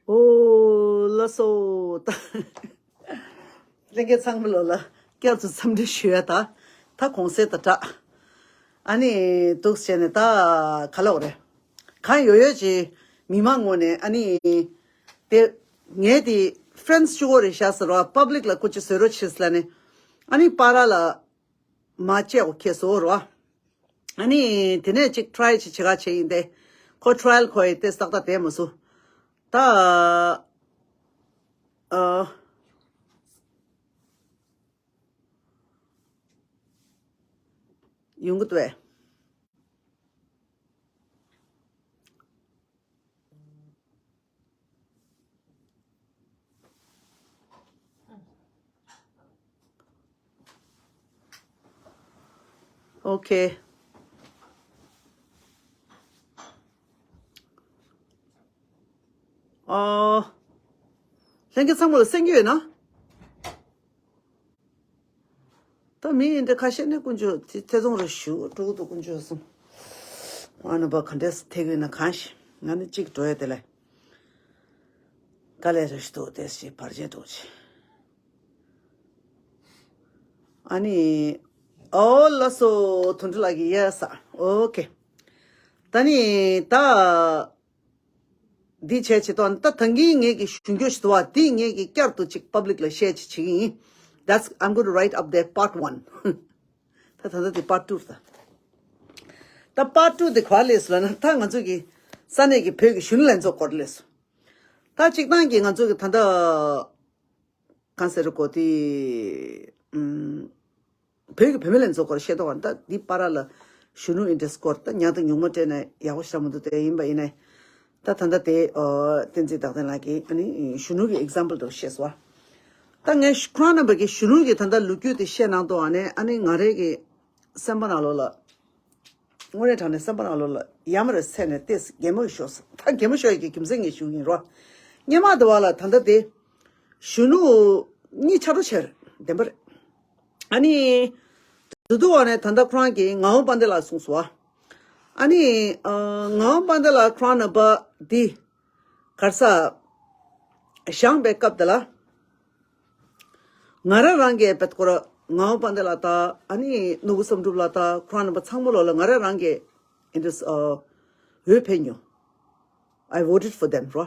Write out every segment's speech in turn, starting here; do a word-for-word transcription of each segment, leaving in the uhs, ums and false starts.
ཨོ་ལགས་སོ། ད་ལྷན་རྒྱས་ཚང་མ་ལོ་ལ་བསྐྱར་དུ་འཚམས་འདྲི་ཞུ་ཡ། ད་ད་གོང་གསལ་ད་དྲག་ཨ་ནི་འདུག་བྱས་ནས་ད་ག་ལབ་དགོས་རེད། གང་ཡོད་ཡོད་ཅིག་མི་མང་ངོས་ནས་ཨ་ནི་དེ་ངས་དེ་friends་གཅིག་པོ་རེད་ཤག་ཟེར་བ་public་ལ་སྐུ་མཁྱེན་བཟོས་རོགས་བྱེད་ལབ་ནས་ཨ་ནི་པ་ར་ལ་མ་བཅད་གོ་ཁེ་བཟོ་རོགས། ཨ་ནི་དེ་ནས་ཅིག་try་ཅིག་བྱེད་ག་བྱེད་ཡིན་ཏེ། ཁོ་trial་ཁོ་ཡི་ཏེ་ཏག་ཏག་བསྡད་མ་སོང་། ད་ཨ་ཡོང་གི་འདུག་པས། Okay. ཨོ། ལྷན་རྒྱས་ཚང་མ་ལ་གསན་གྱི་ཡོད་ན། ད་མི་འདི་ཁ་ཤས་ནས་དཀོན་མཆོག་ཐེ་ཐེ་ཚོམ་རེ་ཞུ་འགྲོ་གི་འདུག་དཀོན་མཆོག་གསུམ། ང་རྣམ་པ་ག་འདྲས་ཐེག་ཡོད་ན་གང་ཞིག་ང་ནི་གཅིག་འགྲོ་ཡ་དེ་ལས། དཀའ་ལས་རེ་ཞིག་འདུག་དེ་ཞིག་བར་ཆད་འདུག་ཅིག་ཨ་ནི། ཨོ་ལགས་སོ། དོན་འགྲུབ་ལགས་ཀྱི་ཡ་ས། ཨོ་ཁེ། ད་ནི་ད། འདི་བྱས་བྱེད་དོན་ད་ཐང་གིན་ངེད་ཀྱི་ཞུ་འགྱོད་ཞིག་འདུག་བ། འདི་ངེད་ཀྱི་བསྐྱར་དུ་ཅིག་public་ལ་share་ཅིག་བྱེད་ཀྱི་ཡིན། That's I'm going to write up there part one. ད་ད་ད་འདི་part two་ད། ད་part two་འདི་ག་པར་སླེབས་སོང་ལབ་ན་ད་ང་ཚོ་གི་ས་གནས་ཀྱི་བོད་ཀྱི་གཞོན་ནུ་ལྷན་ཚོགས་སྐོར་སླེབས་སོང་། ད་སྤྱིར་བཏང་གི་ང་ཚོ་གི་ད་ལྟ་གང་ཟེར་དགོས་དེ། ཨུམ། བོད་ཀྱི་བུད་མེད་ལྷན་ཚོགས་སྐོར་བཤད་དོ་བ་ད་འདི་པ་ར་ལ་གཞོན་ནུ་ཨིན་ཏྲེས་སྐོར་ད་ཉག་དང་ཉུང་མ་སྤྲད་ན་ཡག་པོ་ཞིག་མི་འདུག་དེ་ཡིན་པ་ཡིན་ནའི་ད་ད་ལྟ་དེ་ཨོ་བསྟན་འཛིན་རྟག་བརྟན་ལགས་ཀྱིས་ཨ་ནི་གཞོན་ནུ་གི་example་དུ་བཤད་སོང་བ། ད་ངས་ཁོ་རང་རྣམ་པ་གི་གཞོན་ནུ་གི་ད་ལྟ་ལོ་རྒྱུས་དེ་བཤད་གནང་དོ་བ་ནས་ཨ་ནི་ང་རའི་གི་སེམས་པ་ནང་ལོགས་ལ། དངོས་གནས་དྲང་གནས་སེམས་པ་ནང་ལོགས་ལ་ཡ་མ་རེ་ཚད་ནས་ཏེས་གད་མོ་ཤོར་སོང་། ད་གད་མོ་ཤོར་ཡ་གི་རྒྱུ་མཚན་ངས་ཞུ་གི་ཡིན་རོ། སྔོན་མ་དེ་བ་ལ་ད་ལྟ་དེ་གཞོན་ནུ་གཉིས་ཆ་འགྲོ་བྱས་རེད་བདེན་པ་རེད། ཨ་ནི། དུ་དུ་བ་ནས་ད་ལྟ་ཁོ་རང་གིས་ངག་དབང་དཔལ་ལྡན་ལགས་གསུངས་སོང་བ། ཨ་ནི། ཨ། ངག་དབང་དཔལ་ལྡན་ལགས་ཁོ་རང་ནང་པ་འདི། གར་ས། བཞེངས་པའི་སྐབས་དེ་ལ། ང་རང་རང་གིས་བེད་ཁོ་ར་ངག་དབང་དཔལ་ལྡན་ལགས་དང་ཨ་ནི་ནོར་བུ་བསམ་གྲུབ་ལགས་དང་ཁོ་རང་རྣམ་པ་ཚང་མ་ལོ་ལ་ང་རང་རང་གིས་ཨིན་དུས་ཨ། འོས་ཕེབས་མྱོང་། I voted for them རོ།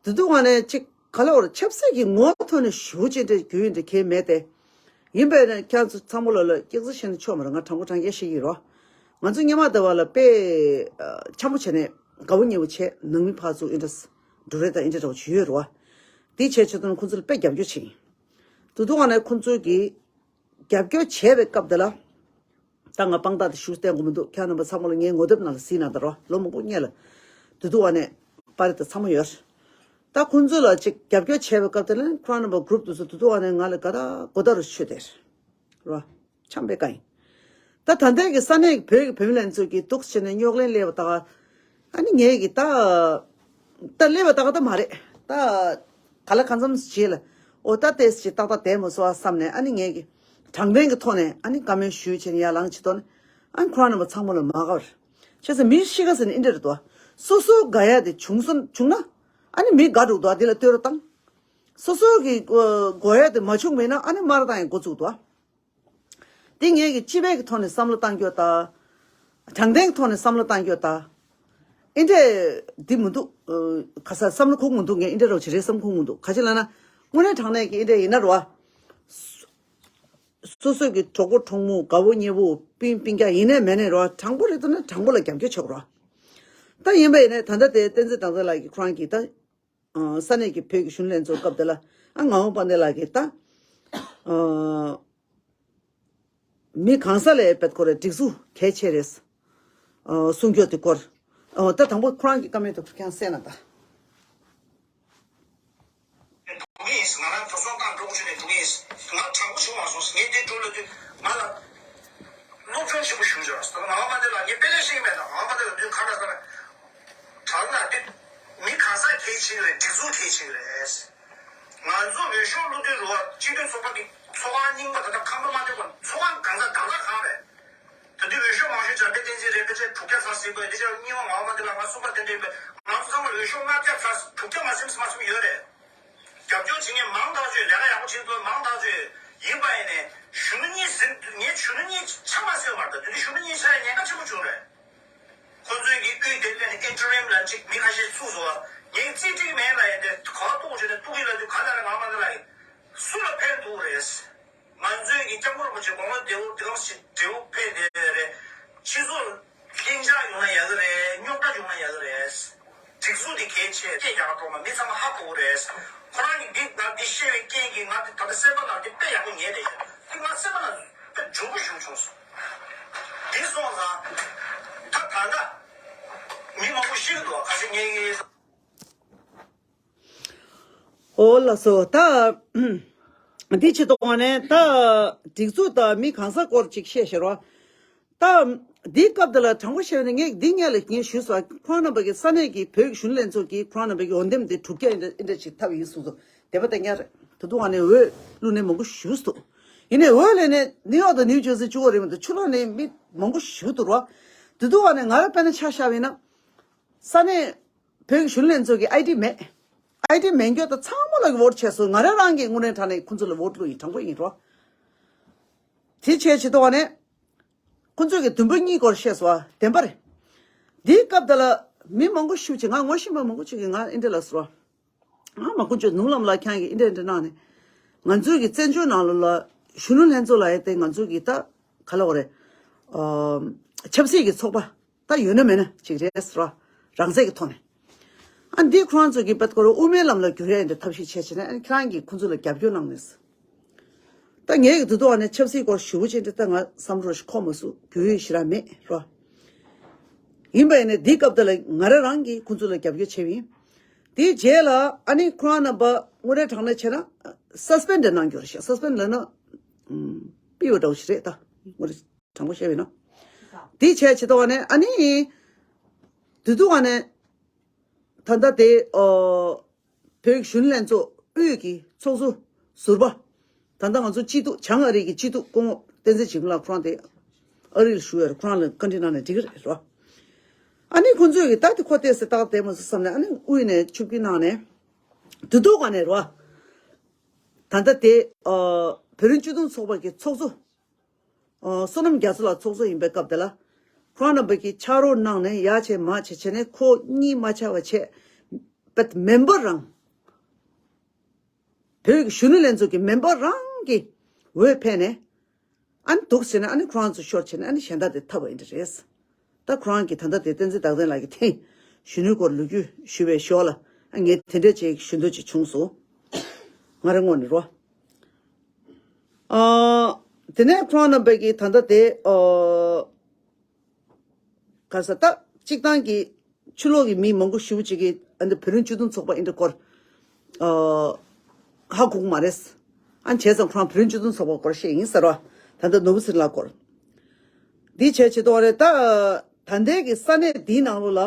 དེ་དུས་ང་ནས་ཅིག་ག་ལ་བར་ཆབ་སྲིད་ཀྱི་ངོ་བོ་ཐོག་ནས་ཞུ་ཅི་འདྲ་རྒྱུ་ཡིན་འདྲ་གལ་མེད་དེ། ཡིན་པས་ན་ཁྱེད་ཚོ་ཚང་མ་ལོ་ལ་སྐྱག་རྫུན་བཤད་ན་ཆོག་མ་རེད། ང་དྲང་པོ་དྲང་རྐྱང་བཤད་ཀྱི་ཡིན་རོ། ང་ཚོ་སྔོན་མ་དེ་བ་ལ་དཔེ་འཆམ་པོ་བྱས་ནས་དགའ་བོ་ཉེ་བོ་བྱས་ནང་མི་ཕར་ཚུར་ཨིན་དྲ་འགྲོ་རེས་དང་ཨིན་དྲ་འདྲ་བོ་བྱེད་ཡོད་རོ། དེ་བྱས་ཆེད་དུ་ཁོང་ཚོ་ལ་དཔེ་རྒྱབ་སྐྱོར་བྱས་ཡིན། དུ་དུ་ང་ནས་ཁོང་ཚོ་གིས་རྒྱབ་སྐྱོར་བྱས་པའི་སྐབས་དེ་ལ། ད་ང་དཔང་རྟགས་དེ་ཞུ་བསྟན་དགོས་མི་འདུག་ཁྱེད་རྣམ་པ་ཚང་མ་ལ་ངའི་ངོ་དེབ་ནང་ལ་གཟིགས་གནང་དང་རོ། ལོ་མང་པོ་སྔོན་ལ་དུ་དུ་བ་ནས་པར་དེ་ཚང་མ་ཡོད། ད་ཁོང་ཚོ་ལ་ཅིག་རྒྱབ་སྐྱོར་བྱས་པའི་སྐབས་དེ་ལ་ཁོ་རང་རྣམ་པ་གུ་རུབ་དེ་ཚོ་དུ་དུ་བ་ནས་ང་ལ་ག་ད་གོ་ད་རུ་ཆུ་དེར་རོ། འཆམ་པའི་བཀའ་ཡིན། ད་ད་ལྟའི་གི་ས་གནས་ཀྱི་བོད་ཀྱི་བུད་མེད་ལྷན་ཚོགས་ཀྱིས་འདུག་བྱས་ནས་རྙོག་གླེང་སླེབས་པ་ད། ཨ་ནི་ངས་ཀྱི་ད། ད་སླེབས་པ་ད་ག་ད་མ་རེད་ད། ག་ལ་གང་འཚམ་བྱས་ལ། ཨོ་ད་ཏེས་ཅི་ཏག་ཏག་བསྡད་མ་སོང་ཨ་བསམ་ནས་ཨ་ནི་ངས་ཀྱི། དྲང་བདེན་གྱི་ཐོག་ནས་ཨ་ནི་བཀའ་མོལ་ཞུས་བྱས་ནས་ཡར་ལངས་བྱེད་དོ་ནི། ཨ་ནི་ཁོ་རང་རྣམ་པ་ཚང་མ་ལ་མ་དགའ་བར། བྱས་ཙང་མི་ཤི་ཁ་ཟེར་ནས་ཨིན་འདྲ་རེད་དོ། སོ་སོ་དགའ་ཡ་དེ་བྱུང་སོང་བྱུང་ན། ཨ་ནི་མི་དགའ་འགྲོ་གི་འདུག་ཨ་དེ་ལ་ལྟོས་རོགས་བཏང་། སོ་སོ་གི་དགོས་ཡ་དེ་མ་བྱུང་མེད་ན་ཨ་ནི་མར་བཏང་ཡ་འགོ་བཙུགས་འདུག་ཨ། དེ་ངས་ཀྱི་སྤྱི་པའི་གི་ཐོག་ནས་བསམ་བློ་བཏང་རྒྱུ་ད། དྲང་བདེན་གི་ཐོག་ནས་བསམ་བློ་བཏང་རྒྱུ་ད། ཨིན་འདྲས་འདི་མི་འདུག་ག་ས་བསམ་བློ་ཁུག་མི་འདུག་ངས་ཨིན་འདྲས་རོགས་བྱེད་རེད་བསམ་ཁུག་མི་འདུག་ག་ཅི་ལབ་ན། དངོས་གནས་དྲང་གནས་ཀྱི་ཨིན་འདྲས་ཡིན་ན་རོ། སོ་སོ་གི་གྲོགས་པོ་གྲོགས་མོ་དགའ་བོ་ཉེ་བོ་སྤུན་སྤུན་ཀྱག་ཡིན་ནས་མེད་ནས་རོ་དྲང་པོ་རེད་འདུག་ན་དྲང་པོ་ལ་རྒྱབ་སྐྱོར་ཆོག་རོ། ད་ཡིན་པ་ཡིན་ནས་ད་ལྟ་དེ་བསྟན་འཛིན་དྭངས་གསལ་ལགས་ཀྱི་ཁོ་རང་གིས་ད། ས་གནས་ཀྱི་བོད་ཀྱི་གཞོན་ནུ་ལྷན་ཚོགས་སྐབས་དེ་ལ་ཨ་ངག་དབང་དཔལ་ལྡན་ལགས་ཀྱིས་ད། མི་གང་ས་ལས་བེད་ཁོ་རེ་སྒྲིག་འཛུགས་གལ་ཆེ་རེད། གསུང་རྒྱུ་དེ་སྐོར། ད་དང་པོ་ཁོ་རང་གི་བཀའ་མོལ་དེ་ཁྱེད་རང་གསན་ན་ད། འགྲོ་གི་ཡིན། ང་རང་གྲོས་ཚོགས་སྟེང་འགྲོ་དགོས་བྱུང་ནས་འགྲོ་གི་ཡིན། ང་དྲང་པོ་ཞུ་བ་སོང་། ངས་དེ་འགྲོ་ལབ་དུས་ང་ལ་སློབ་སྦྱོང་ཆེན་པོ་ཞུ་བྱས། ད་ང་བ་མ་དེ་ལ་ངས་དཔེ་ལས་ཤེས་ཀྱི་མེད། ད་ང་བ་མ་དེ་ལ་དུས་ག་ལ་ས་ལ་དྲང་ན་དེ་མི་གང་ས་གལ་ཆེ་གི་རེད། སྒྲིག་འཛུགས་གལ་ཆེ་གི་རེད། ང་ཚོ་འོས་ཤོག་བླུག་དུས་རུ་བ་སྤྱི་འཐུས་ཚོགས་པ་གི་ཚོགས་ཁང་རྙིང་པ་ད་ལྟ་ཁང་པ་མ་ཐེབས་པ་ཚོགས་ཁང་གང་ས་གང་ས་གང་རེད། ད་དུས་འོས་ཤོག་མང་ཤོས་ དཔལ་ལྡན་བསྟན་འཛིན་རེད། ཕལ་ཆེར་དྲུག་བརྒྱ་ཚར་ཟིན་པ་དེ་ཆ་གཉིས་པ་ངག་དབང་མ་ཏི་ལ་ང་གསུམ་པ་དེ་འདྲ་ཡིན་པས། ང་ཚོ་ཚང་མ་འོས་ཤོག་ལྔ་བརྒྱ་ཚར་དྲུག་བརྒྱ་མ་ཟིན་མ་ཟིན་ཡོད་རེད། རྒྱབ་སྐྱོར་བྱེད་མཁན་མང་ཐག་ཆོད། ལས་ཀ་ཡག་པོ་བྱེད་མཁན་མང་ཐག་ཆོད། ཡིན་པ་ཡིན་ནས་གཞོན་ནུ་གཉིས་ཟིན། ངས་གཞོན་ནུ་གཉིས་ཆགས་མ་ཟིན་པར་ད་དུས་ཚོད་གཞོན་ནུ་གཉིས་ཆགས་ཡ་ཉེན་ཁ་ཆེན་པོ་བྱུང་རེད། ཁོ་ཚོས་ཀྱི་དབུས་དེ་ལས་ནས་ཨིན་ཊར་རིམ་ལ་གཅིག་མི་ཁ་ཤས་ཚུགས་སོང་བ། ངས་རྩིས་སྤྲད་ཀྱི་མེད་ལ་ཡིན་ཏེ་ག་པར་གཏུག་བྱས་ནས་གཏུག་གི་ལ་དུས་ག་ལ་རེད། ང་མ་ག་ལ་ཡིན། སུ་ལ་ཕན་ཐོགས་རེད། ང་ཚོས་ཀྱི་སྐྱབས་མགོན་རིན་པོ་ཆེ་དགོངས་པ་བདེ་བོ་འདི་ག་ཞིག་འབྲས་བུ་ཕན་བདེ་རེད། སྤྱི་ཚོགས་ལྷིང་འཇགས་ཡོང་ན་ཡག་གི་རེད། རྙོག་དྲ་ཡོང་ན་ཡག་གི་རེད། སྒྲིག་འཛུགས་འདི་གལ་ཆེ། སྐད་རྒྱག་ག་འགྲོ་མ་མི་ཚང་མ་ཧ་གོ་གི་རེད། ཁོ་རང་གིས་འདི་ང་འདི་བཤད་པའི་རྐྱེན་གྱིས་ང་འདི་ད་ལྟ་སེམས་པ་ནང་འདི་དཔེ་ཡག་པོ་ཉལ་བསྡད་ཤག་འདི་ང་སེམས་པ་ནང་དཔེ་འཇོན་པོ་ཞིག་བྱུང་སོང་། འདི་སོང་ཙང་ད་ད་ལྟ་མི་མང་པོ་ཤི་གི་འདུག་ཁ་ཤས་ངའི། ཨོ་ལགས་སོ། ད་འདི་ཆེད་དུ་ནས་ད་སྒྲིག་འཛུགས་དང་མི་གང་ཟག་སྐོར་ཅིག་བཤད་ཤེར་བ། ད་འདིའི་སྐབས་འདི་ལ་དྲང་པོ་བཤད་ན་ངས་འདི་སྔོན་ལ་ངས་ཞུས་སོང་། ཁོང་རྣམ་པ་གི་ས་གནས་ཀྱི་བོད་ཀྱི་གཞོན་ནུ་ལྷན་ཚོགས་ཀྱིས་ཁོང་རྣམ་པ་གི་འོས་འདེམས་དེ་དྲུག་བརྒྱ་ཨིན་འདྲ་ཨིན་འདྲ་ཅིག་ཐོབ་ཡིན་གསུངས་སོང་། དེ་པ་ད་ཉར་རེད། ད་དུང་ཨ་ནི་འོས་བླུགས་ནས་མང་པོ་ཞུས་འདུག་ཡིན་ནའི་འོས་ལེན་ནས་ནིའུ་ཡོག་དང་ནིའུ་ཇར་སི་གཅིག་པོ་རེད་མི་འདུག་ཕྱི་ལོགས་ནས་མི་མང་པོ་ཞུ་འདུག་རོ། ད་དུང་ཨ་ནི་ང་རང་དཔེར་ན་ཆ་བཞག་པ་ཡིན་ན། ས་གནས་བོད་ཀྱི་གཞོན་ནུ་ལྷན་ཚོགས་ཀྱི་ཨའི་ཌི་མེད། ཨའི་ཌི་མེད་མཁན་ད་ཚང་མ་ལ་ཝོ་ཊི་བྱས་སོང་། ང་རང་རང་གི་དངོས་གནས་དྲང་གནས་ཁོང་ཚོ་ལ་ཝོ་ཊི་བླུགས་ཡིན། དྲང་པོ་ཡིན་རོ། དེ་བྱས་བྱེད་དོ་ནས་ཁོང་ཚོས་ཀྱི་བདུན་པོ་གཉིས་སྐོར་བཤད་སོང་བ་བདེན་པ་རེད། འདིའི་སྐབས་དེ་ལ་མི་མང་པོ་ཞིག་ཅིག་ང་ངོ་ཤེས་པ་མང་པོ་ཅིག་གིས་ང་ཨིན་འདྲ་ལ་ཟེར་བ། ཨ་མ་དཀོན་མཆོག་ནུབ་ལམ་ལ་ཁྱང་གིས་ཨིན་འདྲ་ཨིན་འདྲ་གནང་ནས། ང་ཚོའི་གི་བཙན་བྱོལ་ནང་ལོགས་ལ་གཞོན་ནུ་ལྷན་ཚོགས་ལ་ཡ་དེ་ང་ཚོའི་གི་ད་ག་ལ་བ་རེད། ཨ་ཆབ་སྲིད་ཀྱི་ཚོགས་པ་ད་ཡོད་ན་མེད་ན་ཅིག་རེད་ཟེར་བ། རང་བཙན་གྱི་ཐོག་ནས། ཨ་འདི་ཁོ་རང་ཚོ་གི་པད་ཀོ་ར་དབུ་མའི་ལམ་ལ་བསྒྱུར་ཡ་ཡིན་འདྲ་ཐབས་ཤེས་བྱས་བྱས་ནས་ཨ་ཁྱེད་རང་གིས་ཁོ་ཚོ་ལ་རྒྱབ་སྐྱོར་གནང་ནས། ད་ངས་གི་དུ་དུ་བ་ནས་ཆབ་སྲིད་སྐོར་ཞུ་བོ་ཅན་དེ་ད་ང་བསམ་རོ་ཞིག་ཁོ་མ་སུ་རྒྱུ་ཡོད་ཞེ་ར་མེད་རོ། ཡིན་པ་ཡིན་ནས་འདི་སྐབས་དེ་ལ་ང་རང་རང་གིས་ཁོ་ཚོ་ལ་རྒྱབ་སྐྱོར་བྱས་པ་ཡིན། དེའི་རྗེས་ལ་ཨ་ནི་ཁོ་རང་རྣམ་པ་དངོས་གནས་དྲང་གནས་བྱས་ན་སསྤེན་ཌི་གནང་རྒྱུ་རེད་ཤག་སསྤེན་ཌི་ལབ་ན་ཨམ་པི་བ་འདྲ་བོ་ཞིག་རེད། ད་དངོས་གནས་དྲང་པོ་བཤད་པ་ཡིན་ན། དེའི་བྱས་བྱེད་དོ་བ་ནས་ཨ་ནི་དུ་དུ་བ་ནས་ད་ལྟ་དེ་ཨོ། བོད་ཀྱི་གཞོན་ནུ་ལྷན་ཚོགས་དབུས་ཀྱི་ཚོགས་གཙོ་ཟུར་པ། ད་ལྟ་ང་ཚོ་སྐྱིད་སྡུག་བྱང་ཨ་རི་གི་སྐྱིད་སྡུག་སྐུ་ངོ་བསྟན་འཛིན་འཇིགས་མེད་ལགས་ཁོ་རང་དེ་ཨ་རི་ལ་བཞུགས་ཡོད་རེད། ཁོ་རང་ལ་བཀའ་འདྲི་གནང་ནས་འགྲིག་གི་རེད་རོ། ཨ་ནི་ཁོ་ཚོས་ཀྱི་ད་དེ་ཁོ་བལྟས་སེ་ཏག་བལྟས་མ་སོང་བསམ་ནས་ཨ་ནི་དབུས་ནས་ཆུབ་ཀྱི་གནང་ནས་དུ་དུ་ག་ནས་རོ། ད་ལྟ་དེ་ཨ་བོད་རིགས་སྤྱི་མཐུན་ཚོགས་པ་གི་ཚོགས་གཙོ། ཨོ། བསོད་ནམས་རྒྱ་མཚོ་ལགས་ཚོགས་གཙོ་ཡིན་པའི་སྐབས་དེ་ལ། ཁོང་རྣམ་པ་གིས་ཕྱག་རོགས་གནང་ནས་ཡར་བྱས་མར་བྱས་བྱས་ནས་ཁོ་གཉིས་མ་ཆགས་པ་བྱས། བོད་མེམ་བར་རང་། བོད་ཀྱི་གཞོན་ནུ་ལྷན་ཚོགས་ཀྱི་མེམ་བར་རང་གི་འོས་ཕེབས་ནས། ཨ་ནི་འདུག་བྱས་ནས་ཨ་ནི་ཁོ་རང་ཚོ་ཤོར་བྱས་ནས་ཨ་ནི་གཞན་དག་དེ་ཐབས་པ་ཡིན་འདྲ་རེད། ད་ཁོ་རང་གིས་ད་ལྟ་དེ་བསྟན་འཛིན་རྟག་བརྟན་ལགས་ཀྱི་ཐེངས་གཞོན་ནུའི་སྐོར་ལོ་རྒྱུས་ཞུས་པའི་ཞོར་ལ་ཨ་ངས་དེ་འདྲ་བྱས་ཞུ་འདོད་ཅིག་བྱུང་སོང་། ང་རང་ངོས་ནས་རོ། ཨ། དེ་ནས་ཁོང་རྣམ་པས་ཀྱིས་ད་ལྟ་དེ་ཨ། ག་ས་ད་གཅིག་ཐང་གི་ཕྱི་ལོགས་ཀྱི་མི་མང་པོ་ཞེ་པོ་ཅིག་གིས་ཨ་འདི་བོད་རིགས་སྤྱི་མཐུན་ཚོགས་པ་ཨིན་འདྲ་སྐོར་ཨ། ཧ་གོ་གི་མ་རེད། ཨ་བྱས་ཙང་ཁོ་རང་བོད་རིགས་སྤྱི་མཐུན་ཚོགས་པ་སྐོར་བཤད་ཡིན་ཟེར་བ། ད་ལྟ་ནོར་བུ་ཚེ་རིང་ལགས་སྐོར། འདི་བྱས་བྱེད་དོ་རེད་ད། ད་ལྟའི་གི་ས་གནས་འདིའི་ནང་ལོགས་ལ།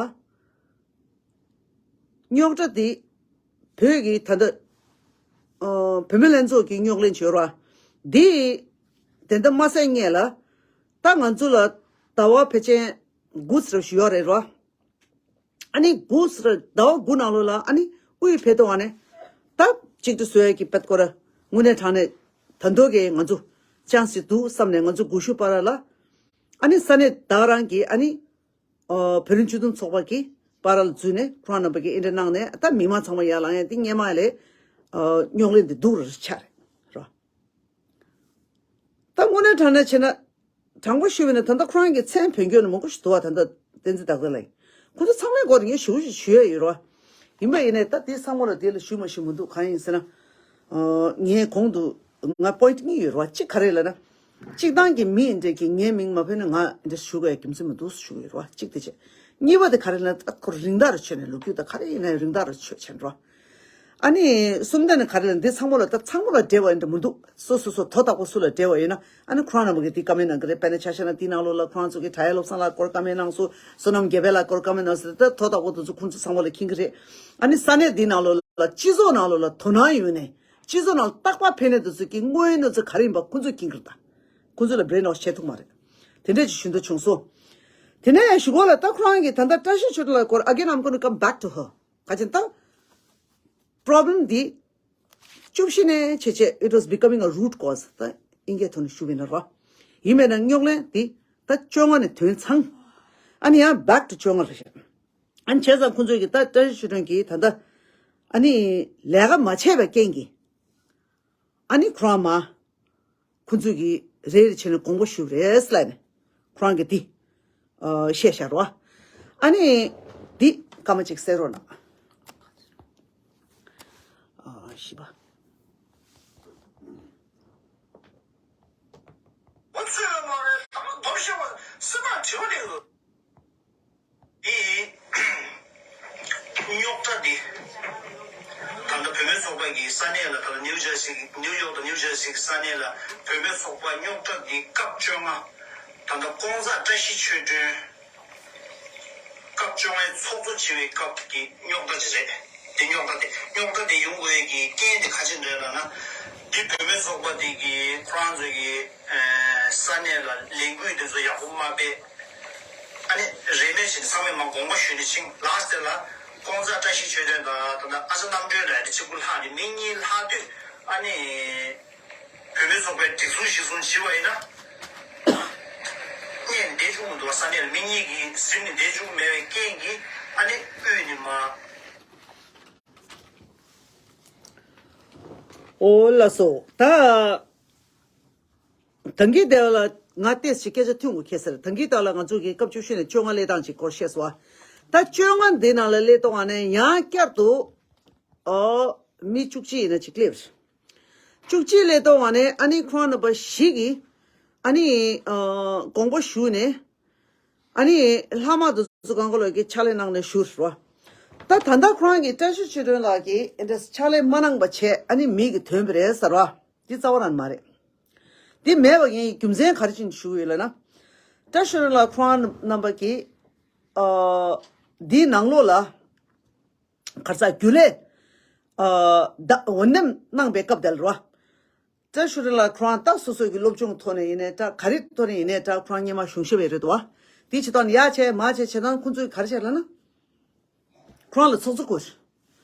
རྙོག་དྲ་འདི་བོད་ཀྱི་ད་ལྟ་ཨ་བུད་མེད་ལྷན་ཚོགས་ཀྱི་རྙོག་གླེང་བྱོས་ར། འདི་དེ་འདྲ་མ་ཟད་ངེས་ལ་ད་ང་ཚོ་ལ་ཟླ་བ་ཕལ་ཆེར་དགུ་ཙམ་ཞིག་ཡོད་རེད་ར། ཨ་ནི་དགུ་ཙམ་ཟླ་བ་དགུ་ནང་ལོགས་ལ་ཨ་ནི་དབུས་བོད་དོན་ཨ་ནི་ད་གཅིག་ཏུ་བཟོ་ཡ་གི་བེད་སྐོར་དངོས་གནས་དྲང་གནས་ད་མདོ་གི་ང་ཚོ་ཅང་སི་འདུག་བསམ་ནས་ང་ཚོ་དགུ་ཤུ་པ་ར་ལ་ཨ་ནི་ས་གནས་ད་རང་གི་ཨ་ནི། ཨོ། བོད་རིགས་སྤྱི་མཐུན་ཚོགས་པ་གིས་པ་ར་ལ་འཛུལ་ནས་ཁོ་རང་རྣམ་པ་གིས་ཨེ་འདྲ་གནང་ནས་ད་མི་མང་ཚང་མ་ཡར་ལངས་ཡ་འདི་སྔས་མ་ལས་ཨོ། རྙོག་གླེང་འདི་སྡུག་རུ་ཆགས་རེད་རོ། ད་དངོས་གནས་དྲང་གནས་བྱས་ན་དྲང་པོ་ཞུས་པ་ཡིན་ན་ད་ལྟ་ཁོ་རང་གི་མཚན་བོན་སྐྱོན་ནི་མང་པོ་ཞིག་འདུག་བ། ད་ལྟ་བསྟན་འཛིན་བདག་ལྡན་ལགས་ཁོ་ཚོ་ཚང་མའི་སྐོར་ངས་ཞུ་ཞུ་ཞུ་ཡ་ཡོད་རོ། ཡིན་པ་ཡིན་ནའི་ད་དེ་ཚང་མ་ལ་དེ་ལ་ཞུ་མ་ཞུ་མི་འདུག་གང་ཡིན་ཟེར་ན། ངས་གོང་དུ་ང་པོ་ཡིན་ཊི་གཉིས་ཡོད་རེད་བ། གཅིག་ག་རེ་ལབ་ན། གཅིག་ཐང་གི་མི་འདྲ་གི་ངའི་མིང་མ་ཕུད་ན་ང་འདྲ་ཞུ་དགོས་ཡ་རྒྱུ་མཚན་མི་འདུག་ཞུ་གི་ཡོད་རེད་བ། གཅིག་དེ་བྱས། གཉིས་པ་དེ་ག་རེ་ལབ་ན་ད་ཁོ་རིང་ཐག་རེ་ཆོད་ནས་ལོ་རྒྱུས་ད་ག་རེ་ཡིན་ན་རིང་ཐག་རེ་ཆོད་བྱས་འགྲོ། ཨ་ནི་གསུམ་ད་ནི་ག་རེ་ལབ་ན་འདི་ཚང་མ་ལ་ད་ཚང་མ་ལ་འབྲེལ་བ་འདྲ་མི་འདུག་སོ་སོ་སོ་དོ་བདག་པོ་སུ་ལ་འབྲེལ་བ་ཡོད་ན་ཨ་ནི་ཁོ་རང་རྣམ་པ་གི་འདི་བཀའ་མོལ་གནང་གི་རེད། དཔེར་ན་ཆ་བཞག་ན་འདི་ནང་ལོགས་ལ་ཁོ་རང་ཚོ་གི་དྲ་ཡ་བློ་བཟང་ལགས་སྐོར་བཀའ་མོལ་གནང་སོང་། བསོད་ནམས་རྒྱལ་པོ་ལགས་སྐོར་བཀའ་མོལ་གནང་སོང་། ད་དོ་བདག་པོ་དེ་ཚོ་ཁོང་ཚོ་ཚང་མ་ལ་མཁྱེན་གི་རེད། ཨ་ནི་ས་གནས་འདི་ནང་ལོགས་ལ་སྤྱི་ཚོགས་ནང་ལོགས་ལ་དོ་སྣང་ཡོད་ནས། སྤྱི་ཚོགས་ནང་ལ་རྟག་པར་ཕེབས་ནས་དེ་ཚོ་གི་དངོས་ཡོད་གནས་ཚུལ་ག་རེ་ཡིན་པ་ཁོང་ཚོས་མཁྱེན་གྱི་རེད་ད། ཁོང་ཚོ་ལ་brainwash བྱེད་ཐུབ་མ་རེད། དེ་འདྲས་ཀྱི་ཞུ་འདོད་བྱུང་སོང་། དེ་ནས་གཞུག་གུ་ལ་ད་ཁོ་རང་གིས་ད་ལྟ་བཀྲ་ཤིས་ཆོས་སྒྲོན་ལགས་སྐོར། Again, I'm going to come back to her. ག་ཅི་ད་problem འདི་བཅུ་བཞི་ནས་བྱས་བྱས་it was becoming a root cause. ད་ཨིན་སྐད་ཐོག་ནས་ཞུ་བས་ན་རོ། ཡིན་མེད་ན་རྙོག་གླེང་འདི་ད་བཅོ་ལྔ་ནས་ཐོན་ཚང་། ཨ་ནི་ཡང་back to བཅོ་ལྔ་རེད་ཤག་ཨ་ནི་བྱས་ཙང་ཁོང་ཚོས་ཀྱིས་ད་བཀྲ་ཤིས་ཆོས་སྒྲོན་གྱིས་ད་ལྟ་ཨ་ནི་ལས་ཀ་མ་བྱས་པའི་རྐྱེན་གྱིས། ཨ་ནི་ཁོ་རང་མ། ཁོ་ཚོས་ཀྱིས་རེ་རེ་བྱས་ནས་དགོངས་པ་ཞུས་རེད་ལབ་ནས་ཁོ་རང་གིས་འདི་ཨ་བཤད་བཞག་རོ། ཨ་ནི་འདི་སྐར་མ་གཅིག་གསན་རོགས་གནང་། ཨ་བཞི་པ། འདི་རྙོག་དྲ་འདི། ད་ལྟ་བུད་མེད་ཚོགས་པ་གི་ས་གནས་ལ། ད་ལྟ་ནིའུ་ཇར་སི་གི་ནིའུ་ཡོག་དང་ནིའུ་ཇར་སི་གི་ས་གནས་ལ་བུད་མེད་ཚོགས་པ་རྙོག་དྲ་འདི་སྐབས་བཅོ་ལྔ། ད་ལྟ་ཀོང་ཚ་བཀྲ་ཤིས་ཆོས་སྒྲོན་སྐབས་བཅོ་ལྔའི་ཚོགས་གཙོ་བྱེད་པའི་སྐབས་ཀྱི་རྙོག་དྲ་ཅིག་རེད། དེ་རྙོག་དྲ་དེ་རྙོག་དྲ་དེ་ཡོང་དགོས་ཀྱི་རྐྱེན་དེ་ག་ཅི་འདྲ་ལབ་ན། འདི་བུད་མེད་ཚོགས་པ་དེ་གི་ཁོ་རང་ཚོ་གི་ས་གནས་ལ་ལས་འགུལ་དེ་ཚོ་ཡག་པོ་མ་སྤེལ། ཨ་ནི་རིན་མེད་བྱས་ནས་ཚང་མས་མར་དགོངས་པ་ཞུས་ནས་ཕྱིན། ལ་སྟེ་ལ་ཀོང་ཚ་བཀྲ་ཤིས་ཆོས་སྒྲོན་དང་ད་ལྟ་ཨ་ཅག་རྣམ་གྲོལ་ལགས་དེ་གཅིག་པུ་ལྷག་ནས་མི་གཉིས་ལྷག་དུས། ཨ་ནི་བུད་མེད་ཚོགས་པའི་སྒྲིག་འཛུགས་གཞི་བཟུང་བྱས་པ་ཡིན་ན། གཉེན་བསྡད་བཅུག་མི་འདུག་ས་གནས་ལ་མི་གཉིས་ཀྱིས་ཟིན་ནས་བསྡད་བཅུག་མེད་པའི་རྐྱེན་གྱིས། ཨ་ནི་དབུས་ནས་མར། ཨོ་ལགས་སོ། ད་ད་གིན་དེ་ལ་ང་ཏོག་ཙམ་སྐད་ཆ་ཐོན་དགོས་ཁེལ་ཟེར། ད་གིན་དེ་ལ་ང་ཚོ་གི་སྐབས་བཅུ་བཞི་ནས་བཅོ་ལྔ་སླེབས་སྟངས་ཅིག་སྐོར་བཤད་སོང་ཨ། ད་བཅོ་ལྔ་འདི་ནང་ལ་སླེབས་དུས་ནས་ཡང་བསྐྱར་དུ་ཨོ་མི་བཅུ་གཅིག་ཡིན་ན་ཅིག་སླེབས། བཅུ་གཅིག་སླེབས་དུས་ནས་ཨ་ནི་ཁོང་རྣམ་པ་བཞི་གིས་ཨ་ནི་ཨོ་དགོངས་པ་ཞུས་ནས། ཨ་ནི་ལྷག་མ་དེ་ཚོ་གང་ག་ལོག་གི་ཕྱག་ལས་གནང་ནས་བཞུགས་རོ། ད་ད་ལྟ་ཁོ་རང་གིས་བཀྲ་ཤིས་ཆོས་སྒྲོན་ལགས་ཀྱིས་ཨེ་འདྲ་ཕྱག་ལས་མ་གནང་པ་བྱས། ཨ་ནི་མི་གིས་ཐོན་པ་རེད་ཟེར་བ་འདི་རྩ་བ་རང་མ་རེད། འདི་མེད་པ་ཡིན་རྒྱུ་མཚན་ག་རེ་བྱས་ནས་ཞུ་གི་ཡོད་ལབ་ན། བཀྲ་ཤིས་ཆོས་སྒྲོན་ལགས་ཁོ་རང་རྣམ་པ་གིས་ཨ་འདིའི་ནང་ལོགས་ལ་ག་རེ་ཟ། རྒྱུན་ལས་ཨ་ད་འོས་འདེམས་གནང་པའི་སྐབས་དེ་ལ་རོ། བཀྲ་ཤིས་ཆོས་སྒྲོན་ལགས་ཁོ་རང་ད་སོ་སོ་གི་སློབ་སྦྱོང་ཐོག་ནས་ཡིན་ནའི་འདྲ། ག་རེ་ཐོག་ནས་ཡིན་ནའི་འདྲ། ཁོ་རང་སྔོན་མ་གཞུང་ཞབས་ཡིན་རེད་དོ། དེ་བྱེད་དུས་ནས་ཡར་བྱས་མར་བྱས་བྱེད་སྟངས་ཁོང་ཚོས་ག་རེ་བྱས་ལབ་ན། ཁོ་རང་ལ་ཚོགས་གཙོ་བསྐོས།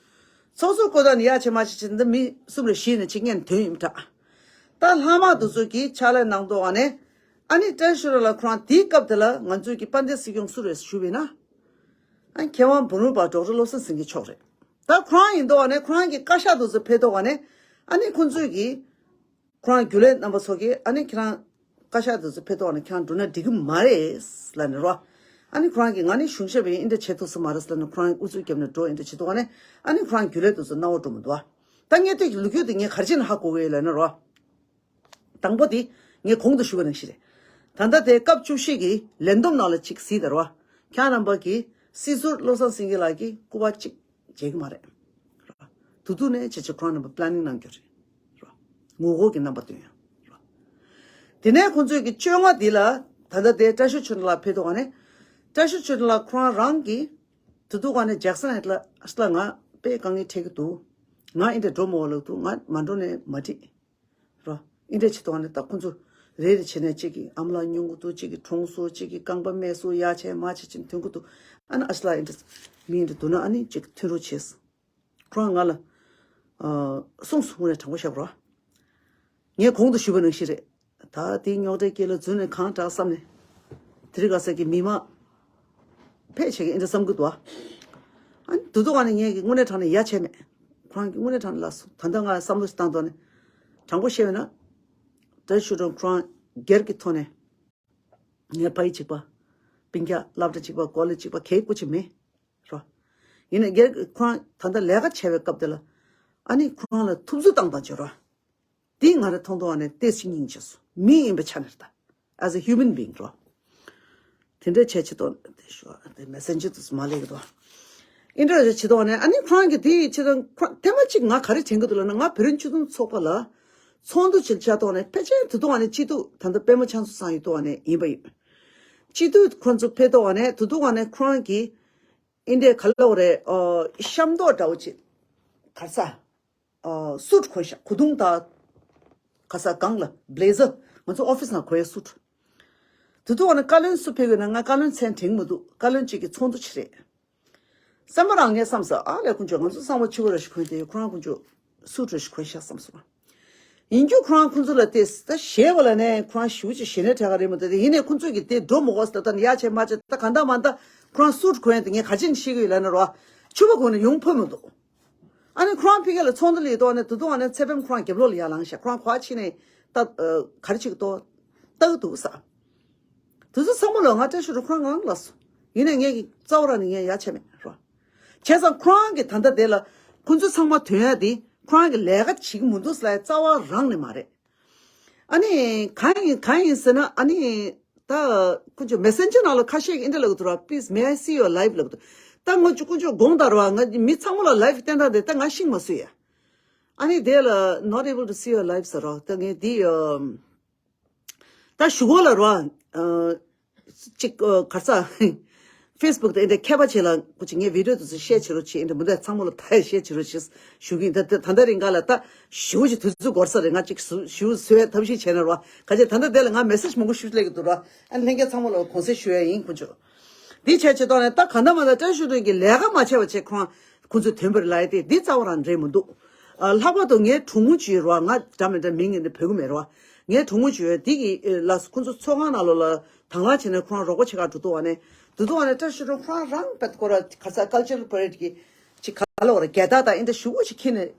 ཚོགས་གཙོ་བསྐོས་དུས་ནས་ཡར་བྱས་མར་བྱས་བྱས། འདི་མི་གསུམ་རེ་བཞི་ནས་གཅིག་གཉིས་ཐོན་ཡིན་འདྲ། ད་ལྷག་མ་དེ་ཚོ་གིས་ཕྱག་ལས་གནང་དུས་ནས། ཨ་ནི་བཀྲ་ཤིས་ཆོས་སྒྲོན་ལགས་ཁོ་རང་དེའི་སྐབས་དེ་ལ་ང་ཚོའི་གི་དཔལ་ལྡན་སྲིད་སྐྱོང་སུ་རེད་ཞུས་པ་ཡིན་ན། ཨ་མཁས་དབང་བུ་རམ་པ་ཌོག་ཊར་བློ་བཟང་སེང་གེ་མཆོག་རེད། ད་ཁོ་རང་ཡིན་དུས་ནས་ཁོ་རང་གི་བཀའ་ཤག་དེ་ཚོ་ཕེབས་དུས་ནས། ཨ་ནི་ཁོང་ཚོས་ཀྱིས་ཁོ་རང་རྒྱུན་ལས་རྣམ་པ་ཚོ་གིས་ཨ་ནི་ཁྱེད་རང་བཀའ་ཤག་དེ་ཚོ་ཕེབས་དུས་ནས་ཁྱེད་རང་འགྲོ་ན་འགྲིག་གི་མ་རེད་ལབ་ནས་རོ། ཨ་ནི་ཁོ་རང་གིས་ང་ནི་གཞུང་ཞབས་ཡིན། འདི་འདྲ་བྱེད་ཐུབ་ས་མ་རེད་ལབ་ནས་ཁོ་རང་ཨུ་ཚུགས་བརྒྱབ་ནས་འགྲོ། འདི་འདྲ་བྱེད་དུས་ནས་ཨ་ནི་ཁོ་རང་རྒྱུན་ལས་དེ་ཚོ་སྣང་བ་འགྲོ་མི་འདུག་བ། ད་ངས་ལྟོས་ཀྱི་ལོ་རྒྱུས་དེ་ངས་ག་རེ་བྱས་ནས་ཧ་གོ་གི་ཡོད་ལབ་ན་རོ། དང་པོ་དེ་ངས་གོང་དུ་ཞུས་པ་ནང་བཞིན་རེད། ད་ལྟ་དེ་སྐབས་བཅུ་བཞི་གི་ལས་བསྡོམས་ནང་ལ་ཅིག་གཟིགས་དང་རོ། ཁྱེད་རྣམ་པ་གིས་སྲིད་ཟུར་བློ་བཟང་སེང་གེ་ལགས་ཀྱི་སྐུ་པར་གཅིག་མཇལ་གི་མ་རེད། དུ་དུ་ནས་ཆེ་ཆེ་ཁོང་རྣམ་པ་པི་ལེ་ནིང་གནང་རྒྱུ་རེད། ངོ་རྒོལ་གྱི་རྣམ་པ་སྟོན་ཡ། དེ་ནས་ཁོང་ཚོས་ཀྱི་བཅོ་ལྔ་འདི་ལ་ད་ལྟ་དེ་བཀྲ་ཤིས་ཆོས་སྒྲོན་ལགས་ཕེབས་དུས་ནས། བཀྲ་ཤིས་ཆོས་སྒྲོན་ལགས་ཁོ་རང་རང་གིས་དུ་དུ་ག་ནས་ཇེག་སན་ལ་ལ་ང་དཔེ་དཀའ་ངལ་འཕྲད་ཀྱི་འདུག་ང་འདི་འདྲ་འགྲོ་མི་འོས་ལབ་འདུག་ང་མ་འགྲོ་ནས་མ་འགྲིག་རོ། འདི་འདྲ་བྱེད་དུས་ནས་ད་ཁོང་ཚོ་རེ་རེ་བྱས་ནས་གཅིག་གིས་ཨ་མ་ལགས་སྨྱོ་གི་འདུག་གཅིག་གིས་གྲོངས་སོང་། གཅིག་གིས་རྐང་པ་རྨས་སོང་། ཡར་བྱས་མར་བྱས་ཕྱིན་ཐོན་གྱི་འདུག་ཨ་ནི་ཨ་ཤ་ལགས་འདི་འདྲ་མི་འདི་འདྲ་འདུག་ན་ཨ་ནི་གཅིག་མཐུན་རོགས་བྱས། ཁོ་རང་ང་ལ་ཨ་གསུངས་སོང་། དངོས་གནས་དྲང་པོ་བཤད་པ་རོ། ངས་གོང་དུ་ཞུས་པ་ནང་བཞིན་རེད། ད་དེའི་རྙོག་དྲའི་རྐྱེན་ལ་རྫུན་ནས་གང་དྲག་བསམ་ནས། དེ་རིང་ཁ་སང་གི་མི་མང་ཕལ་ཆེ་གིས་འདི་འདྲ་བསམ་གྱི་འདུག་ཨ་ནི་དུ་དུ་ག་ནས་ངས་ཀྱི་དངོས་གནས་དྲང་གནས་ཡ་བྱས་མེད། ཁོ་རང་གིས་དངོས་གནས་དྲང་གནས་ལབ་སོང་། ད་ལྟ་ང་བསམ་བློ་ཞིག་བཏང་དོན་ནས། དྲང་པོ་བཤད་པ་ན། བཀྲ་ཤིས་ཆོས་སྒྲོན་ཁོ་རང་སྒེར་གྱི་ཐོག་ནས། ངའི་ཕ་ཡུལ་གཅིག་པ། སྤུན་ཀྱག་སློབ་གྲྭ་གཅིག་པ། ཀོ་ལེཇ་གཅིག་པ། གའི་སྐུ་མཁྱེན་མེད། རོ། ཡིན་ནའི་སྒེར་ཁོ་རང་ད་ལྟ་ལས་ཀ་བྱས་པའི་སྐབས་དེ་ལ། ཨ་ནི་ཁོ་རང་ལ་ཐུབ་ཚོད་བཏང་བཏང་བྱོས་རོ། དེ་ང་རང་མཐོང་དུས་ནས་ཏོག་ཙམ་སྙིང་རྗེ་སོང་། མི་ཡིན་པའི་ཆ་ནས་ད། As a human being རོ། དེ་འདྲ་བྱས་ཆེད་དུ་དེ་ཤོ་དེ་མེ་སེན་ཇར་དུ་མ་ལས་གི་དོ། ཨིན་དྲ་བྱས་ཆེད་དུ་ནས་ཨ་ནི་ཁོ་རང་གིས་དེ་ཡི་ཆེད་དུ་ཁོ་ཐེངས་མ་གཅིག་ང་ག་རེ་དྲན་གི་འདུག་ལབ་ན། ང་བོད་རིགས་སྤྱི་མཐུན་ཚོགས་པ་ལ་ཚོགས་འདུ་ཅིག་བྱས་ཐོག་ནས། ཕལ་ཆེར་དེ་དུས་ནས་སྤྱི་འཐུས་ད་ལྟ་པད་མ་ཆབ་མཚོ་ཚང་ཡོད་དུས་ནས་ཡིན་པ་ཡིན། སྤྱི་འཐུས་ཁོ་ཚོ་ཕེབས་ཐོག་ནས་དེ་དུས་ནས་ཁོ་རང་གིས་ཨིན་དྲའི་ག་ལབ་རེད། ཨོ་ཤམ་ཐོག་འདྲ་བོ་ཅིག་ག་རེ་ཟ། ཨ་སུཊ་གོན་ཤག་གོས་ཐུང་དང་། ཁ་ས་སྒང་ལ་བྷི་ལེ་ཛར། ང་ཚོ་ཨོ་ཕི་སི་ནང་གོན་ཡ་སུཊ། དེ་དུས་ང་ནི་བཀའ་བློན་སུ་ཕེབས་ཡོད་ན། ང་བཀའ་བློན་མཚན་དྲན་མི་འདུག་བཀའ་བློན་གཅིག་གི་ཚོགས་འདུ་ཅིག་རེད། སེམས་པ་རང་ངས་བསམ་སོང་། ཨ་ལས་ཁོང་ཚོས་ང་ཚོ་གཙང་མ་ཕྱུག་པོ་ར་ཞིག་གོན་དེ། ཁོ་རང་ཁོང་ཚོས་སུ་ཊི་ར་ཞིག་གོན་ཤག་བསམ་སོང་། ཡིན་རྒྱུ་ཁོ་རང་ཁོང་ཚོ་ལ་བལྟས་ད་ཞེད་པ་ལ་ནས་ཁོ་རང་ཞུ་ཅིག་ཞེད་ནས་དྲག་ག་རེད་མ་གཏོགས། དེ་ཡིན་ནས་ཁོང་ཚོས་ཀྱི་དེ་འགྲོ་མི་དགོས་ཟེར། ད་ནི་ཡ་བྱས་མ་བྱས་ད་གང་ལྟར་མ་ལྟར་ཁོ་རང་སུ་ཊི་གོན་དེ་ངས་ག་ཅིག་ཤེས་ཀྱི་ཡོད་ལབ་ན་རོ། ཕྱུ་པ་གོན་ནས་ཡོང་ཕོད་མི་འདུག་ཨ་ནི་ཁོ་རང་ཕ་གི་ལ་ཚོགས་འདུ་ལ་ཡོད་དོ། ཨ་ནི་དེ་དུས་ཨ་ནི་ཚེ་ཕེམ་ཁོ་རང་རྒྱབ་ལོགས་ལ་ཡར་ལངས་ཤག་ཁོ་རང་ག་པར་ཕྱིན་ནས་ད་ག་རེ་བྱེད་ཀྱི་འདུག་ལྟ་གི་འདུག་ས། དེ་ཚོ་ཚང་མ་ལ་ང་བཀྲ་ཤིས་སྒྲོལ་ཁོ་རང་ངང་ལབ་སོང་། ཡིན་ནའི་ངས་ཀྱི་རྩ་བ་རང་ནས་ངས་ཡ་བྱས་མེད་རོ། བྱས་ཙང་ཁོ་རང་གི་ད་ལྟ་དེ་ལ་ཁོ་ཚོ་ཚང་མ་དོན་ཡ་དེ་ཁོ་རང་གི་ལས་ཀ་བྱེད་ཀྱི་མི་འདུག་ཟེར་ལ་རྩ་བ་རང་ནས་མ་རེད། ཨ་ནི་གང་ཡིན་གང་ཡིན་ཟེར་ན། ཨ་ནི་ད་ཁོ་ཚོ་མེ་སེན་ཇར་ནང་ལ་ཁ་ཤས་ཀྱིས་འདི་འདྲ་ལབ་ཀྱི་འདུག་ར། Please, may I see your live? ལབ་ཀྱི་འདུག་ད་ང་ཚོ་ཁོ་ཚོ་དགོངས་དག་ར། ང་མི་ཚང་མ་ལ་ལའིབ་སྟོན་སྟངས་དེ་ད་ང་ཤེས་མ་སོང་ཡ། ཨ་ནི་དེ་ལ་not able to see your live ཟེར་རོ། ད་ངས་འདི་ཨ། ད་གཞུག་གུ་ལ་རོ། ཨ། ཅིག་ཨ། ག་རེ་ཟ། ཕེ་སི་བུག་དེ་འདྲ་མཁས་པ་བྱས་ལ་ཁོ་ཅིག་ངས་བི་ཌི་ཡོ་དེ་ཚོ་ཤེར་བྱེད་རོགས་བྱེད། འདི་འདྲ་མི་འདུག་ཚང་མ་ལ་ད་ཡ་ཤེར་བྱེད་རོགས་བྱེད་ཞུ་གི་ཡིན། ད་ད་ད་ལྟ་རིང་ག་ལ་ད་ཞུ་ཅིག་དུས་ཚོད་འགོར་ས་རེད། ང་ཅིག་ཞུ་ཞུ་བའི་ཐབས་ཤེས་བྱས་ན་རོ། ག་ཅེ་ད་ལྟ་དེ་ལ་ང་མེ་སེ་ཇི་མང་པོ་ཞུ་སླེབས་ཀྱི་འདུག་རོ། ཨ་ལྷན་རྒྱས་ཚང་མ་ལ་དགོངས་སེལ་ཞུ་ཡ་ཡིན་ཁོ་ཚོ། འདི་བྱས་བྱས་ཐོག་ནས་ད་གང་ལྟར་མ་ལྟར་བཀྲ་ཤིས་སྒྲོལ་གྱི་ལས་ཀ་མ་བྱས་པ་བྱས་ཁོང་ཁོ་ཚོས་ཐོན་པར་ལབ་ཡ་དེ་འདི་རྩ་བ་རང་རེད་མི་འདུག་ཨ། ལྷག་པར་དུ་ངའི་གྲོགས་མོ་ཅིག་ཡོད་རེད་བ། ང་འདྲ་མི་འདྲ་མིང་ངས་འདི་འབོད་ཀྱི་མེད་རེད་བ། ངའི་གྲོགས་མོ་ཅིག་ཡོད། འདི་གི་ལ་ཁོ་ཚོ་ཚོགས་ཁང་ནང་ལོགས་ལ་དང་བླངས་བྱས་ནས་ཁོ་རང་རོགས་པ་བྱེད་ག་འགྲོ་འདུག་བ་ནས། འདུག་འདུག་བ་ནས་བཀྲ་ཤིས་སྒྲོལ་ཁོ་རང་རང་བེད་ཁོ་ར་ག་ས་ཀལ་ཅར་པ་རེཌ་གི་ཅིག་ག་ལ་བ་ར་རྒྱལ་དར་དང་ཨེ་འདྲ་ཞུ་བོ་ཞིག་ཁྱེར་ནས་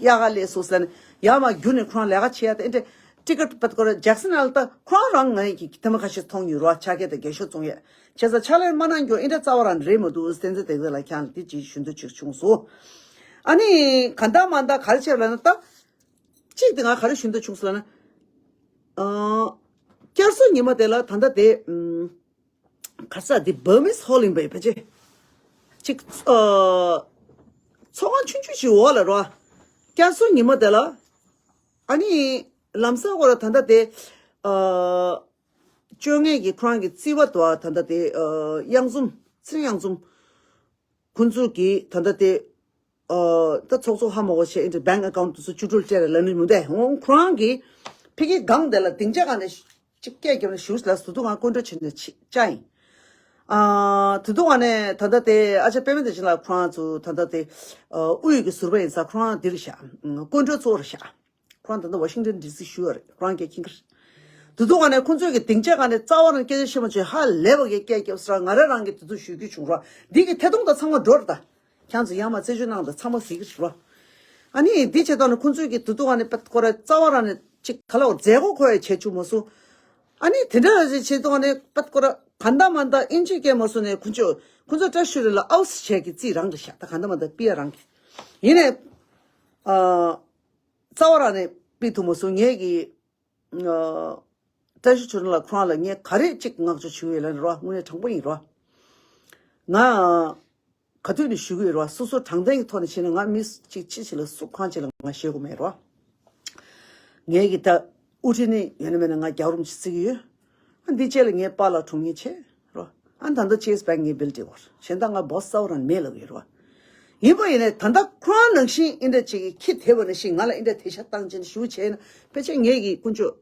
གཡག་ག་སླེབས་སོང་ཟེར་ནས་ཡར་མར་བརྒྱུགས་ནས་ཁོ་རང་ལས་ཀ་བྱེད་ཡ་དང་ཨེ་འདྲ་ཊི་ཀེ་ཊི་བེད་ཁོ་ར་ཇེག་སན་ཧོལ་ད་ཁོ་རང་རང་ངའི་གི་ཐེངས་མ་ཁ་ཤས་མཐོང་ཡོད་རེད་བ། ཕྱག་རྒྱ་དང་རྒྱན་ཤོག་བཙོང་ཡས་བྱས་ཙང་ཕྱག་ལས་མ་གནང་རྒྱུ་ཨེ་འདྲ་རྩ་བ་རང་རེད་མི་འདུག་བསྟན་འཛིན་བདེ་ལེགས་ལགས་ཁྱེད་རང་ལ་འདི་ཅིག་ཞུ་འདོད་ཅིག་བྱུང་སོང་། ཨ་ནི་གང་ལྟར་མ་ལྟར་ག་རེ་བྱས་ལབ་ན། ད་གཅིག་དེ་ང་ག་རེ་ཞུ་འདོད་བྱུང་སོང་ལབ་ན། ཨ། བསྐྱར་གསོ་ཉི་མ་དེ་ལ་ད་ལྟ་དེ་ཨམ། ག་རེ་ཟ་དེ་བར་མིས་ཧོལ་ཡིན་པ་ཡིན་ཕལ་ཆེར། ཅིག་ཨ། ཚོགས་ཁང་ཆུང་ཆུང་ཞིག་འོག་ལ་རོ། བསྐྱར་གསོ་ཉི་མ་དེ་ལ། ཨ་ནི་ལམ་སང་ཁོ་ར་ད་ལྟ་དེ་ཨ། བཅོ་ལྔ་གི་ཁོ་རང་གི་རྩིས་པ་དུ་བ་ད་ལྟ་དེ་ཨ། གཡང་འཛོམས། ཚེ་རིང་གཡང་འཛོམས། ཁོང་ཚོ་གིས་ད་ལྟ་དེ་ཨ། ད་ཚོགས་གཙོ་ཧ་མ་གོ་བྱས་ཨེ་འདྲ་བེང་ཨ་ཀའུན་ཊི་དེ་ཚོ་བཅུད་སྒྲིལ་སྤྲད་རེད་ལབ་ནི་མི་འདུག་ཨེ། འོང་ཁོ་རང་གིས་ཕ་གི་སྒང་དེ་ལ་སྡིངས་ཆ་སྒང་ནས་ཅིག་སྐད་བརྒྱབ་ནས་ཞུ་ལ་སུ་དུ་ང་སྐུ་མགྲོན་བྱས་ནས་ཅི་བཅར་ཡིན། ཨ། དེ་དུས་ང་ནས་ད་ལྟ་དེ་ཨ་ཅག་པད་མ་བདེ་ཆེན་ལགས་ཁོ་རང་ཚོ་ད་ལྟ་དེ་ཨ། དབུས་ཀྱི་ཟུར་པ་ཡིན་ཙང་ཁོ་རང་འདིར་བཞག་སྐུ་མགྲོན་གཙོ་བོར་བཞག་ཁོ་རང་ད་ལྟ་ཝ་ཤིང་ཏན་ཌི་སི་བཞུགས་ཡོད་རེད། ཁོ་རང་སྐད་མཁྱེན་གྱི་རེད། དེ་དུས་ང་ནས་ཁོང་ཚོས་ཀྱི་སྡིངས་ཆ་སྒང་ནས་རྩ་བ་རང་སྐད་ཆ་བཤད་མ་བྱུང་། ཧ་ལས་པ་གི་སྐད་རྒྱབ་ས་ར་ང་རང་རང་གི་དེ་དུས་ཞུ་རྒྱུ་བྱུང་ར། འདི་གི་ཐད་གཏོང་དང་ཚང་མ་འགྲོ་ར། ད་ཁྱེད་ཚོ་ཡར་མར་རྩད་གཅོད་གནང་དང་ཚང་མ་གཟིགས་ཀྱི་རེད་ར། ཨ་ནི་འདི་བྱས་ཙང་ནས་ཁོང་ཚོས་ཀྱི་དེ་དུས་ང་ནས་པད་ཁོ་ར་རྩ་བ་རང་ནས་ཅིག་ག་ལ་བ་མཛད་སྒོ་ཁོ་ཡ་བྱས་བཅུག་མ་སོང་། ཨ་ནི་དེ་འདྲ་ཞིག་བྱས་དུས་ང་ནས་པད་ཁོ་ར་ག་འདྲ་མ་འདྲ་ཨིན་ཇི་སྐད་མ་སོང་ནས་ཁོང་ཚོ་ཁོང་ཚོ་བཀྲ་ཤིས་རེད་ལ་ཨའུ་སི་བྱས་ཀྱི་རྩིས་རང་རེད་ཤག་ད་ག་འདྲ་མ་འདྲ་པི་ཡ་རང་གི་ཡིན་ནས། ཨ། རྩ་བ་རང་ནས་ཕུད་ཐུབ་མ་སོང་། ངས་ཀྱི་ཨ། བཀྲ་ཤིས་ཆོས་སྒྲོན་ལགས་ཁོ་རང་ལ་ངས་ག་རེ་གཅིག་བསྔགས་བརྗོད་ཞུ་ཡོད་ལབ་ན་རོ། དངོས་གནས་དྲང་པོ་ཡིན་རོ། ང་ག་དུས་ནས་ཞུ་གི་ཡོད་རོ། སོ་སོ་དྲང་བདེན་གྱི་ཐོག་ནས་བྱས་ན་ང་མི་གཅིག་ཕྱི་ཕྱི་ལ་སུ་གང་ཅིག་ལ་ང་ཞེད་དགོས་མེད་རོ། ངས་ཀྱི་ད་དབུ་ཁྲིད་ནི་ཡོད་ན་མེད་ན་ང་རྒྱལ་བ་རིན་པོ་ཆེ་བརྩི་གི་ཡོད། ཨ་འདི་བཅས་ལ་ངའི་པཱ་ལགས་དྲུང་ཡིག་བྱས་རོ། ཨ་ད་ལྟ་ཅེས་བེང་ངའི་བིལ་ཌིང་བར་གཞན་དག་ང་སྦོ་ས་ས་རང་མེད་ལབ་ཡོད་རོ། ཡིན་པ་ཡིན་ནའི་ད་ལྟ་ཁོ་རང་ནང་བཞིན་ཨིན་འདྲ་ཅིག་གི་ཁྱི་དེ་བ་ནང་བཞིན་ང་ལ་ཨིན་འདྲ་དེ་ཤ་བཏང་ཅན་ཞུ་བྱས་ན་ཕལ་ཆེར་ངས་ཀྱི་དཀོན་མཆོག་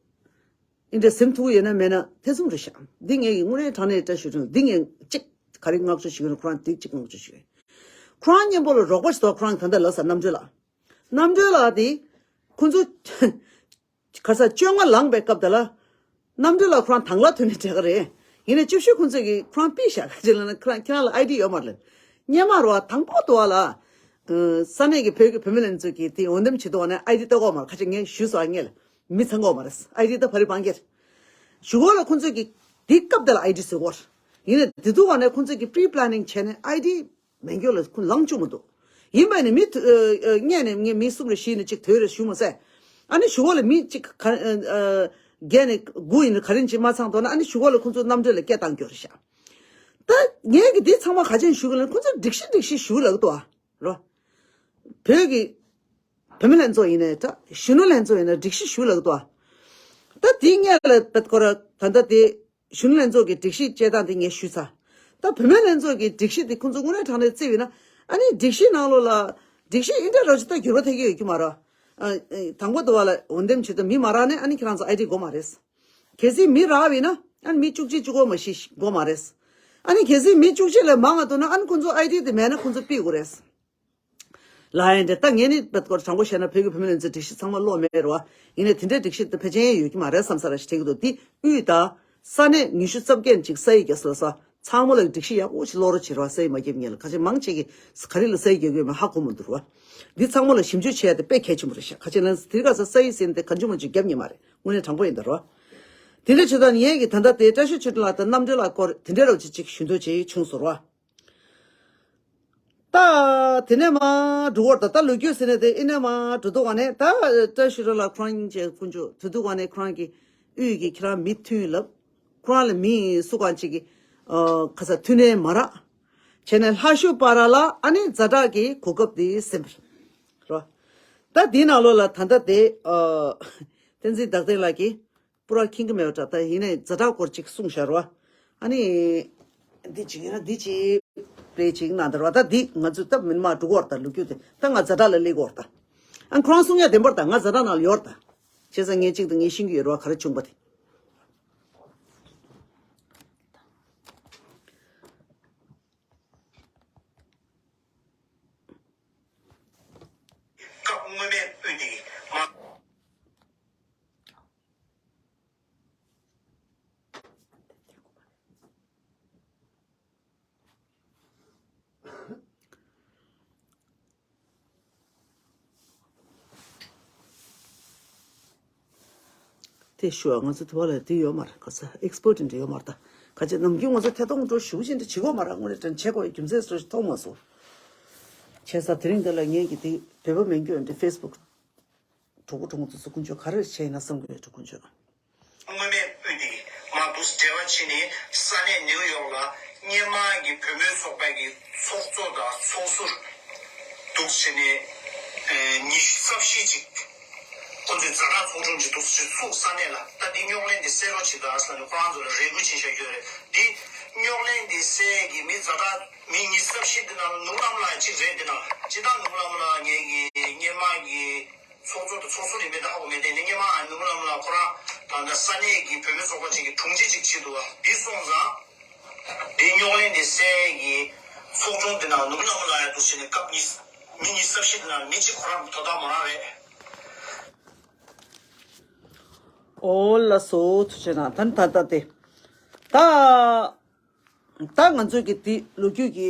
ཨིན་འདྲ་སེམས་ཐུག་ཡོད་ན་མེད་ན་ཐེ་ཚོམ་རེད་ཤག་འདི་ངས་ཀྱི་དངོས་གནས་དྲང་གནས་བཀྲ་ཤིས་སྒྲོན་འདི་ངས་གཅིག་ག་རེ་བསྔགས་བརྗོད་ཞུ་གི་ཡོད་ན་ཁོ་རང་འདི་གཅིག་བསྔགས་བརྗོད་ཞུ་གི་ཡོད། ཁོ་རང་མཉམ་པོ་ལ་རོགས་པ་ཞིག་འདུག་ཁོ་རང་ད་ལྟ་ལབ་ས་རྣམ་གྲོལ་ལགས། རྣམ་གྲོལ་ལགས་དེ་ཁོ་ཚོ་ག་ས་བཅོ་ལྔ་ལངས་པའི་སྐབས་དེ་ལ། རྣམ་གྲོལ་ལགས་ཁོ་རང་དང་བླངས་ཐོན་ནས་བྲལ་གི་རེད། ཡིན་ནའི་བཅུ་བཞི་ཁོང་ཚོས་ཀྱིས་ཁོ་རང་ཕུད་བཞག་ག་ཅི་ལབ་ན་ཁོ་རང་ཁྱེད་རང་ལ་ཨའི་ཌི་ཡོད་མ་རེད། སྔོན་མ་རེད་བ། དང་པོ་དུ་བ་ལ། ས་གནས་ཀྱི་བོད་ཀྱི་བུད་མེད་ལྷན་ཚོགས་ཀྱིས་དེ་འོས་འདེམས་བྱེད་དུས་ནས་ཨའི་ཌི་བཏོན་གོ་མ་རེད། ཁ་ཅིག་ངས་ཞུས་སོང་ཨ། ངས་ལ་མི་ཚང་གོ་མ་རེད། ཨའི་ཌི་ད་ཕ་རི་བང་གེར་ཞུ་གོ་ལ་ཁོང་ཚོས་ཀྱིས་དེ་སྐབས་དེ་ལ་ཨའི་ཌི་བཟོས་གོ་རེད། ཡིན་ནའི་དེ་དུས་ནས་ཁོང་ཚོས་ཀྱིས་པི་རི་པི་ལེ་ནིང་བྱས་ནས་ཨའི་ཌི་མེད་རྒྱུ་ལ་ཁོང་ལངས་བཅུག་མི་འདུག་ཡིན་པ་ནི་མི་ཐུ་ཨ་ཨ་ངས་ནི་ངས་མི་གསུམ་རེ་བཞི་ནི་གཅིག་དོད་རེ་ཞུ་མ་ཟད། ཨ་ནི་གཞུག་གུ་ལ་མི་གཅིག་ག་ཨ་ཨ་བརྒྱད་ནས་དགུ་ཡིན་ན་ག་རེ་ཡིན་ཅིག་མ་ཚང་དོ་ན་ཨ་ནི་གཞུག་གུ་ལ་ཁོང་ཚོ་རྣམ་གྲོལ་ལ་སྐད་བཏང་རྒྱུ་རེད་ཤག་ད་ངས་ཀྱི་འདི་ཚང་མ་ག་ཅན་ཞུ་གི་ལ་ཁོང་ཚོ་སྒྲིག་གཞི་སྒྲིག་གཞི་ཞུ་ལབ་ཀྱི་འདུག་ཨ་རོ། བོད་ཀྱི་བུད་མེད་ལྷན་ཚོགས་ཡིན་ནའི་འདྲ། གཞོན་ནུ་ལྷན་ཚོགས་ཡིན་ན་སྒྲིག་གཞི་ཞུ་ལབ་ཀྱི་འདུག་ཨ། ད་དེ་ངས་ལ་བེད་ཁོ་ར་ད་ལྟ་དེ། གཞོན་ནུ་ལྷན་ཚོགས་ཀྱི་སྒྲིག་གཞི་བཅས་དང་དེ་ངས་ཞུས་ཚར། ད་བུད་མེད་ལྷན་ཚོགས་ཀྱི་སྒྲིག་གཞི་དེ་ཁོང་ཚོ་དངོས་གནས་དྲང་གནས་བརྩིས་པ་ཡིན་ན། ཨ་ནི་སྒྲིག་གཞི་ནང་ལོགས་ལ་སྒྲིག་གཞི་ཨིན་འདྲ་རོ་ཅིག་ད་འགྱུར་བ་ཐེབས་ཀྱི་ཡོད་ཀྱི་མ་རེད། ཨ་ཨ་དང་པོ་དུ་བ་ལ་འོས་འདེམས་བྱེད་དུས་མི་མ་རག་ནས་ཨ་ནི་ཁྱེད་རང་ཚོ་ཨའི་ཌི་དགོས་མ་རེད། གལ་སྲིད་མི་རག་པ་ཡིན་ན་ ཨ་ནི་མི་བཅུ་གཅིག་བཅུ་གོ་མ་ཤི་དགོས་མ་རེད། ཨ་ནི་གལ་སྲིད་མི་བཅུ་གཅིག་ལས་མང་བ་འདུག་ན་ཨ་ནི་ཁོང་ཚོ་ཨའི་ཌི་དེ་མེད་ན་ཁོང་ཚོ་ཕུད་དགོས་རེད། ལ་ཡིན་ཏེ་ད་ངས་ནི་བེད་སྐོར་དྲང་པོ་བཤད་ན་བོད་ཀྱི་བུད་མེད་ལྷན་ཚོགས་སྒྲིག་གཞི་ཚང་མ་ཀློག་མེད་རེད་བ། ཡིན་ནའི་དེ་འདྲའི་སྒྲིག་གཞི་དེ་ཕལ་ཆེར་ཡོད་ཀྱི་མ་རེད་བསམ་ས་ར་ཞིག་དྲན་གྱི་འདུག་དེ་དབུས་དང་ས་གནས་ཉི་ཤུ་རྩ་བརྒྱད་ཅིག་ས་ཡིག་རྒྱ་སོ་ལ་ས་ཚང་མ་ལ་སྒྲིག་གཞི་ཡག་པོ་ཞིག་ཀློག་རོགས་བྱེད་རོགས། ས་ཡིག་མ་བརྒྱབ་ངེས་ལ་ཁ་ཆེ་མང་ཆེ་གི་ག་རེ་ལ་ས་ཡིག་རྒྱག་གི་ཡོད་མེད་ཧ་གོ་མི་འདུག་ར། འདི་ཚང་མ་ལ་ཞིབ་འཇུག་བྱས་ཏེ་དཔེ་གལ་ཆེན་པོ་རེད་ཤག་ཁ་ཆེ་ལ་དེ་ག་ས་ས་ཡིག་ཟིན་ཏེ་གང་བྱུང་མ་བྱུང་བརྒྱབ་ཉེས་མ་རེད། དངོས་གནས་དྲང་པོ་ཡིན་ད་ར། དེ་འདྲ་བྱེད་དང་ངས་ཀྱི་ད་ལྟ་དེ་བཀྲ་ཤིས་ཆོས་སྒྲོན་ལགས་དང་རྣམ་གྲོལ་ལགས་སྐོར་དེ་འདྲ་རོགས་ཅིག་ཅིག་ཞུ་འདོད་ཅིག་བྱུང་སོང་ར། ད་དེ་ནས་མ་འགྲོ་བར་ད་ལྟ་ལོ་རྒྱུས་ཟེར་ནས་དེ་ཨེ་ནས་མ་འགྲོ་འདུག་ག་ནས། ད་བཀྲ་ཤིས་ར་ལ་ཁོ་རང་ཅེས་ཀུན་སྤྱོད་དུས་དུས་ག་ནས་ཁོ་རང་གི་དབུས་ཀྱི་ཁྱེད་རང་མི་མཐུན་ལབ། ཁོ་རང་ལ་མི་སུ་གང་ཅིག་གི་ཁ་ས་མཐུན་ནས་མ་རག་བྱས་ནས་ལྷ་ཤུ་པ་ར་ལ་ཨ་ནི་ཛ་དྲག་གི་གོ་སྐབས་དེ་ཟིན་པ་རེད། ད་དེའི་ནང་ལོགས་ལ་ད་ལྟ་དེ་བསྟན་འཛིན་བདག་ལྡན་ལགས་ཀྱིས། པུ་ར་ཁྱིང་གི་མེད་པ་འདྲ། ད་ཡིན་ནའི་ཛ་དྲག་སྐོར་ཅིག་གསུངས་བཞག་རོ། ཨ་ནི། འདི་ཅིག་ཡིན་ན་འདི་ཅིག་རེད་ཅིག་ན་འདར་བ། ད་འདི་ང་ཚོས་ད་མིན་མ་འགྲོ་གོ་བར་ད་ལོ་རྒྱུས་དེ་ད་ང་ཛ་དྲག་ལ་སླེབས་གོ་བར་ད། ཨ་ཁོ་རང་གསུང་ཡ་བདེན་པར་ད་ང་ཛ་དྲག་ནང་ལ་ཡོད་ད། བྱས་ཙང་ངས་ཅིག་ད་ངས་ཤེས་ཀྱི་ཡོད་རོ་ག་རེ་བྱུང་པ་དེ། སྐབས་སྔོན་མའི་དབུས་འདི་མ། དེ་ཞུ་བ་ང་ཚོ་དུ་བ་ལ་དེ་ཡོད་མ་རེད། ག་ས་ཨེག་སི་པོ་ཊི་འདྲ་ཡོད་མ་རེད་ད། ག་ཅི་ནམ་རྒྱུན་ང་ཚོ་ཐད་གཏོང་འགྲོ་ཞུ་བཞིན་དུ་བྱེད་དགོས་མ་རེད། དངོས་གནས་དྲན་བྱེད་དགོས་རྒྱུ་མཚན་སོ་ཞིག་མཐོང་མ་སོང་། བྱས་ཙང་དེ་རིང་འདི་ལ་ངས་ཀྱི་དེ་བོད་པ་མིང་སྐྱོན་འདི་ཕེ་སི་བུག་གྲོགས་པོ་གྲོགས་མོ་ཚོ་ཚོ་དཀོན་མཆོག་ག་རེ་བྱས་ཡིན་ན་བསམ་གྱི་ཡོད་དྲ་དཀོན་མཆོག་སྔོན་མའི་དབུས་འདི་མ་འདུག་འབྲེལ་བ་བྱས་ནས་ས་གནས་ནེའུ་ཡོག་ལ་སྔོན་མ་གི་བོད་མིའི་ཚོགས་པ་གི་ཚོགས་གཙོ་དང་ཚོགས་ཟུར་འདུག་བྱས་ནས་ཉི་ཤུ་རྩ་བཞི་ཅིག་ཁོ་ཚོས་ཛ་དྲག་ཚོགས་ཆུང་ཅིག་འདུག་ཚུགས་ས་གནས་ལ་ད་འདི་རྙོག་གླེང་འདི་སེལ་རོགས་བྱེད་དང་ཟེར་ནས་ཁོ་རང་ཚོ་ལ་རེ་སྐུལ་བྱས་བཞག་ཡོད་རེད། འདི་རྙོག་གླེང་འདི་སེལ་གི་མི་ཛ་དྲག་མི་ཉི་ཤུ་རྩ་བཞི་འདི་ནང་ནུབ་ལམ་ལ་གཅིག་རེད། འདི་ནང་སྤྱི་བཏང་ནུབ་ལམ་ལ་ངས་ཀྱི་སྔོན་མ་གི་ཚོགས་གཙོ་དང་ཚོགས་ཟུར་ཡིན་པའི་ད་ཧ་གོ་མེད་དེ་ནི་སྔོན་མ་ནུབ་ལམ་ལ་ཁོ་རང་ད་ལྟ་ས་གནས་ཀྱི་བོད་མི་ཚོགས་པ་ཅིག་གི་དྲུང་ཆེ་ཅིག་བྱེད་འདུག་བ། འདི་སོང་ཙང་འདི་རྙོག་གླེང་འདི་སེལ་གྱི་ཚོགས་ཆུང་འདི་ནང་ནུབ་ལམ་ལ་ཡ་འདུག་ཟེར་ནས་སྐབས་ཉིས་མི་ཉི་ཤུ་རྩ་བཞི་འདི་ནང་མི་གཅིག་ཁོ་རང་དོ་བདག་མོ་རང་རེད། ཨོ་ལགས་སོ་ཐུགས་རྗེ་གནང་། ད་ད་ད་དེ་ད། ད་ང་ཚོས་ཀྱི་དེ་ལོ་རྒྱུས་ཀྱི་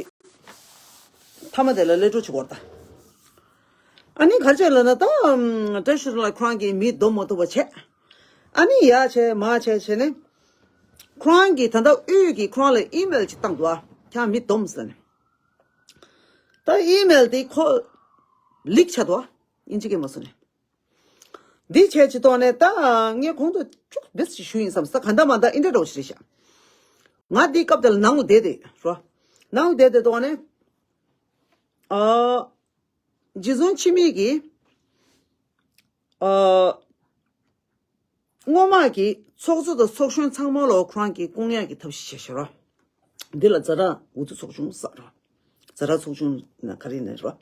མཐའ་མ་དེ་ལ་སླེབས་འགྲོ་བྱེད་དགོས་རེད་ད། ཨ་ནི་ག་རེ་བྱས་ལབ་ན་ད་བཀྲ་ཤིས་ལགས་ཁོ་རང་གིས་མི་སྡོམ་མ་ཐུབ་པ་བྱས། ཨ་ནི་ཡ་བྱས་མ་བྱས་བྱས་ནས་ཁོ་རང་གིས་ད་ལྟ་དབུས་ཀྱིས་ཁོ་རང་ལ་ཨི་མེལ་ཅིག་བཏང་འདུག་ཨ། ཁྱེད་རང་མི་སྡོམ་ཟེར་ནས། ད་ཨི་མེལ་དེ་ཁོ་ལིག་ཆགས་འདུག་ཨ། ཨིན་ཇི་སྐད་མ་སོང་ནས། འདི་བྱས་ཅི་ཐོག་ནས་ད་ངས་གོང་དུ་ཅུག་བེད་ཞིག་ཞུ་ཡིན་བསམ་ས་ག་འདྲ་མ་འདྲ་ཨིན་འདྲ་འདྲ་བོ་ཞིག་རེད་ཤག་ང་འདི་སྐབས་དེ་ལ་ནང་ལ་བསྡད་དེ་རོ། ནང་ལ་བསྡད་དེ་ཐོག་ནས་ཨ་རྗེ་བཙུན་འཆི་མེད་ཀྱིས་ཨ་སྔོན་མ་གི་ཚོགས་གཙོ་དང་ཚོགས་གཞོན་ཚང་མ་ལོ་ཁོ་རང་གི་སྐུང་ཡག་གི་ཐབས་ཤེས་བྱས་ཤག་རོ། འདི་ལ་ཛ་དྲག་འུ་ཚོ་ཚོགས་ཆུང་ཟེར་རོ། ཛ་དྲག་ཚོགས་ཆུང་ན་ག་རེ་ཡིན་ནའི་རོ།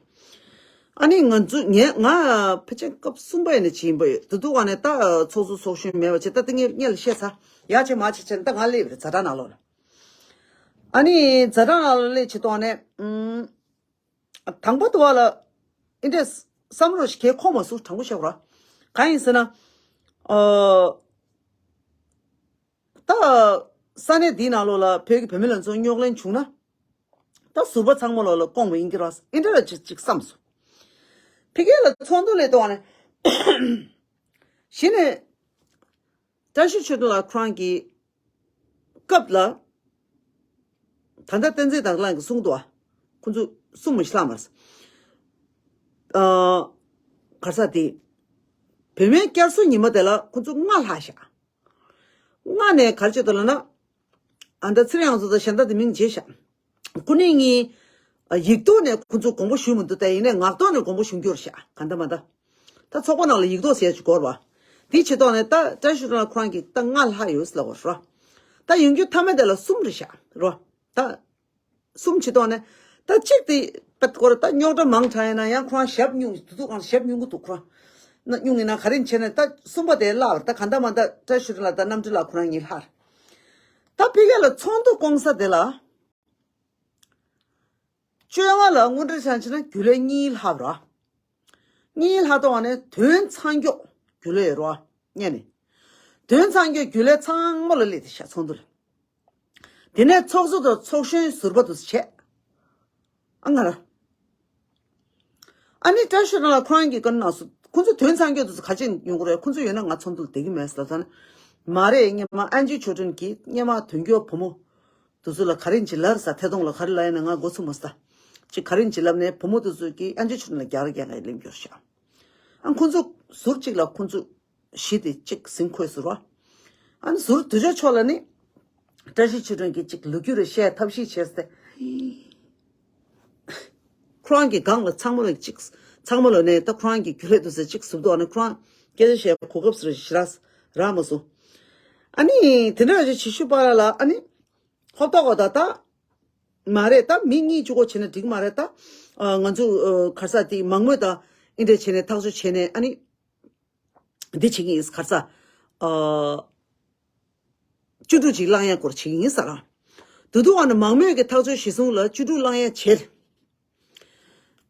ཨ་ནི་ང་ཚོ་ངས་ང་ཕལ་ཆེར་སྐབས་གསུམ་པ་ཡིན་ནའི་བྱིན་པ་ཡོད། དེ་དུས་ག་ནས་ད་ཚོགས་གཙོ་ཚོགས་གཞོན་མེད་པ་བྱས་ད་ལྟ་ངས་སྔོན་ལ་བཤད་ཚར། ཡ་བྱས་མ་བྱས་བྱས་ད་ང་སླེབས་རེད་ཛ་དྲག་ནང་ལོགས་ལ། ཨ་ནི་ཛ་དྲག་ནང་ལོགས་སླེབས་བྱེད་དོགས་ནས་ཨུམ། དང་པོ་དུ་བ་ལ་ཨིན་དྲས་བསམ་རོགས་ཤིག་གས་ཁོ་མ་སུ་དྲང་པོ་བཤད་ར། གང་ཡིན་ཟེར་ན། ཨོ། ད་ས་གནས་འདིའི་ནང་ལོགས་ལ་བོད་ཀྱི་བུད་མེད་ལ་ཚོ་རྙོག་གླེང་བྱུང་ན། ད་ཟུར་པ་ཚང་མ་ལོགས་ལ་སྐོང་བ་ཡིན་གྱི་ར་ཨིན་དྲས་ལ་ཅིག་ཅིག་བསམ་སོང་། ཕ་གི་ལ་ཚོགས་འདུ་ལས་གཏོང་བ་ནས། གཞི་ནས། བཀྲ་ཤིས་ཆོས་སྒྲོན་ལགས་ཁོ་རང་གི་སྐབས་ལ། ད་ལྟ་བསྟན་འཛིན་དྭགས་ལྷ་གིས་གསུངས་འདུག་ཨ། ཁོ་ཚོ་གསུམ་མི་ཤི་ལ་མར། ཨ། གར་ས་དེ། བུད་མེད་བསྐྱར་གསོ་ཉི་མ་དེ་ལ་ཁོ་ཚོ་ལྔ་ལྷག་ཤག་ལྔ་ནས་གར་བྱེད་དོ་ལ་ན། ཨ་ད་ཚེ་རིང་ཚོ་དང་གཞན་དག་དེ་མིང་བརྗེས་ཤག་ཁོ་ནི་ངའི་ཡིག་ཐོག་ནས་ཁོ་ཚོ་དགོངས་པ་ཞུས་མི་འདུག་ད་ཡིན་ནའི་ངག་ཐོག་ནས་དགོངས་པ་ཞུ་རྒྱུ་རེད་ཤག་ག་འདྲ་མ་འདྲ། ད་ཚོགས་པ་ནང་ལ་ཡིག་ཐོག་ཟེར་ཡ་ཅིག་དགོས་རེད་བ། དེའི་ཆེད་ཐོག་ནས་ད་བཀྲ་ཤིས་སྒྲོན་ལགས་ཁོ་རང་གིས་ད་ལྔ་ལྷག་ཡོད་ཟེར་ལབ་པ་རེད། ད་ཡོང་རྒྱུ་མཐའ་མ་དེ་ལ་གསུམ་རེད་ཤག་རེད་བ། ད་གསུམ་ཆེད་ཐོག་ནས་ད་གཅིག་དེ་པད་སྐོར་ད་རྙོག་དྲ་མང་དྲགས་ཡིན་ན་ཡང་ཁོ་རང་ཞབས་སྙུང་དུ་དུ་གང་ཞབས་སྙུང་གི་འདུག་ཁོ་རང་ན་སྙུང་ཡིན་ན་ག་རེ་བྱས་ནས་ད་གསུམ་པ་དེ་བརླག་པ་རེད། ད་ག་འདྲ་མ་འདྲ་བཀྲ་ཤིས་སྒྲོན་ལགས་ད་རྣམ་གྲོལ་ལགས་ཁོ་རང་གཉིས་ལྷག་རེད། ད་ཕ་གི་ལ་ཚོགས་འདུ་སྐོང་ས་དེ་ལ། བཅོ་ལྔ་ལ་དངོས་འབྲེལ་ཆ་བཞག་ན་རྒྱུན་ལས་གཉིས་ལྷག་ར། གཉིས་ལྷག་དང་བ་ནས་དོན་ཚང་མགྱོགས་རྒྱུན་ལས་ཡོད་ར། ངས་ནི། དོན་ཚང་མགྱོགས་རྒྱུན་ལས་ཚང་མ་ལ་སླེབས་ཏེ་ཤ་ཚོགས་འདུ་ལ། དེ་ནས་ཚོགས་གཙོ་དང་ཚོགས་གཞོན་ཟུར་པ་དུ་བྱས། ཨ་ང་ར། ཨ་ནི་བཀྲ་ཤིས་ལགས་ཁོ་རང་གི་བཀའ་གནང་སོ། ཁོང་ཚོ་དོན་ཚང་སྐྱོད་དུ་ག་ཅིག་ཡོང་གི་རེད། ཁོང་ཚོ་ཡོད་ན་ང་ཚོགས་འདུ་ལ་བསྡད་ཀྱི་མེད་ཟེར་ལབ་ཙང་ནི། མ་རེད། སྔོན་མ་ཨན་ཅི་ཆོས་སྒྲོན་གྱིས་སྔོན་མ་དོན་གྱོ་བུ་མོ་དེ་ཚོ་ལ་ག་རེ་ཡིན་ཅི་ལབ་ས། ཐད་གཏོང་ལ་ག་རེ་ལབ་ཡིན་ན་ང་མགོ་ཚོས་མ་སོང་། ཅིག་ག་རེ་ཡིན་ཅི་ལབ་ནས་བུ་མོ་དེ་ཚོ་གིས་ཨན་ཅི་ཆོས་སྒྲོན་ལ་རྒྱག་རེ་རྒྱག་ག་ཡི་ལེན་རྒྱུར་བཞག་ཨ་ཁོང་ཚོ་ཟུར་གཅིག་ལ་ཁོང་ཚོ་གཞི་དེ་གཅིག་ཟིན་འཁོད་ཟེར་བ། ཨ་ནི་ཟུར་དུ་ཆ་ཕྱོགས་ལ་ནི། བཀྲ་ཤིས་ཆོས་སྒྲོན་གྱིས་གཅིག་ལོ་རྒྱུས་རེ་བཤད་ཐབས་ཤེས་བྱས་ཏེ། ཁོ་རང་གི་སྒང་ལ་ཚང་མ་ལ་གཅིག་ཚང་མ་ལ་ནས་ད་ཁོ་རང་གི་རྒྱུན་ལས་དུ་ཟེར་གཅིག་ཟུར་དུ་ཨ་ནི་ཁོ་རང་སྐད་ཆ་བཤད་གོ་སྐབས་སུ་རེ་ཞིག་རག་མ་སོང་། ཨ་ནི་དེ་འདྲ་ཞིག་བྱེད་ཤུགས་པ་ལ་ཨ་ནི། ཧོབ་ཏོག་གོ་ད་ད། མ་རེད་ད། མི་གཉིས་གཅིག་གོ་བྱས་ན་འགྲིག་མ་རེད་ད། ཨ་ང་ཚོ་ཨ་ག་རེ་ཟེར་དེ་མང་མོས་ད་ཨིན་འདྲ་བྱས་ནས་ཐག་གཅོད་བྱས་ནས་ཨ་ནི། འདི་བྱེད་ཀྱི་ཡིན་ག་རེ་ཟེར། ཨ་བཅུ་དྲུག་ཅིག་བླང་ཡ་སྐོར་བྱེད་ཀྱི་ཡིན་ཟེར་ར། དུ་དུ་ཨ་ནི་མང་མོས་ཀྱི་ཐག་གཅོད་གཞི་བཟུང་ལ་བཅུ་དྲུག་བླང་ཡ་བྱེད།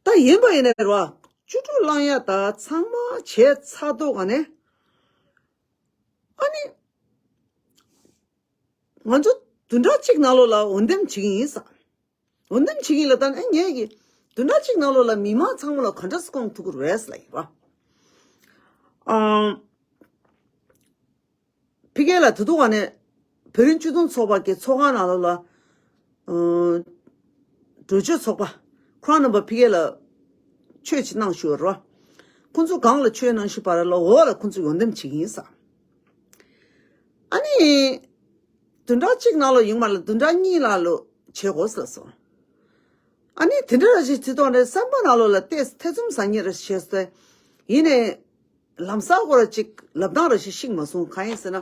ད་ཡིན་པ་ཡིན་ནའི་ར། བཅུ་དྲུག་བླང་ཡ་ད་ཚང་མ་བྱས་ཚར་དུས་ག་ནས། ཨ་ནི། ང་ཚོ་བདུན་ཕྲག་གཅིག་ནང་ལོགས་ལ་འོས་འདེམས་བྱེད་ཀྱི་ཡིན་ས། འོས་འདེམས་བྱེད་ཀྱི་ཡིན་ལབ་ད་ནི་ངས་ཀྱི་བདུན་ཕྲག་གཅིག་ནང་ལོགས་ལ་མི་མང་ཚང་མ་ལ་ག་འདྲ་སེ་སྐོང་ཐུབ་ཀྱི་རེད་ལབ་ཡིན་པ། ཨམ། ཕ་གི་ལ་དེ་དུས་ག་ནས་བོད་རིགས་སྤྱི་མཐུན་ཚོགས་པ་གི་ཚོགས་ཁང་ནང་ལོགས་ལ། ཨམ། གྲོས་ཆོད་ཚོགས་པ། ཁོ་རང་རྣམ་པ་ཕ་གི་ལ་ཆོས་ཅིག་གནང་ཞུ་བ་རོ། ཁོང་ཚོ་སྒང་ལ་ཆོས་གནང་ཞུ་བ་ར་ལ་འོག་ལ་ཁོང་ཚོ་འོས་འདེམས་བྱེད་ཀྱི་ཡིན་ས། ཨ་ནི། བདུན་ཕྲག་གཅིག་ནང་ལོགས་ཡིན་མ་ལ་བདུན་ཕྲག་གཉིས་ལ་ལོ་བྱེད་དགོས་ཟེར་སོང་། ཨ་ནི་དེ་འདྲ་ར་ཞིག་བྱེད་དོན་རེད་བསམ་པ་ནང་ལོགས་ལ་ཏོག་ཙམ་ཐེ་ཚོམ་ཟ་ཉེ་ར་བྱས་སོང་། ཡིན་ནའི། ལམ་སང་ཁོ་ར་ཅིག་ལབ་སྟངས་ར་ཞིག་ཤེས་མ་སོང་གང་ཡིན་ཟེར་ན།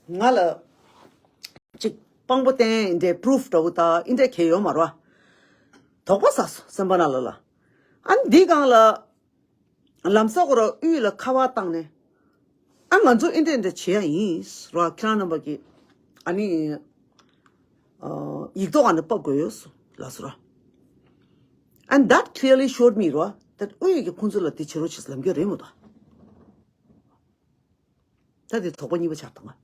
ང་ལ། ཅིག་དཔང་པོ་བསྟན་འདྲའི་པུ་རུཕ་འདྲ་བོ་དང་ཨིན་འདྲ་གལ་ཡོད་མ་རེད་བ། དོགས་པ་ཟ་སོང་སེམས་པ་ནང་ལོགས་ལ། ཨ་ནི་འདི་སྒང་ལ། ལམ་སང་ཁོ་ར་དབུས་ལ་ཁ་པར་བཏང་ནས། ཨ་ང་ཚོ་ཨིན་འདྲ་འདྲ་བྱེད་ཡ་ཡིན་ར་ཁྱེད་རང་རྣམ་པ་གི། ཨ་ནི། ཡིག་ཐོག་ཨ་ནི་ཕབ་དགོས་ཡོད་ལབ་སོང་ར། And that clearly showed me ར་that དབུས་ཀྱི་ཁོང་ཚོ་ལ་དེ་བྱེད་རོགས་བྱེད་ལབ་རྒྱུ་རེད་མོད་ད། ད་དེ་དོགས་པ་གཉིས་པ་ཆགས་བཏང་ང་།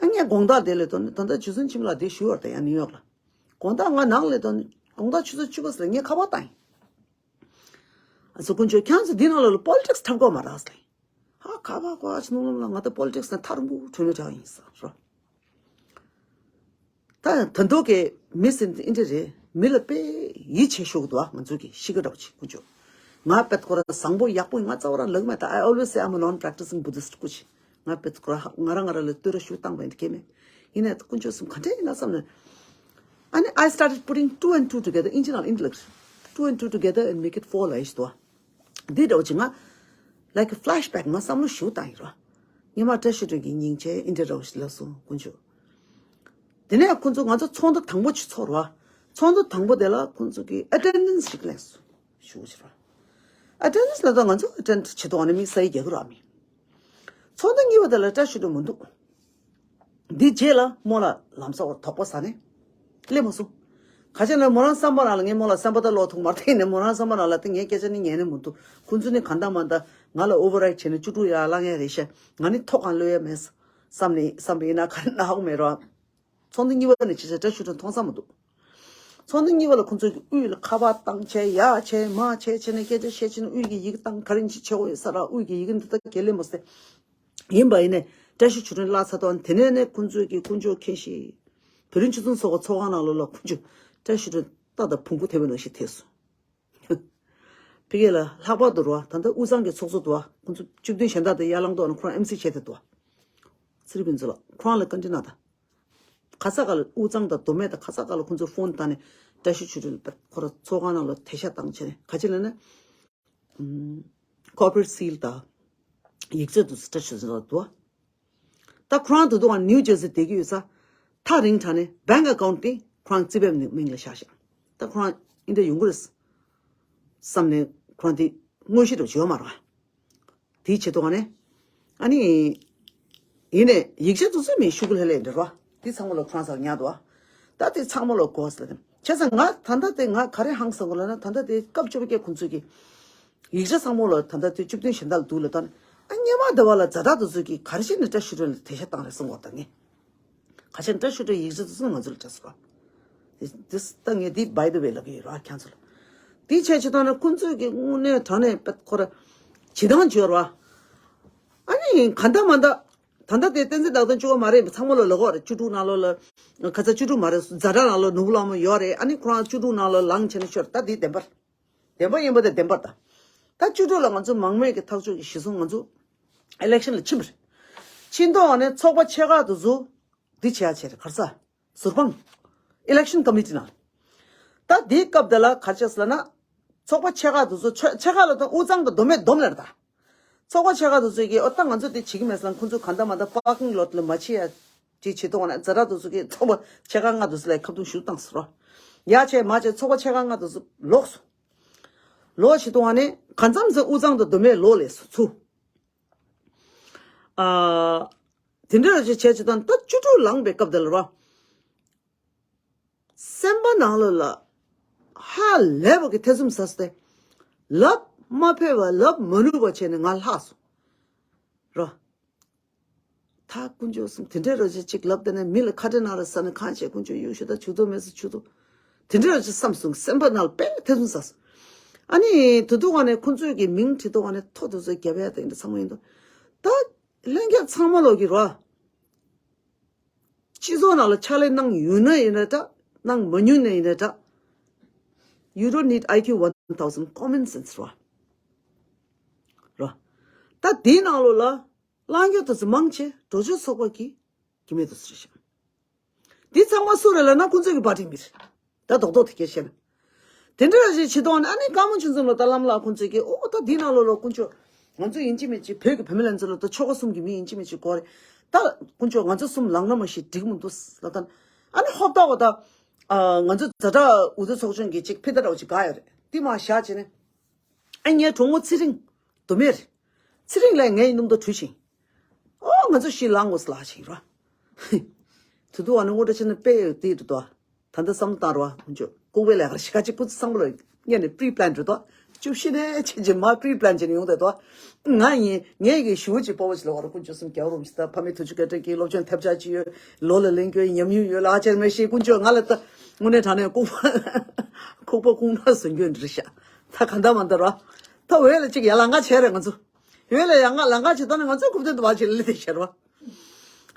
ཨ་ངས་དགོང་དག་དེ་ལས་དོན་ད་ལྟ་ཆུ་ཚོད་ཕྱི་མ་ལ་དེ་ཞུ་བར་ད་ཡང་ནིའུ་ཡོག་ལ། དགོང་དག་ང་ནང་ལས་དོན་དགོང་དག་ཆུ་ཚོད་བཅུ་པ་ཟེར་ངས་ཁ་པར་བཏང་ཡིན། ཨ་ཚོ་དཀོན་མཆོག་ཁྱེད་ཚོ་འདི་ནང་ལ་ལ་པོ་ལི་ཊིག་སི་འཁྲབ་དགོས་མ་རེད་ཟེར། ཧ་ཁ་བ་ཁོ་ཨ་ཅི་ནུ་ལམ་ལ་ང་ད་པོ་ལི་ཊིག་སི་ནས་ཐར་འབུ་གྲོས་ནས་དྲག་ཡིན་ས་རོ། ད་ད་འདོག་གི་མི་སེམས་དེ་ཨིན་འདྲ་རེད། མི་ལ་དཔེ་ཡིད་ཆེས་ཤོར་གི་འདུག་ཨ་ང་ཚོ་གི་ཤི་གི་འདྲ་བོ་ཅིག་དཀོན་མཆོག་ང་དཔེ་ཁོ་ར་བཟང་པོ་ཡག་པོ་ཡིན་ང་རྩ་བ་ར་ལག་མེད་ད། I always say I'm a non-practicing Buddhist སྐུ་མཁྱེན། ང་དཔེ་ཁོ་ར་ང་རང་ང་རང་ལ་བསྟོད་ར་ཞུ་བཏང་བ་ཡིན་དེ་གལ་མེད། ཡིན་ནའི་དཀོན་མཆོག་གསུམ་ག་འདྲ་ཡིན་ན་བསམ་ནས། ཨ་ནི་I started putting two and two together. ཨིན་ཇི་ནང་ཨིན་ཇི་ལགས། Two and two together and make it four ལ་ཡིས་དོ། འདི་འདྲ་བོ་ཅིག་ང་like a flashback ང་བསམ་བློ་ཞིག་བཏང་ཡིན་རོ། ཉི་མ་བཀྲ་ཤིས་སྒྲོན་གྱི་སྙིང་རྗེ་ཨིན་འདྲ་འདྲ་བོ་ཞིག་ལབ་སོང་དཀོན་མཆོག་དེ་ནས་ཁོང་ཚོ་ང་ཚོ་ཚོགས་འདུ་དང་པོ་ཅིག་ཚོགས་རོ། ཚོགས་འདུ་དང་པོ་དེ་ལ་ཁོང་ཚོ་གི་ཨེ་ཊེན་ཌེན་སི་ཞིག་ལེན་སོང་ཞུ་ཅིག་རོ། ཨེ་ཊེན་ཌེན་སི་ལ་ད་ང་ཚོ་ཨེ་ཊེན་ཌི་བྱེད་དོ་ཨ་ནི་མི་ས་ཡི་རྒྱག་གི་རོ་ཨ་མི། ཚོགས་འདུ་གཉིས་པ་དེ་ལ་བཀྲ་ཤིས་སྒྲོན་མི་འདུག་འདི་རྗེས་ལ་མོ་ལ་ལམ་སང་དོགས་པ་ཟ་ནས་སླེབས་མ་སོང་། ག་ཅི་ན་མོ་རང་བསམ་པ་ནང་ལ་ངས་མོ་ལ་བསམ་པ་ད་ལོག་ཐུག་མ་རེད་དེ་ཡིན་ནའི་མོ་རང་བསམ་པ་ནང་ལ་དེ་ངའི་སྐད་ཆ་ནི་ཉན་ནི་མི་འདུག་ཁོང་ཚོ་ནི་གང་ལྟར་མ་ལྟར་ང་ལ་ཨོ་ཝར་རའིཌ་བྱས་ནས་བཅུ་དྲུག་ཡར་བླང་ཡ་རེད་ཤག་ང་ནི་ཐོག་གང་གློད་ཡ་མེད་བསམ་ནས་བསམ་པ་ཡིན་ན་ག་རེ་ན་ཧ་གོ་མེད་རོགས། ཚོགས་འདུ་གཉིས་པ་ནས་ཅི་བྱ་བཀྲ་ཤིས་སྒྲོན་མཐོང་ས་མི་འདུག་ཚོགས་འདུ་གཉིས་པ་ལ་ཁོང་ཚོས་དབུས་ལ་ཁ་པར་བཏང་བྱས་ཡར་བྱས་མར་བྱས་བྱས་ནས་སྐད་ཆ་བཤད་བྱས་ནས་དབུས་ཀྱི་ཡི་གེ་བཏང་ག་རེ་ཅི་བྱེད་དགོས་ཡོད་ས་ར་དབུས་ཀྱི་ཡི་གེ་འདི་ལྟ་གལ་ལེ་མོ་སེ། ཡིན་པ་ཡིན་ནས་བཀྲ་ཤིས་ཆོས་སྒྲོན་བརླག་ཚར་དོན་དེ་ནས་ནས་ཁོང་ཚོས་ཀྱི་དཀོན་མཆོག་མཁྱེན་ཞིང་། བོད་རིགས་སྤྱི་མཐུན་ཚོགས་པ་ཚོགས་ཁང་ནང་ལོགས་ལ་ཁོང་ཚོས་བཀྲ་ཤིས་སྒྲོན་རྟ་དང་བོང་གུ་དེ་བས་ནང་བཞིན་ཐེབས་སོང་། ཕ་གི་ལ་ལྷག་པར་དུ་རོ་ད་ལྟ་དབུས་གཙང་གི་ཚོགས་གཙོ་དུ་བ་ཁོང་ཚོ་བཅུ་བདུན་གཞན་དག་དེ་ཡར་ལངས་ཐོག་ནས་ཁོ་རང་ཨེམ་སི་བྱས་ཏེ་དུ་བ། ཚེ་རིང་ཕུན་ཚོགས་ལགས་ཁོ་རང་ལ་བཀའ་འདྲི་གནང་དང་། ཁ་ས་ག་ལ་དབུས་གཙང་དང་མདོ་སྨད་དང་ཁ་ས་ག་ལ་ཁོང་ཚོ་ཕོན་བཏང་ནས་བཀྲ་ཤིས་ཆོས་སྒྲོན་ཁོ་རང་ཚོགས་ཁང་ནང་ལ་དེ་ཤ་བཏང་བྱས་ནས་ག་ཅི་ལབ་ན། ཀོར་པོ་རེཊ་སིལ་དང་ཡིག་ཚད་དུ་སི་ཊ་ཆུ་ཟིན་ལ་དུ། ད་ཁོ་རང་དུ་དུ་ང་ནིའུ་ཇར་སི་བསྡད་ཀྱི་ཡོད་ས། ཐག་རིང་དྲགས་ནས་བེང་ཨ་ཀའུན་ཊི་དེ་ཁོ་རང་རྩིས་འབེབས་ནས་མིང་ལ་བཞག་ཤག་ད་ཁོ་རང་ཨིན་འདྲ་ཡོང་གི་རེད་བསམ་ནས་ཁོ་རང་དེ་དངོས་གཞི་འདྲ་བྱེད་ཡོད་མ་རེད་བ། དེའི་ཆེད་དུ་ང་ནས་ཨ་ནི་ཡིན་ནས་ཡིག་ཆ་དུ་སུ་མིན་ཤུ་གུ་ལྷེ་ལེ་འདྲ་བ། འདི་ཚང་མ་ལོ་ཁོ་རང་ཚོར་ཉར་འདུག་ཨ། ད་དེ་ཚང་མ་ལོ་གོ་ཟེར་ལ། བྱས་ཙང་ང་ད་ལྟ་དེ་ང་ག་རེ་ཧང་སང་གོ་ལབ་ན། ད་ལྟ་དེ་སྐབས་བཅོ་བརྒྱད་ཁོང་ཚོས་ཀྱི་ཡིག་ཆ་ཚང་མ་ལོ་ད་ལྟ་དེ་བཅུ་བདུན་གཞན་དག་ལ་འདུག་ལ། ད་ནི་ཨ་སྔོན་མ་འདི་བ་ལ་ཛ་དྲག་དེ་ཚོས་ཀྱི་ག་རེ་བྱས་ནས་བཀྲ་ཤིས་སྒྲོན་ལ་དེ་ཤ་བཏང་རེད་གསུང་གོ། ད་ངས་ག་ཤེད་བཀྲ་ཤིས་སྒྲོན་ཡིག་ཆ་དེ་ཚོ་ང་ཚོ་ལ་སྤྲད་སོང་ར། དེ་དེ་ད་ངས་དེ་by the way ལབ་ཀྱི་ཡོད་ར་ཁྱེད་ཚོ་ལ། དེ་བྱས་ཅི་ཐོག་ནས་ཁོང་ཚོས་ཀྱི་དངོས་གནས་དྲང་གནས་པད་ཁོ་ར་བྱེད་སྟངས་བྱོས་ར། ཨ་ནི་ག་འདྲ་མ་འདྲ། ད་ལྟ་དེ་བསྟན་འཛིན་བདག་དང་བཅུ་པ་མ་རེད། ཚང་མ་ལོ་ལོ་གོ་རེད། བཅུ་དྲུག་ནང་ལོ་ལ་ཁ་ཚ་བཅུ་དྲུག་མ་རེད། ཛ་དྲག་ནང་ལོ་ནོར་བུ་ལྷ་མོ་ཡོད་རེད། ཨ་ནི་ཁོ་རང་བཅུ་དྲུག་ནང་ལོ་ལངས་བྱས་ནས་ཤོར། ད་དེ་བདེན་པར་བདེན་པ་ཡིན་པ་དེ་བདེན་པར་ད། ད་བཅུ་དྲུག་ལ་ང་ཚོ་མང་མོས་ཀྱི་ཐག་གཅོད་ཀྱི་གཞི་བཟུང་ང་ཚོ་election ལ་ཕྱིན་པ་རེད། ཕྱིན་ཐོག་ནས་ཚོགས་པ་ཆེ་ཁག་དེ་ཚོ་འདི་བྱས་བྱས་རེད། ག་རེ་ཟ། ཟུར་དཔང་election committee ནང་། ད་དེའི་སྐབས་དེ་ལ་ག་རེ་བྱས་ལབ་ན། ཚོགས་པ་ཆེ་ཁག་དེ་ཚོ་ཆེ་ཆེ་ཁག་ལ་ད་དབུས་གཙང་དང་མདོ་སྨད་བསྡོམས་ལ་རེད་ད། ཚོགས་པ་ཆེ་ཁག་དེ་ཚོས་ཀྱིས་ཨོ་ད་ང་ཚོ་དེ་བྱེད་ཀྱི་མེད་ཟེར་ལ། ཁོང་ཚོ་ག་འདྲ་མ་འདྲ་parking lot ལ་མ་ཕྱིན་ཡ་ཅིག་བྱེད་དོ་བ་ན། ཛ་དྲག་དེ་ཚོ་གིས་ཚོགས་པ་ཆེ་ཁག་ལྔ་དེ་ཚོ་ལ་ཁ་བརྡུང་ཞུ་བཏང་ཟེར་རོ། ཡ་བྱས་མ་བྱས་ཚོགས་པ་ཆེ་ཁག་ལྔ་དེ་ཚོ་ལོག་སོང་། ལོག་བྱེད་དོ་བ་ནས་གང་འཚམ་ཟེར་དབུས་གཙང་དང་མདོ་སྨད་ལོག་ལས་སོང་ཚུར། ཨ། དེ་འདྲ་ར་ཅིག་བྱས་ཅི་དང་། ད་བཅུ་དྲུག་ལངས་པའི་སྐབས་དེ་ལ་ར། སེམས་པ་ནང་ལོགས་ལ་ཧ་ལས་པ་གི་ཐེ་ཚོམ་ཟ་སྟེ། ལབ་མ་ཕོད་པ་ལབ་མ་ནུས་པ་བྱས་ནས་ང་ལྷག་སོང་། ར། ད་དཀོན་མཆོག་གསུམ། དེ་འདྲའི་ར་ཅིག་ཅིག་ལབ་བསྡད་ན་མི་ལ་ཁ་བྲལ་གནང་ར་ཟ་ན་གང་བྱས། དཀོན་མཆོག་གཡོ་ཤོས་ད་བྱུག་དོ་མེད་ས་བྱུག་དོ། དེ་འདྲའི་ར་ཅིག་བསམ་སོང་། སེམས་པ་ནང་ལ་དཔེ་ཐེ་ཚོམ་ཟ་སོང་། ཨ་ནི་དུ་དུ་བ་ནས་ཁོང་ཚོས་ཀྱི་མིང་བྲིས་དོ་བ་ནས་ཐོ་དུ་ཚོ་རྒྱབ་ཡ་དེ་འདྲ་ཚང་མ་ཡིན་དོ། ད་ལྷན་རྒྱས་ཚང་མ་ལོག་གི་ར། སྤྱི་ཚོགས་ནང་ལ་ཕྱག་ལས་གནང་ཡོད་ན་ཡིན་ན་འདྲ། གནང་མ་མྱོང་ན་ཡིན་ན་འདྲ། You don't need I Q one thousand, common sense རོ། རོ། ད་དེའི་ནང་ལོགས་ལ་ལངས་རྒྱུ་དེ་ཚོ་མང་ཆེ་འགྲོ་སྤྱོད་ཚོགས་པ་གི་གི་མེད་དུ་ཟེར་ཤག་འདི་ཚང་མ་སུ་རེད་ལབ་ན་ཁོང་ཚོ་གི་པར་ཊི་མི་རེད། ད་རྡོག་རྡོག་དེ་སྐད་བཤད་ན། དེ་འདྲ་ཞིག་བྱེད་དོན་ཨ་ནི་བཀའ་མོལ་ཆུ་འཛོམས་ལོ་ད་ལམ་ལ་ཁོང་ཚོས་ཀྱིས་ཨོ་ད་འདི་ནང་ལོགས་ལ་དཀོན་མཆོག་ང་ཚོ་ཡིན་གཅིག་མིན་གཅིག་བོད་ཀྱི་བུད་མེད་ལྷན་ཚོགས་ལ་ད་ཆོལ་ཁ་གསུམ་གྱི་མི་ཡིན་གཅིག་མིན་གཅིག་དགོས་རེད། ད་དཀོན་མཆོག་ང་ཚོ་གསུམ་ལངས་ན་མ་ཤེས་འགྲིག་མི་འདུག་ལབ་ད། ཨ་ནི་ཧོབ་ཏོག་ད་ང་ཚོ་ཛ་དྲག་འུ་ཚོ་ཚོགས་ཆུང་གི་གཅིག་ཕི་ད་ར་འུ་ཅིག་ག་ཡོད་རེད། དེ་མ་བཞག་བྱས་ནས། ཨ་ངའི་གྲོགས་མོ་ཚེ་རིང་། མདོ་སྨད་རེད། ཚེ་རིང་ལགས་ངའི་སྣུམ་དོ་བྲུས་ཤིང་། ཨོ་ང་ཚོ་ཤི་ལང་ངོ་སི་ལ་ཞིག་རོ། དུ་དུ་ཨ་ནི་ངོ་འདྲ་ཆེ་ན་དཔེ་ཡོད་དེ་རེད་དོ། ད་ལྟ་བསམ་བློ་བཏང་རོགས་ཨ། ཁོང་ཚོ་ལྐུགས་པའི་ལས་ཀ་ཞིག་ག་ཅིག་ཁོ་ཚོ་བསམ་བློ་ངས་ནི་pre plan རེད་དོ། བཅུ་བཞི་ནས་ཆེ་ཆེ་མ་pre plan བྱས་ནས་ཡོང་དེ་དོ། ང་ཡིན་ངས་ཀྱི་ཞུ་བ་ཅིག་སྤོ་བ་ཞིག་ལ་བར་ཁོང་ཚོ་གསུམ་རྒྱལ་བ་རིན་པོ་ཆེ་དང་ཕ་མེས་ཐུགས་རྗེ་བཀའ་དྲིན་གྱིས་སློབ་སྦྱོང་ཐེབས་ཆག་ཅིག་ཡོད། ལོ་ལ་ལེན་རྒྱུ་ཉམས་མྱོང་ཡོད་ལ་ཨ་ཅག་མེད་ཤེས་ཁོང་ཚོ་ང་ལ་ད་དངོས་གནས་དྲང་གནས་ལྐུགས་པ་ཁུག་པ་ཁུག་ན་བཟོ་རྒྱུ་འདྲི་ཤག་ད་ག་འདྲ་མ་འདྲ་རོ། ད་འོས་ལ་ཅིག་ཡ་ལ་ང་བྱས་རེད་ང་ཚོ། ཡོད་ལ་ཡང་ང་ལ་ང་བྱེད་དོན་ནི་ང་ཚོའི་རྐུབ་སྟེགས་དུ་བ་ཅིག་ལ་ལི་དེ་ཤར་བ།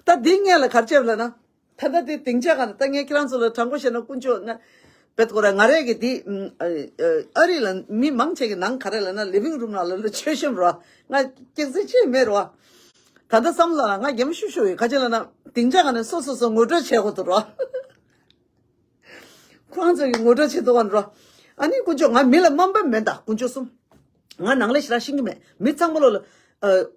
ད་འདི་ངས་ལ་གར་བྱས་པ་ལ་ན། ད་ལྟ་དེ་སྡིངས་ཆ་ག་ན་ད་ངས་ཁྱེད་རང་ཚོ་ལ་དྲང་པོ་བཤད་ན་དཀོན་མཆོག་ང་། བེད་ཀོ་ར་ང་རས་ཀྱི་འདི་ཨ་རི་ལ་མི་མང་ཆེ་གི་ནང་ག་རེ་ལ་ན་living room ནང་ལ་ལ་མཆོད་བཤམས་རོ། ང་སྐྱག་རྫས་ཅི་མེད་རོ། ད་ལྟ་བསམ་ལ་ང་རྒྱ་མི་ཤུ་ཤུ་ཡོད་ག་ཅི་ལ་ན་སྡིངས་ཆ་ག་ན་སོ་སོ་སོ་ངོ་སྤྲོད་བྱེད་དགོས་འདུག་རོ། ཁོ་རང་ཚོ་གི་ངོ་སྤྲོད་བྱེད་དོ་བ་འགྲོ། ཨ་ནི་དཀོན་མཆོག་ང་མི་ལ་དམའ་འབེབས་མེད་ད་དཀོན་མཆོག་གསུམ། ང་ནང་ལས་ཞེ་དྲག་ཤེས་ཀྱི་མེད། མི་ཚང་མ་ལོ་ལ། ཨ།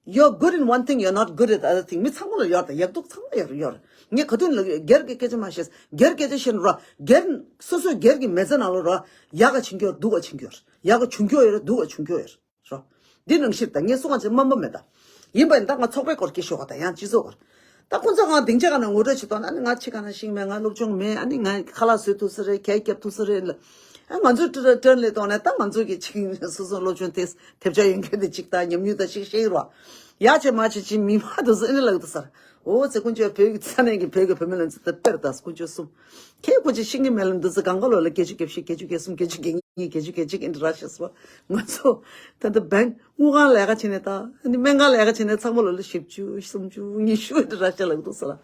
You're good in one thing, you're not good at the other thing. མི་ཚང་མ་ལ་ཡོད་ད། ཡག་སྡུག་ཚང་མ་ཡོད་ཡོད། ངས་ག་དུས་ལ་སྒེར་གྱི་སྐད་ཆ་མ་བཤད། སྒེར་སྐད་ཆ་བཤད་ན་རོ། སྒེར་སོ་སོའི་སྒེར་གྱི་མི་ཚེ་ནང་ལོ་རོ། ཡག་ག་ཕྱིན་གྱི་ཡོད་སྡུག་ག་ཕྱིན་གྱི་ཡོད། ཡག་ག་བྱུང་གྱི་ཡོད་སྡུག་ག་བྱུང་གྱི་ཡོད། རོ། འདི་ནང་བཞིན་ད་ངས་གསུང་བ་ཅིག་དམའ་འབེབས་མེད་ད། ཡིན་པ་ཡིན་ད་ང་ཚོགས་པའི་སྐོར་སྐད་ཤོད་ག་ད་ཡང་སྤྱི་ཚོགས་སྐོར། ད་ཁོང་ཚོ་གང་སྡིངས་ཆ་ག་ན་ངོ་སྤྲོད་བྱེད་དོན་ཨ་ནི་ང་ཕྱི་ག་ན་ཤེས་མེད། ང་སློབ་སྦྱོང་མེད། ཨ་ནི་ང་ཁ་ལག་བཟོས་ཐུབ་ས་རེད། གད་རྒྱབ་ཐུབ་ས་རེད་ལ། ཨ་ང་ཚོའི་ཊར་ཊརན་ལས་ཐོག་ནས་ད་ང་ཚོ་གི་ཅིག་སོ་སོ་སློབ་སྦྱོང་དེ་ཐེབས་ཆག་ཡོད་མཁན་དེ་ཅིག་ད་ཉམས་མྱོང་ད་ཅིག་ཤེས་རོགས། ཡ་ཆེ་མ་ཆེ་ཅིག་མི་མང་དུ་ཟེར་ནས་ལག་ཏུ་ཟེར། ཨོ་ཙེ་དཀོན་མཆོག་བོད་ཀྱི་ས་གནས་ཀྱི་བོད་ཀྱི་བུད་མེད་ལ་ཚོ་ད་དཔེར་ད་དཀོན་མཆོག་གསུམ། ཁྱེད་ཀོ་ཅིག་ཤིང་གི་མེ་ལམ་འདི་ཚོ་གང་ག་ལོ་ལ་བརྒྱད་ཅུ་གྱ་བཞི་བརྒྱད་ཅུ་གྱ་གསུམ་བརྒྱད་ཅུ་གྱ་གཉིས་བརྒྱད་ཅུ་གྱ་གཅིག་ཨིན་དྲ་ཤེས་སོ། ང་ཚོ་ད་ལྟ་བེང་དངུལ་ཁང་ལས་ཀ་བྱེད་ནས་ད་ཨ་ནི་སྨན་ཁང་ལས་ཀ་བྱེད་ནས་ཚང་མ་ལོ་ལ་བཞི་བཅུ་སུམ་ཅུ་ཉི་ཤུ་ཨིན་དྲ་ཤེས་ལབ་འདུག་ས་ལ།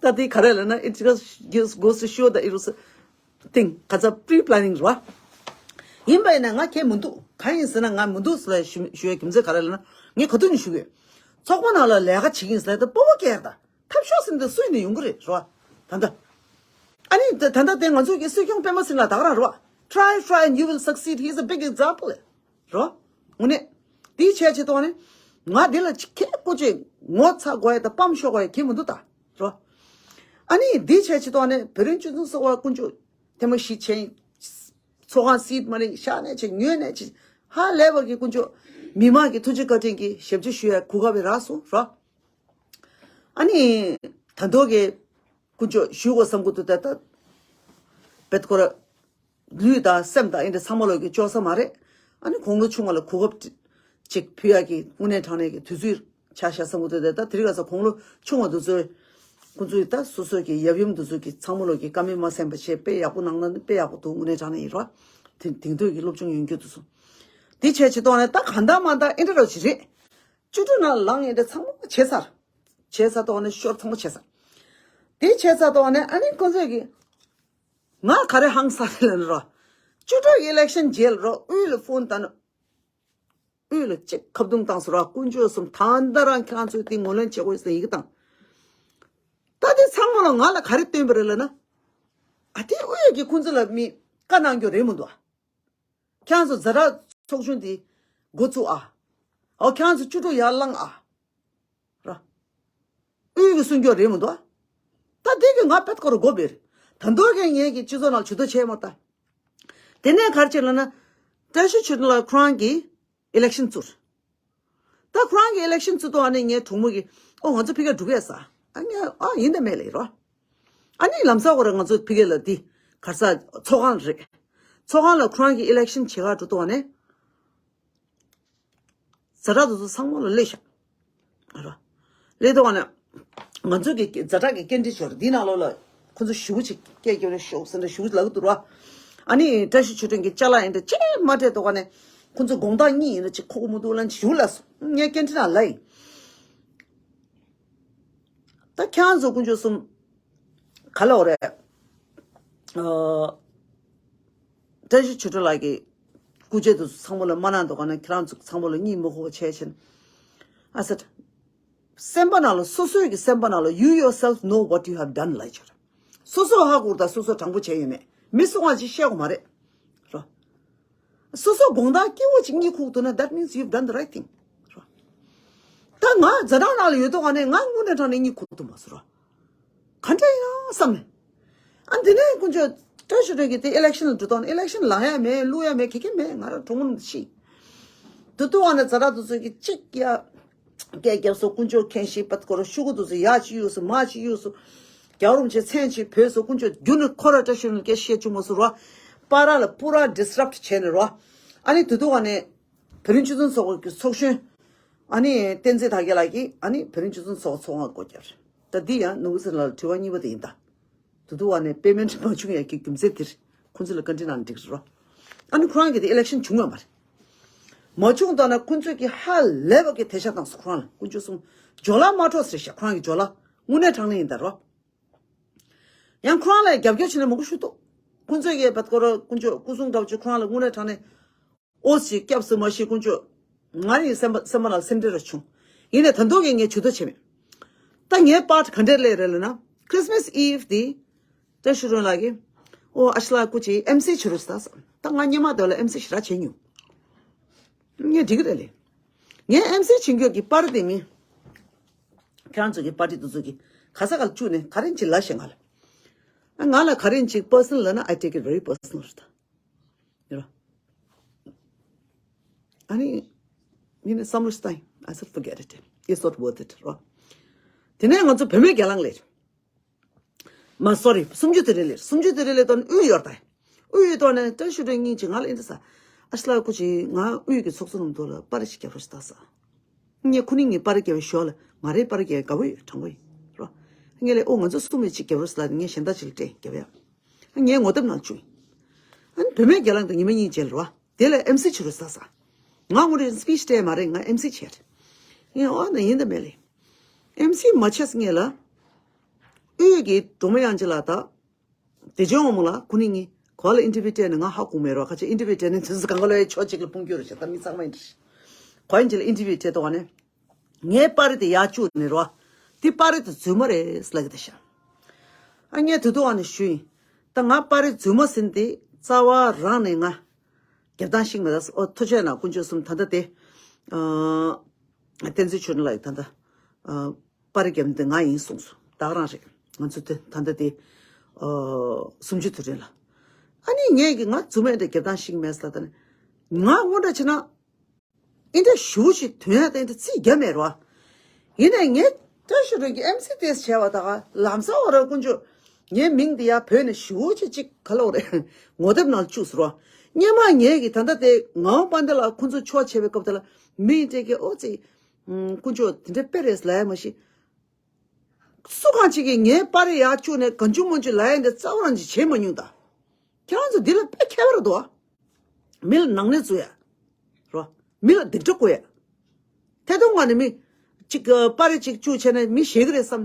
ད་དེ་ག་རེ་ལབ་ན་it just gives goes to show that it was a thing ག་ཚ་pre planning རེད་བ། ཡིན་པ་ཡིན་ན་ང་ཁྱེད་མི་འདུག་གང་ཡིན་ཟེར་ན་ང་མི་འདུག་ཟེར་ལ་ཞུ་ཞུ་ཡའི་རྒྱུ་མཚན་ག་རེ་ལབ་ན་ངས་ག་དུས་ནས་ཞུ་གི་ཡོད། ཚོགས་པ་ནང་ལ་ལས་ཀ་བྱེད་ཀྱི་ཡིན་ཟེར་ལ་ད་སྤོ་བོ་སྐྱེར་ད། ཐབས་ཤོར་ཟིན་དེ་སུས་ནས་ཡོང་གི་རེད་རོ། ད་ལྟ། ཨ་ནི་ད་ད་ལྟ་དེ་ང་ཚོ་གི་སྲིད་སྐྱོང་སྤེན་པ་ཚེ་རིང་ལགས་ད་ག་རང་རོ། Try, try and you will succeed. He is a big example རོ། དངོས་གནས། དེའི་ཆེད་ཆེད་དོན་ནི། ང་འདི་ལ་ཁྱེད་ཀོ་ཅེ་ངོ་ཚ་དགོས་ཡ་ད་པམ་ཤོག་དགོས་ཡ་ཁྱེད་མི་འདུག་ད། རོ། ཨ་ནི་དེའི་ཆེད་ཆེད་དོན་ནི་བོད་རིགས་སྤྱི་མཐུན་ཚོགས་པ་དཀོན་མཆོག་ཐེངས་མ་བཞི་ཆེན། ཚོགས་ཁང་སྲིད་མ་རིང་ཤ་ནས་ཆེ་ཉོས་ནས་ཆེ། ཧ་ལས་པ་གི་དཀོན་མཆོག་མི་མང་གི་ཐུགས་རྗེ་བཀའ་དྲིན་གྱིས་ཞབས་ཕྱི་ཞུ་ཡ་གོ་སྐབས་རག་སོང་རོ། ཨ་ནི། ད་མདོ་གི། ཀུན་སྤྱོད་ཞུ་དགོས་བསམ་གི་འདུག་ད་ད། བེད་ཁོ་ར། ལུས་དང་སེམས་དང་ཨེ་འདྲ་ཚང་མ་ལོག་གི་ལྕོགས་ས་མ་རེད། ཨ་ནི་ཁོང་ལོ་ཆུང་བ་ལ་གོ་སྐབས་ཅིག་ཕུལ་ཡག་གི་དངོས་གནས་དྲང་གནས་ཀྱི་དུས་ཚོད་ཆགས་ཤག་བསམ་གི་འདུག་ད་ད་དེ་རིང་ཁ་སང་ཁོང་ལོ་ཆུང་བ་དེ་ཚོས་ཁོང་ཚོའི་ད་སོ་སོའི་གི་ཡབ་ཡུམ་དེ་ཚོ་གི་ཚང་མ་ལོག་གི་བཀའ་མོལ་མ་གསན་པ་བྱས་དཔེ་ཡག་པོ་གནང་ན་དཔེ་ཡག་པོ་འདུག་དངོས་གནས་དྲང་གནས་ཡིན་རོགས། དེ་དེང་དུས་ཀྱི་སློབ་སྦྱོང་ཡོན་རྒྱུ་དེ་ཚོ། དེ་བྱས་ཆེ་ཐོག་ནས་ད་གང་ལྟར་མ་ལྟར་ཨེ་འདྲ་རོགས་ཅིག་རེད། བཅུ་དྲུག་ནང་ལངས་ཡིན་འདྲ་ཚང་མ་བྱས་ཚར། བྱས་ཚར་ཐོག་ནས་ཤོར་ཚང་མ་བྱས་ཚར། དེ་བྱས་ཚར་ཐོག་ནས་ཨ་ནི་ཁོང་ཚོས་གི་ང་ག་རེ་ཧང་སངས་ལབ་ན་རོ། བཅུ་དྲུག་ཨི་ལེག་ཤན་རྗེས་ལ་རོ་དབུས་ལ་ཕོན་བཏང་ན། དབུས་ལ་གཅིག་ཁ་བརྡུང་བཏང་སོང་རོ། དཀོན་མཆོག་གསུམ་ད་ལྟ་རང་ཁྱེད་རང་ཚོས་དེ་ངོས་ལེན་བྱེད་དགོས་ཟེར་ཡི་གེ་བཏང་། ད་དེ་ཚང་མ་ལ་ང་ལ་ག་རེ་སྟོན་པ་རེད་ལབ་ན། ཨ་དེ་དབུས་ཀྱི་ཁོང་ཚོ་ལ་མི་བཀའ་གནང་རྒྱུ་རེད་མི་འདུག་ཁྱེད་རང་ཚོ་ཛ་དྲག་ཚོགས་ཆུང་དེ་འགོ་བཙུགས་ཨ། ཨོ་ཁྱེད་རང་ཚོ་བཅུ་དྲུག་ཡར་ལངས་ཨ། ར། དབུས་ཀྱི་སྲུང་སྐྱོབ་རེད་མི་འདུག་ད་དེ་གི་ང་བེད་ཁོ་ར་དགོས་པས། ད་མདོ་གི་ངས་ཀྱི་སྤྱི་ཚོགས་ནང་ཇུས་གཏོགས་བྱས་མ་ད། དེ་ནས་ག་རེ་བྱས་ལབ་ན། བཀྲ་ཤིས་ཆོས་སྒྲོན་ལགས་ཁོ་རང་གིས་ཨི་ལེག་ཤན་བཙུགས། ད་ཁོ་རང་གིས་ཨི་ལེག་ཤན་བཙུགས་དུས་ཨ་ནི་ངའི་གྲོགས་མོ་གིས་ཨོ་ང་ཚོ་ཕ་གིར་འགྲོ་གི་ཡ་ཟེར། ཨ་ངས་ཨ་ཡིན་ད་མེད་ལེ་རོ། ཨ་ནི་ལམ་སང་ཁོ་ར་ང་ཚོ་ཕ་གི་ལ་འདི་ག་རེ་ཟེར་ཚོགས་ཁང་རེད། ཚོགས་ཁང་ལ་ཁོ་རང་གིས་ཨི་ལེག་ཤན་བྱེད་ག་འགྲོ་དུས་ཨ་ནི། ཛ་དྲག་དེ་ཚོ་ཚང་མ་ལ་སླེབས་ཤག་ར། སླེབས་དུས་ཨ་ནི། ང་ཚོ་གི་ཛ་དྲག་གི་སྐད་འཕྲིན་ཞོར་འདི་ནང་ལོགས་ལ་ཁོ་ཚོ་ཞུ་གི་ཅིག་སྐད་རྒྱབ་རེ་ཤོག་ཟེར་འདྲ་ཞུ་གི་ལབ་གི་འདུག་ར། ཨ་ནི་བཀྲ་ཤིས་ཆོས་སྒྲོན་གྱི་ཅ་ལག་ཡིན་འདྲ་ཅིག་མ་སྤྲད་དུས་ཨ་ནི། ཁོ་ཚོ་དགོང་དག་གཉིད་ཡིན་འདྲ་ཅིག་ཁུག་གི་མི་འདུག་ལབ་ཞུ་ལབ་སོང་། ངས་སྐད་འཕྲིན་ནང་ལབ་ཡིན། ད་ཁྱེད་རང་ཚོ་དཀོན་མཆོག་གསུམ། ག་ལ་འོ་རེད། ཨ། བཀྲ་ཤིས་ཆོས་སྒྲོན་ལགས་ཀྱི་སྐུ་ཕྱྭ་དེ་ཚོ་ཚང་མ་ལ་མ་གནང་འདུག་ག་ན་ཁྱེད་རང་ཚོ་ཚང་མ་ལ་གཉིད་མི་ཁུག་པ་བྱས་ཕྱིན། ཨ་ཟེར། སེམས་པ་ནང་ལ་སོ་སོའི་གི་སེམས་པ་ནང་ལ་you yourself know what you have done ལབ་ཀྱི་རེད། སོ་སོ་ཧ་གོ་ད་སོ་སོ་དྲང་པོ་བྱས་ཡོད་མེད་མི་སུ་གང་ཅིག་བཤད་དགོས་མ་རེད། རོ། སོ་སོ་དགོང་དག་སྐྱིད་པོ་ཅིག་གཉིད་ཁུག་འདུག་ན་that means you've done the right thing. རོ། ད་ང་ཛ་དྲག་ནང་ལ་ཡོད་དུས་ག་ནས་ང་དངོས་གནས་དྲང་གནས་གཉིད་ཁུག་འདུག་མ་སོང་རོ། ག་འདྲ་ཡིན་ན་བསམ་ནས། ཨ་འདི་ནས་དཀོན་མཆོག་བཀྲ་ཤིས་སྒྲོན་གྱིས་དེ་ཨི་ལེག་ཤན་ལ་འགྲོ་དོན་ཨི་ལེག་ཤན་ལངས་ཡ་མེད་བླུག་ཡ་མེད་ག་གེ་མེད་ང་རང་གྲོགས་མོ་ཤི། དུ་དུ་བ་ནས་ཛ་དྲག་དུ་ཚོད་ཀྱི་གཅིག་ཡ། སྐད་རྒྱབ་སོ་དཀོན་མཆོག་མཁྱེན་ཤེས་པད་ཀོ་ར་ཤུ་གུ་དུ་ཚོད་ཡ་ཅི་ཡོད་སོ་མ་ཅི་ཡོད་སོ། རྒྱལ་བ་རིན་པོ་ཆེ་མཚན་ཅིག་བོས་སོ་དཀོན་མཆོག་རྒྱུ་ནི་ཁོ་ར་བཀྲ་ཤིས་སྒྲོན་སྐད་བཤད་བཅུག་མ་སོ་རོ། པ་ར་ལ་པུ་ར་ཌི་སི་རབ་ཊི་བྱས་ནས་རོ། ཨ་ནི་དུ་དུ་བ་ནས། བོད་རིགས་སྤྱི་མཐུན་ཚོགས་པ་གི་ཚོགས་གཞོན། ཨ་ནི་བསྟན་འཛིན་དར་རྒྱས་ལགས་ཀྱིས་ཨ་ནི་བོད་རིགས་སྤྱི་མཐུན་ཚོགས་པ་ཚོགས་ཁང་སྒོ་བརྒྱབ་རེད། ད་འདི་ཡང་ནོར་བུ་ཚེ་རིང་ལགས་ལ་དྲི་བ་གཉིས་པ་དེ་ཡིན་ད། དུ་དུ་བ་ནས་པེ་མེན་ཊི་མ་བྱུང་ཡ་གི་རྒྱུ་མཚན་དེར་ཁོང་ཚོ་ལ་བཀའ་འདྲི་གནང་འགྲིག་རེད་རོ། ཨ་ནི་ཁོ་རང་གིས་དེ་ཨི་ལེག་ཤན་བྱུང་ཡོད་མ་རེད། མ་བྱུང་ད་ན་ཁོང་ཚོས་ཀྱི་ཧ་ལས་པ་གི་དེ་ཤ་བཏང་སོང་ཁོ་རང་ལ་དཀོན་མཆོག་གསུམ། ཇོ་ལ་མ་འཕྲོག་ཟེར་ཤག་ཁོ་རང་གི་ཇོ་ལ་དངོས་གནས་དྲང་གནས་ཡིན་ད་རོ། ཡང་ཁོ་རང་ལ་རྒྱབ་སྐྱོར་བྱེད་ན་མང་པོ་ཞུ་ཐུབ། ཁོང་ཚོས་ཀྱི་བད་ཀོ་ར་དཀོན་མཆོག་སྐུ་གསུང་ཐུགས་རྗེ་ཁོ་རང་ལ་དངོས་གནས་དྲང་གནས། ཨོ་ཞིག་སྐྱབས་སུ་མ་ཤི་དཀོན་མཆོག་ང་ཡི་སེམས་པ་སེམས་པ་ལ་སེམས་ཁྲལ་ར་བྱུང་། ཡིན་ནའི་ད་དུང་གི་ངས་ཇུས་གཏོགས་བྱས་མེད། ད་ངའི་པར་ཊི་ག་འདྲས་སླེབས་རེད་ལབ་ན། Christmas Eve དེ། བཀྲ་ཤིས་སྒྲོན་ལགས་ཀྱིས། ཨོ་ཨ་ཤི་ལ་སྐུ་ཅིག་ཨེམ་སི་བྱེད་རོགས་ཟེར། ད་ང་སྔོན་མ་དེ་ལ་ཨེམ་སི་ཞེ་དྲག་བྱས་མྱོང་། ངས་འགྲིག་གི་རེད་ལེ། ངའི་ཨེམ་སི་བྱེད་མཁན་གྱི་པར་ཊི་དེ་མིན། ཁྱེད་རང་ཚོ་གི་པར་ཊི་དེ་ཚོ་གི་ག་ས་ག་ལ་བཅུག་ནས་ག་རེ་ཅིག་ལབ་ཤེས་ང་ལ། ང་ལ་ག་རེ་ཅིག་པར་སོ་ནལ་ལབ་ན། I take it very personal རེད་ད། ཡོད་ར། ཨ་ནི། ཡིན་ནའི་བསམ་བློ་ཞིག་བཏང་། I said forget it. It's not worth it ར། དེ་ནས་ང་ཚོ་བུད་མེད་སྒེར་ལངས་ལས། མ་སོ་རི་སུམ་ཅུ་དེ་རེད་ལས་སུམ་ཅུ་དེ་རེད་ལས་དོན་དབུས་ཡོར་ད། དབུས་ཡོད་དོན་ནས་བཀྲ་ཤིས་སྒྲོན་གཉིས་ཀྱིས་ང་ལ་ཨེ་འདྲ་ཟེར། ཨ་ཤི་ལ་སྐུ་ཅིག་ང་དབུས་ཀྱི་ཚོགས་གཙོ་རྣམས་ཐོག་ལ་པར་ཞིག་རྒྱབ་རོགས་ཞིག་ད་ཟེར། ངས་ཁོ་ནི་ངའི་པར་རྒྱབ་པའི་ཞོར་ལ་ང་རའི་པར་རྒྱབ་པའི་དགའ་བོ་ཡོད་དྲང་པོ་ཡིན། རོ། ངས་ལས་ཨོ་ང་ཚོ་གསུམ་ལས་གཅིག་རྒྱབ་རོགས་ཞིག་ད་ངས་གཞན་དག་ཅིག་ལ་སྤྲད་རྒྱབ་ཡ། ངས་ངོ་དེབ་ནང་བཅུག་ཡིན། ཨ་ནི་བུད་མེད་སྒེར་ལངས་དང་ཉི་མ་གཉིས་རྗེས་ལ་རོ། དེ་ལ་ཨེམ་སི་བྱེད་རོགས་ཟེར་ཟེར། ང་ངོ་རེ་སི་པིཆ་སྤྲད་མ་རེད། ང་ཨེམ་སི་བྱས་རེད། ངས་ཨོ་ན་ཡིན་ད་མེད་ལེ། ཨེམ་སི་མ་བྱས་ངས་ལ། དབུས་ཀྱི་སྒྲོལ་མ་དབྱངས་ཅན་ལགས་དང་། བདེ་ཆེན་དབང་མོ་ལགས་ཁོ་གཉིས་གཉིས་ག་པར་ལ་ཨིན་ཊར་བིའུ་སྤྲད་ནས་ང་ཧ་གོ་མེད་རོགས། ཁ་ཆེ་ཨིན་ཊར་བིའུ་སྤྲད་ནས་དུས་ཚོད་གང་ག་ལོ་ཡའི་ཕྱོགས་གཅིག་ལ་ཕུང་རྒྱུ་རེད་ཤག་ད་མི་ཚང་མ་ཡིན་འདྲ་ཞིག་གོ་ཡིན་ཅིག་ལ་ཨིན་ཊར་བིའུ་སྤྲད་དོ་ག་ནས། ངའི་པར་རིས་དེ་ཡར་བཅུག་ནས་རོ། དེ་པར་རིས་དེ་རྫུན་མ་རེད་ལབ་ཀྱི་འདུག་ཤག་ཨ་ངས་དུས་དུ་བ་ནས་ཞུས་ཡིན། ད་ང་པར་རིས་རྫུན་མ་ཟིན་ཏེ་རྩ་བ་རང་ནས་ང་རྒྱབ་སྟངས་ཤིག་མེད་ད། ཨོ་ཐུགས་རྗེ་གནང་དཀོན་མཆོག་གསུམ། ད་ལྟ་དེ་ཨ་བསྟན་འཛིན་ཆོས་སྒྲོན་ལགས་ཀྱིས་ད་ལྟ་ཨ་པར་རིས་རྒྱབ་མཁན་དེ་ང་ཡིན་གསུངས་སོང་། ད་ག་རང་རེད། ང་ཚོ་དེ་ད་ལྟ་དེ་ཨ་གསུམ་བཅུ་དུས་དྲན་ལ། ཨ་ནི་ངས་ཀྱི་ང་རྫུན་མ་འདྲ་རྒྱབ་སྟངས་ཤིག་མེད་ལབ། ད་ནི་ང་དངོས་འདྲ་བྱས་ན། ཨིན་འདྲ་ཞུ་ཞིག་དོན་ཡ་དེ་འདྲ་རྩིས་རྒྱབ་མེད་རོ། ཡིན་ནའི་ངས་བཀྲ་ཤིས་སྒྲོན་གྱི་ཨེམ་སི་དེ་བྱས་པ་ད་ག་ལམ་སང་འོ་ར་དཀོན་མཆོག་ ངའི་མིང་དེ་ཡ་བོད་ནས་ཞུ་ཅི་ཅིག་ག་ལོག་རེད། ངོ་དེབ་ནང་བཅུག་ཟེར་བ། སྔོན་མ་ངས་ཀྱི་ད་ལྟ་དེ་ངག་དབང་དཔལ་ལྡན་ལགས་ཁོང་ཚོ་ཆོས་བྱས་པའི་སྐབས་དེ་ལ་མི་སྤྲད་ཀྱི་ཨོ་ཙི། ཨུམ། དཀོན་མཆོག་དེ་འདྲ་དཔེ་རེད་ལབ་ཡ་མ་གཞི། སུ་གང་ཅིག་གིས་ངའི་པར་རིས་ཡར་བཅུག་ནས་གང་བྱུང་མང་བྱུང་ལབ་ཡ་འདི་རྩ་བ་རང་ཅིག་བྱེད་མ་མྱོང་ད། ཁྱེད་རང་ཚོ་འདི་ལ་དཔེ་ཁྱད་པར་འདུག་ཨ། མི་ལ་ནག་ཉེས་བཟོ་ཡ། རོ། མི་ལ་སྡིག་སྒྲིབ་བཀོད་ཡ། ཐད་གཏོང་ངོས་ནས་མི་གཅིག་གི་པར་རིས་གཅིག་བཅུག་བྱས་ནས་མི་ཞེད་གི་རེད་བསམ།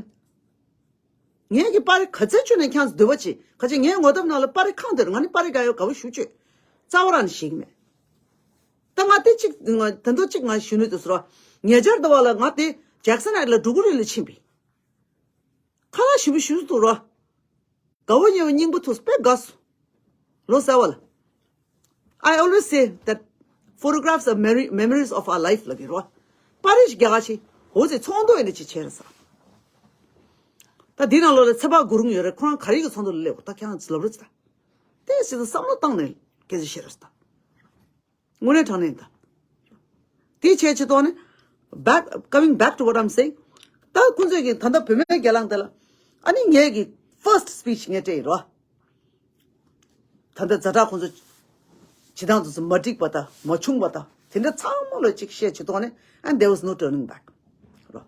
ངས་ཀྱི་པར་རིས་ག་ཚད་བཅུག་ནས་ཁྱེད་ཚོ་འདོད་པ་བྱེད། ག་ཅི་ངའི་ངོ་དེབ་ནང་ལ་པར་རིས་གང་འདོད་ང་ནི་པར་རིས་དགའ་ཡོད་དགའ་པོ་ཞུ་བཅོས། རྩ་བ་རང་ནས་ཞེད་གི་མེད། ད་ང་དེ་གཅིག་ང་ད་དུང་གཅིག་ང་ཞུ་ནི་འདུག་ཟེར་བ། ཉེ་ཆར་དུ་བ་ལ་ང་དེ་ཇེག་སན་ཧའེཊ་ལ་འགྲོ་གི་རེད་ལ་ཕྱིན་པས། ཁ་ལག་ཞིམ་པོ་ཞིམ་པོ་འདུག་རོ། དགའ་བོ་ཉེ་བོ་སྙིང་པོ་ཐུག་དཔེ་དགའ་སོང་། ལོ་གསར་བ་ལ། I always say that photographs are meri- memories of our life ལབ་ཀྱི་རོ། པར་རིས་ཤིག་རྒྱག་ག་ཆེ། འོ་ཙེ་ཚོགས་འདུ་ཡིན་ན་ཅི་བྱས་རེད་ས། ད་འདི་ནང་ལོགས་ལ་ཚེ་དཔག་གུ་རུང་ཡོད་རེད། ཁོ་རང་ག་རེ་གི་ཚོགས་འདུ་ལ་སླེབས་གོ་ད་ཁྱེད་རང་ཚོ་ལབ་རེད་ད། དེ་སྲིད་དུ་བསམ་བློ་བཏང་ནས་སྐད་ཆ་བཤད་རེད་ད། དངོས་གནས་དྲང་གནས་ད། དེའི་ཆེད་ཆེད་ཐོག་ནས། back coming back to what I'm saying. ད་ཁོང་ཚོས་ཀྱི་ད་ལྟ་བུད་མེད་སྒེར་ལངས་དེ་ལ། ཨ་ནི་ངས་ཀྱི་first speech ངས་སྤྲད་ཡིན་རོ། ད་ལྟ་ཛ་དྲག་ཁོང་ཚོ་བྱེད་སྟངས་དེ་ཚོ་མ་འགྲིག་པ་དང་མ་བྱུང་བ་དང་དེ་འདྲ་ཚང་མ་ལ་ཅིག་བཤད་ཆེད་ཐོག་ནས། And there was no turning back རོ།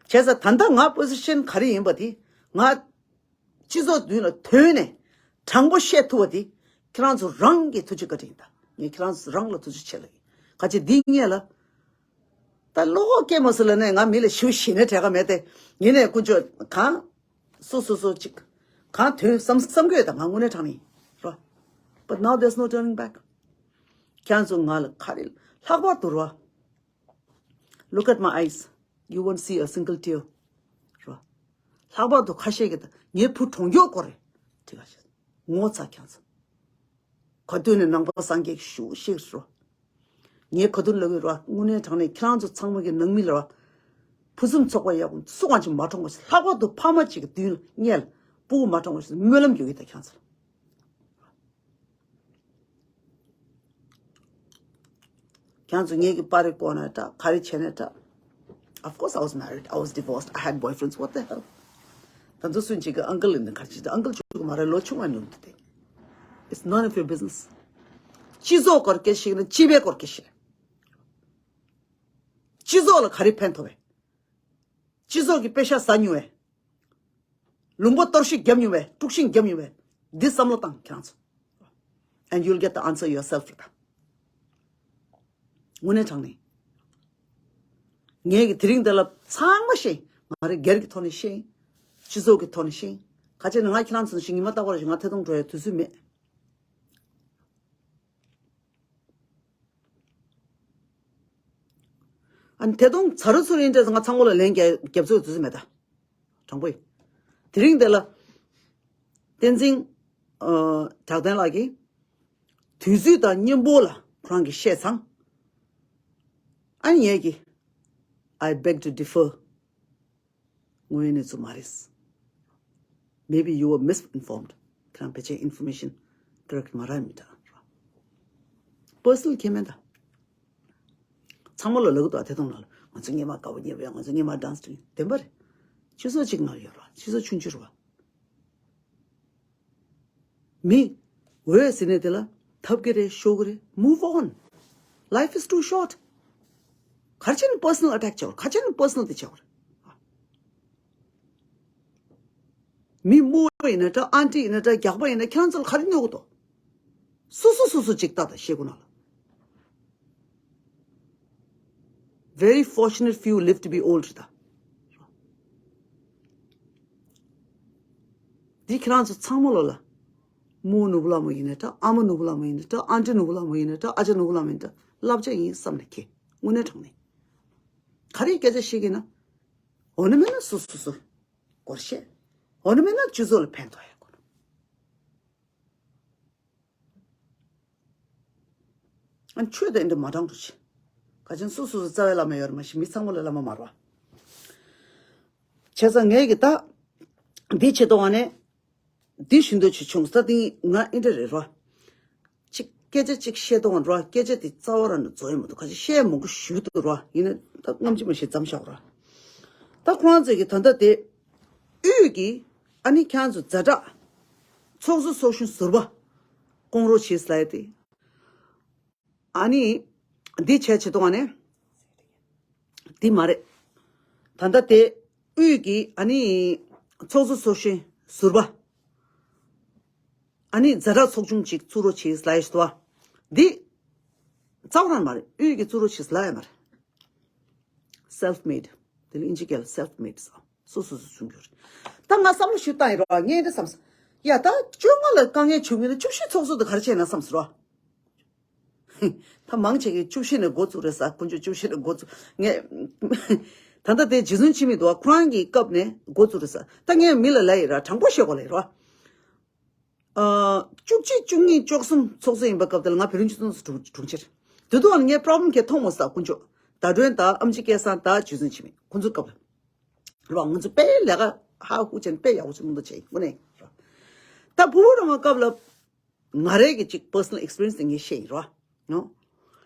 བྱས་ཙང་ད་ལྟ་ང་པོ་སི་ཤན་ག་རེ་ཡིན་པ་དེ་ང་། སྤྱི་ཚོགས་མདུན་ལ་ཐོན་ནས་དྲང་པོ་བཤད་ཐུབ་པ་དེ་ཁྱེད་རང་ཚོ་རང་གི་ཐུགས་རྗེ་བཀའ་དྲིན་ཡིན་ད། ངས་ཁྱེད་རང་ཚོ་རང་ལ་ཐུགས་རྗེ་ཆེ་ལབ་ཡིན། ག་ཅི་འདི་ངས་ལ། ད་བློ་ཁོག་སྐྱེ་མ་སོང་ལ་ནས་ང་མི་ལ་ཞུ་ཞེ་ནས་དྲན་ག་མེད་དེ། ཡིན་ནས་དཀོན་མཆོག་གང་། སོ་སོ་སོ་ཅིག་གང་དོན་བསམ་བསམ་གི་ཡོད་ད་ང་དངོས་གནས་དྲང་ནས་རོ། But now there's no turning back. ཁྱེད་རང་ཚོ་ང་ལ་ག་རེ་ལྷག་པར་དུ་རོ། Look at my eyes. You won't see a single tear. རོ། ལྷག་པར་དུ་ཁ་ཤས་ཀྱིས་ད་ངའི་བུ་གྲོངས་མགྱོགས་སྐོར་རེད། དེ་ག་ཤེས། ངོ་ཚ་ཁྱང་ཚ། ག་དུས་ནས་ནང་པ་སངས་རྒྱས་ཀྱི་ཞུ་ཤེས་རོ། ངའི་ག་དུས་ལབ་ཀྱི་རོ། དངོས་གནས་དྲང་གནས་ཁྱེད་རང་ཚོ་ཚང་མ་གི་ནང་མི་ལ་རོ། ཕུན་སུམ་ཚོགས་པ་ཡག་པོ་སུ་གང་ཅིག་མ་གྲོངས་པ་ཞིག་ལྷག་པར་དུ་ཕ་མ་གཅིག་གི་མདུན་ལ་སྔས་ལ་སྤུ་གུ་མ་གྲོངས་པ་ཞིག་སྨོན་ལམ་རྒྱག་གི་ད་ཁྱང་ཚ། ཁྱེད་ཚོ་ངེད་ཀྱི་པར་རིས་བཀོག་ན་འདྲ། ག་རེ་བྱས་ན་འདྲ། Of course I was married, I was divorced, I had boyfriends, what the hell. ད་ཚོ་སུན་ཅིག་གི་ཨང་ཀལ་ཡིན་ན་ག་རེ་བྱེད། ཨང་ཀལ་ཆུང་གི་མ་རེད། ལོ་ཆུང་བ་ཡིན་ནོ་དེ། It's none of your business. སྤྱི་ཚོགས་སྐོར་སྐད་ཤེས་ན་སྤྱི་པའི་སྐོར་སྐད་ཤེས། སྤྱི་ཚོགས་ལ་ག་རེ་ཕན་ཐོགས་བས། སྤྱི་ཚོགས་ཀྱི་པེ་ཤ་ཟ་མྱོང་བས། ལུང་པ་གཏོར་བཤིག་རྒྱབ་མྱོང་བས། དཀྲུག་ཤིང་རྒྱབ་མྱོང་བས། འདི་བསམ་བློ་བཏང་ཁྱེད་རང་ཚོ། And you'll get the answer yourself རེད་ད། དངོས་གནས་དྲང་གནས། ངས་ཀྱི་དེ་རིང་འདི་ལ་ཚང་མ་ཤེས། ང་རེ་སྒེར་གྱི་ཐོག་ནས་ཤེས། སྤྱི་ཚོགས་ཀྱི་ཐོག་ནས་ཤེས། ག་ཅི་ནས་ང་ཁྱེད་རང་ཚོ་ནས་ཤེས། ཉི་མ་རྟག་པར་ང་ཐད་གཏོང་འགྲོ་ཡ་དུས་ཚོད་མེད། ཨ་ནི་ཐད་གཏོང་ཚ་རུ་ཚུ་རིང་འདྲ་ང་ཚང་མ་ལ་ལན་རྒྱབ་རྒྱབ་ཚོད་དུས་ཚོད་མེད་ད། དྲང་པོ་ཡིན། དེ་རིང་འདི་ལ། བསྟན་འཛིན། ཨ། གྲགས་ལྡན་ལགས་ཀྱིས། དུས་ཚོད་དང་སྙན་པོ་ལ་ཁོ་རང་གིས་བཤད་ཚང་། ཨ་ནི་ངས་ཀྱིས། I beg to differ. དངོས་ཡོད་གནས་ཚུལ་མ་རེད། Maybe you were misinformed. ཁྱེད་རང་ཕལ་ཆེར་information correct མ་རག་མི་འདྲ། Personal ཁྱད་མེད་ད། ཚང་མ་ལ་ལབ་གི་འདུག་ཨ། ཐད་གཏོང་ནང་ལ་ང་ཚོ་སྔོན་མ་དགའ་པོ་ཉེ་བོ་ཡ། ང་ཚོ་སྔོན་མ་dance བསྟན་པ་རེད། སྤྱི་ཚོགས་གཅིག་ནང་ཡོད་ར། སྤྱི་ཚོགས་ཆུང་ཆུང་རེད་བ། མི། འོས་ཟེར་ནས་དེ་ལ་ཐབས་ཀྱི་རེད། ཤོར་གི་རེད། Move on. Life is too short. ག་རེ་བྱས་ནས་personal attack བྱ་བར། ག་རེ་བྱས་ནས་personal དེ་བྱ་བར། མི་དམུ་བ་ཡིན་ན་འདྲ། ཨན་ཊི་ཡིན་ན་འདྲ། རྒྱགས་པ་ཡིན་ན། ཁྱེད་རང་ཚོ་ལ་ག་རེ་གནོད་གི་འདུག་སོ་སོ་སོ་སོ་ཅིག་ལྟ་དང་ཤེས་དགོས་ན་ལ། Very fortunate few live to be old རེད་ད། འདི་ཁྱེད་རང་ཚོ་ཚང་མ་ལོ་ལ། དམུ་ནོར་བུ་ལྷ་མོ་ཡིན་ན་འདྲ། ཨ་མ་ནོར་བུ་ལྷ་མོ་ཡིན་ན་འདྲ། ཨན་ཊི་ནོར་བུ་ལྷ་མོ་ཡིན་ན་འདྲ། ཨ་ཅག་ནོར་བུ་ལྷ་མོ་ཡིན་ན་འདྲ། བསླབ་བྱ་ཡིན་བསམ་ནས་ཁྱེད་དངོས་གནས་དྲང་གནས། ག་རེ་སྐད་ཆ་བཤད་ཀྱི་ན། འོ་ན་མེད་ན་སོ་སོ་སོ་སོ་སྐོར་བཤད། འོ་ན་མེད་ན་སྤྱི་ཚོགས་ལ་ཕན་ཐོགས་ཡ་སྐོར། ཨ། ཆོས་དང་འདི་མ་དྲང་དུ་ཆེ། ག་ཅན་སོ་སོ་སོ་རྩ་བའི་བླ་མ་ཡོད་རེད་མ་གཞི་མི་ཚང་མ་ལ་བླ་མ་མ་རེད་བ། བྱས་ཙང་ངས་ཀྱི་ད། འདི་བྱེད་དོ་བ་ནས། འདི་ཞུ་འདོད་ཆེ་བྱུང་ས་དེ་ང་ཨིན་དྲ་རེད་རོ། ཅིག་སྐད་ཆ་ཅིག་བཤད་དོ་བ་རོ། སྐད་ཆ་དེ་རྩ་བ་རང་ནས་རྫོགས་ཡོད་མ་འདུག་ག་ཅི་བཤད་མང་པོ་ཞུ་འདུག་རོ། ཡིན་ན་ད་རྔམ་ཅི་མ་ཤེས་ཙམ་བཞག་རོ། ད་ཁོང་ཚོས་ཀྱི་ད་ལྟ་དེ། དབུས་ཀྱི། ཨ་ནི་ཁྱེད་རང་ཚོ་ཛ་དྲག་ཚོགས་གཙོ་ཚོགས་གཞོན་ཟུར་པ་བསྐོང་རོགས་བྱེད་ལབ་ཡ་དེ། ཨ་ནི་འདི་བྱས་བྱེད་དོ་ཨ་ནི་འདི་མ་རེད། ད་ལྟ་དེ་དབུས་ཀྱི་ཨ་ནི་ཚོགས་གཙོ་ཚོགས་གཞོན་ཟུར་པ། ཨ་ནི་ཛ་དྲག་ཚོགས་ཆུང་ཅིག་བཙུགས་རོགས་བྱེད་ལབ་ཡ་ཞིག་འདུག་བ། འདི་རྩ་བ་རང་མ་རེད། དབུས་ཀྱི་བཙུགས་རོགས་བྱེད་ལབ་ཡ་མ་རེད། Self made. དེ་ལ་ཨིན་ཇི་སྐད་ལ་self made ཟེར། སོ་སོ་སོ་བྱུང་རྒྱུ་རེད། ད་ང་བསམ་བློ་ཞིག་བཏང་ཡིན་རོགས། ངས་འདི་བསམས། ཡ་ད་བཅོ་ལྔ་ལ་དཀའ་ངལ་བྱུང་མཁན་ལ་བཅུ་བཞི་ཚོགས་གཙོ་དེ་ག་རེ་བྱས་ན་བསམས་སོང་རོགས། ད་མང་ཆེ་གིས་བཅུ་བཞི་ནས་འགོ་བཙུགས་རེད་ཟེར། དཀོན་མཆོག་བཅུ་བཞི་ནས་འགོ་བཙུགས། ངས་ད་ལྟ་དེ་རྗེ་བཙུན་འཆི་མེད་འདུག་བ། ཁོ་རང་གི་སྐབས་ནས་འགོ་བཙུགས་རེད་ཟེར། ད་ངས་མི་ལ་ལབ་ཡིན་ར། དྲང་པོ་བཤད་དགོས་ལབ་ཡིན་ར། ཨ། བཅུ་གཅིག་བཅུ་གཉིས་བཅུ་གསུམ་ཚོགས་གཙོ་ཡིན་པའི་སྐབས་དེ་ལ་ང་བོད་རིགས་སྤྱི་མཐུན་ཚོགས་དྲུང་དྲུང་ཆེ་རེད། དེ་དུས་ང་ལ་ངས་པྲོབ་ལེམ་གང་ཡང་མཐོང་མ་སོང་། དཀོན་མཆོག་ཟླ་སྒྲོན་དང་ཨེམ་ཆི་སྐལ་བཟང་དང་རྗེ་བཙུན་འཆི་མེད་ཁོང་ཚོའི་སྐབས་ལ་རེད་བ། ང་ཚོ་དཔེ་ལས་ཀ་ཧ་ཧུ་བྱས་ནས་དཔེ་ཡག་པོ་བྱས་མི་འདུག་བྱས་ཡིན་དངོས་གནས་རེད་བ། ད་ཕུར་བུ་རང་བའི་སྐབས་ལ་ང་རའི་གི་ཅིག་པར་སོ་ནལ་ཨེགས་པི་རི་ཡེན་སི་དེ་ངས་བཤད་ཡིན་རེད་བ། ནོ།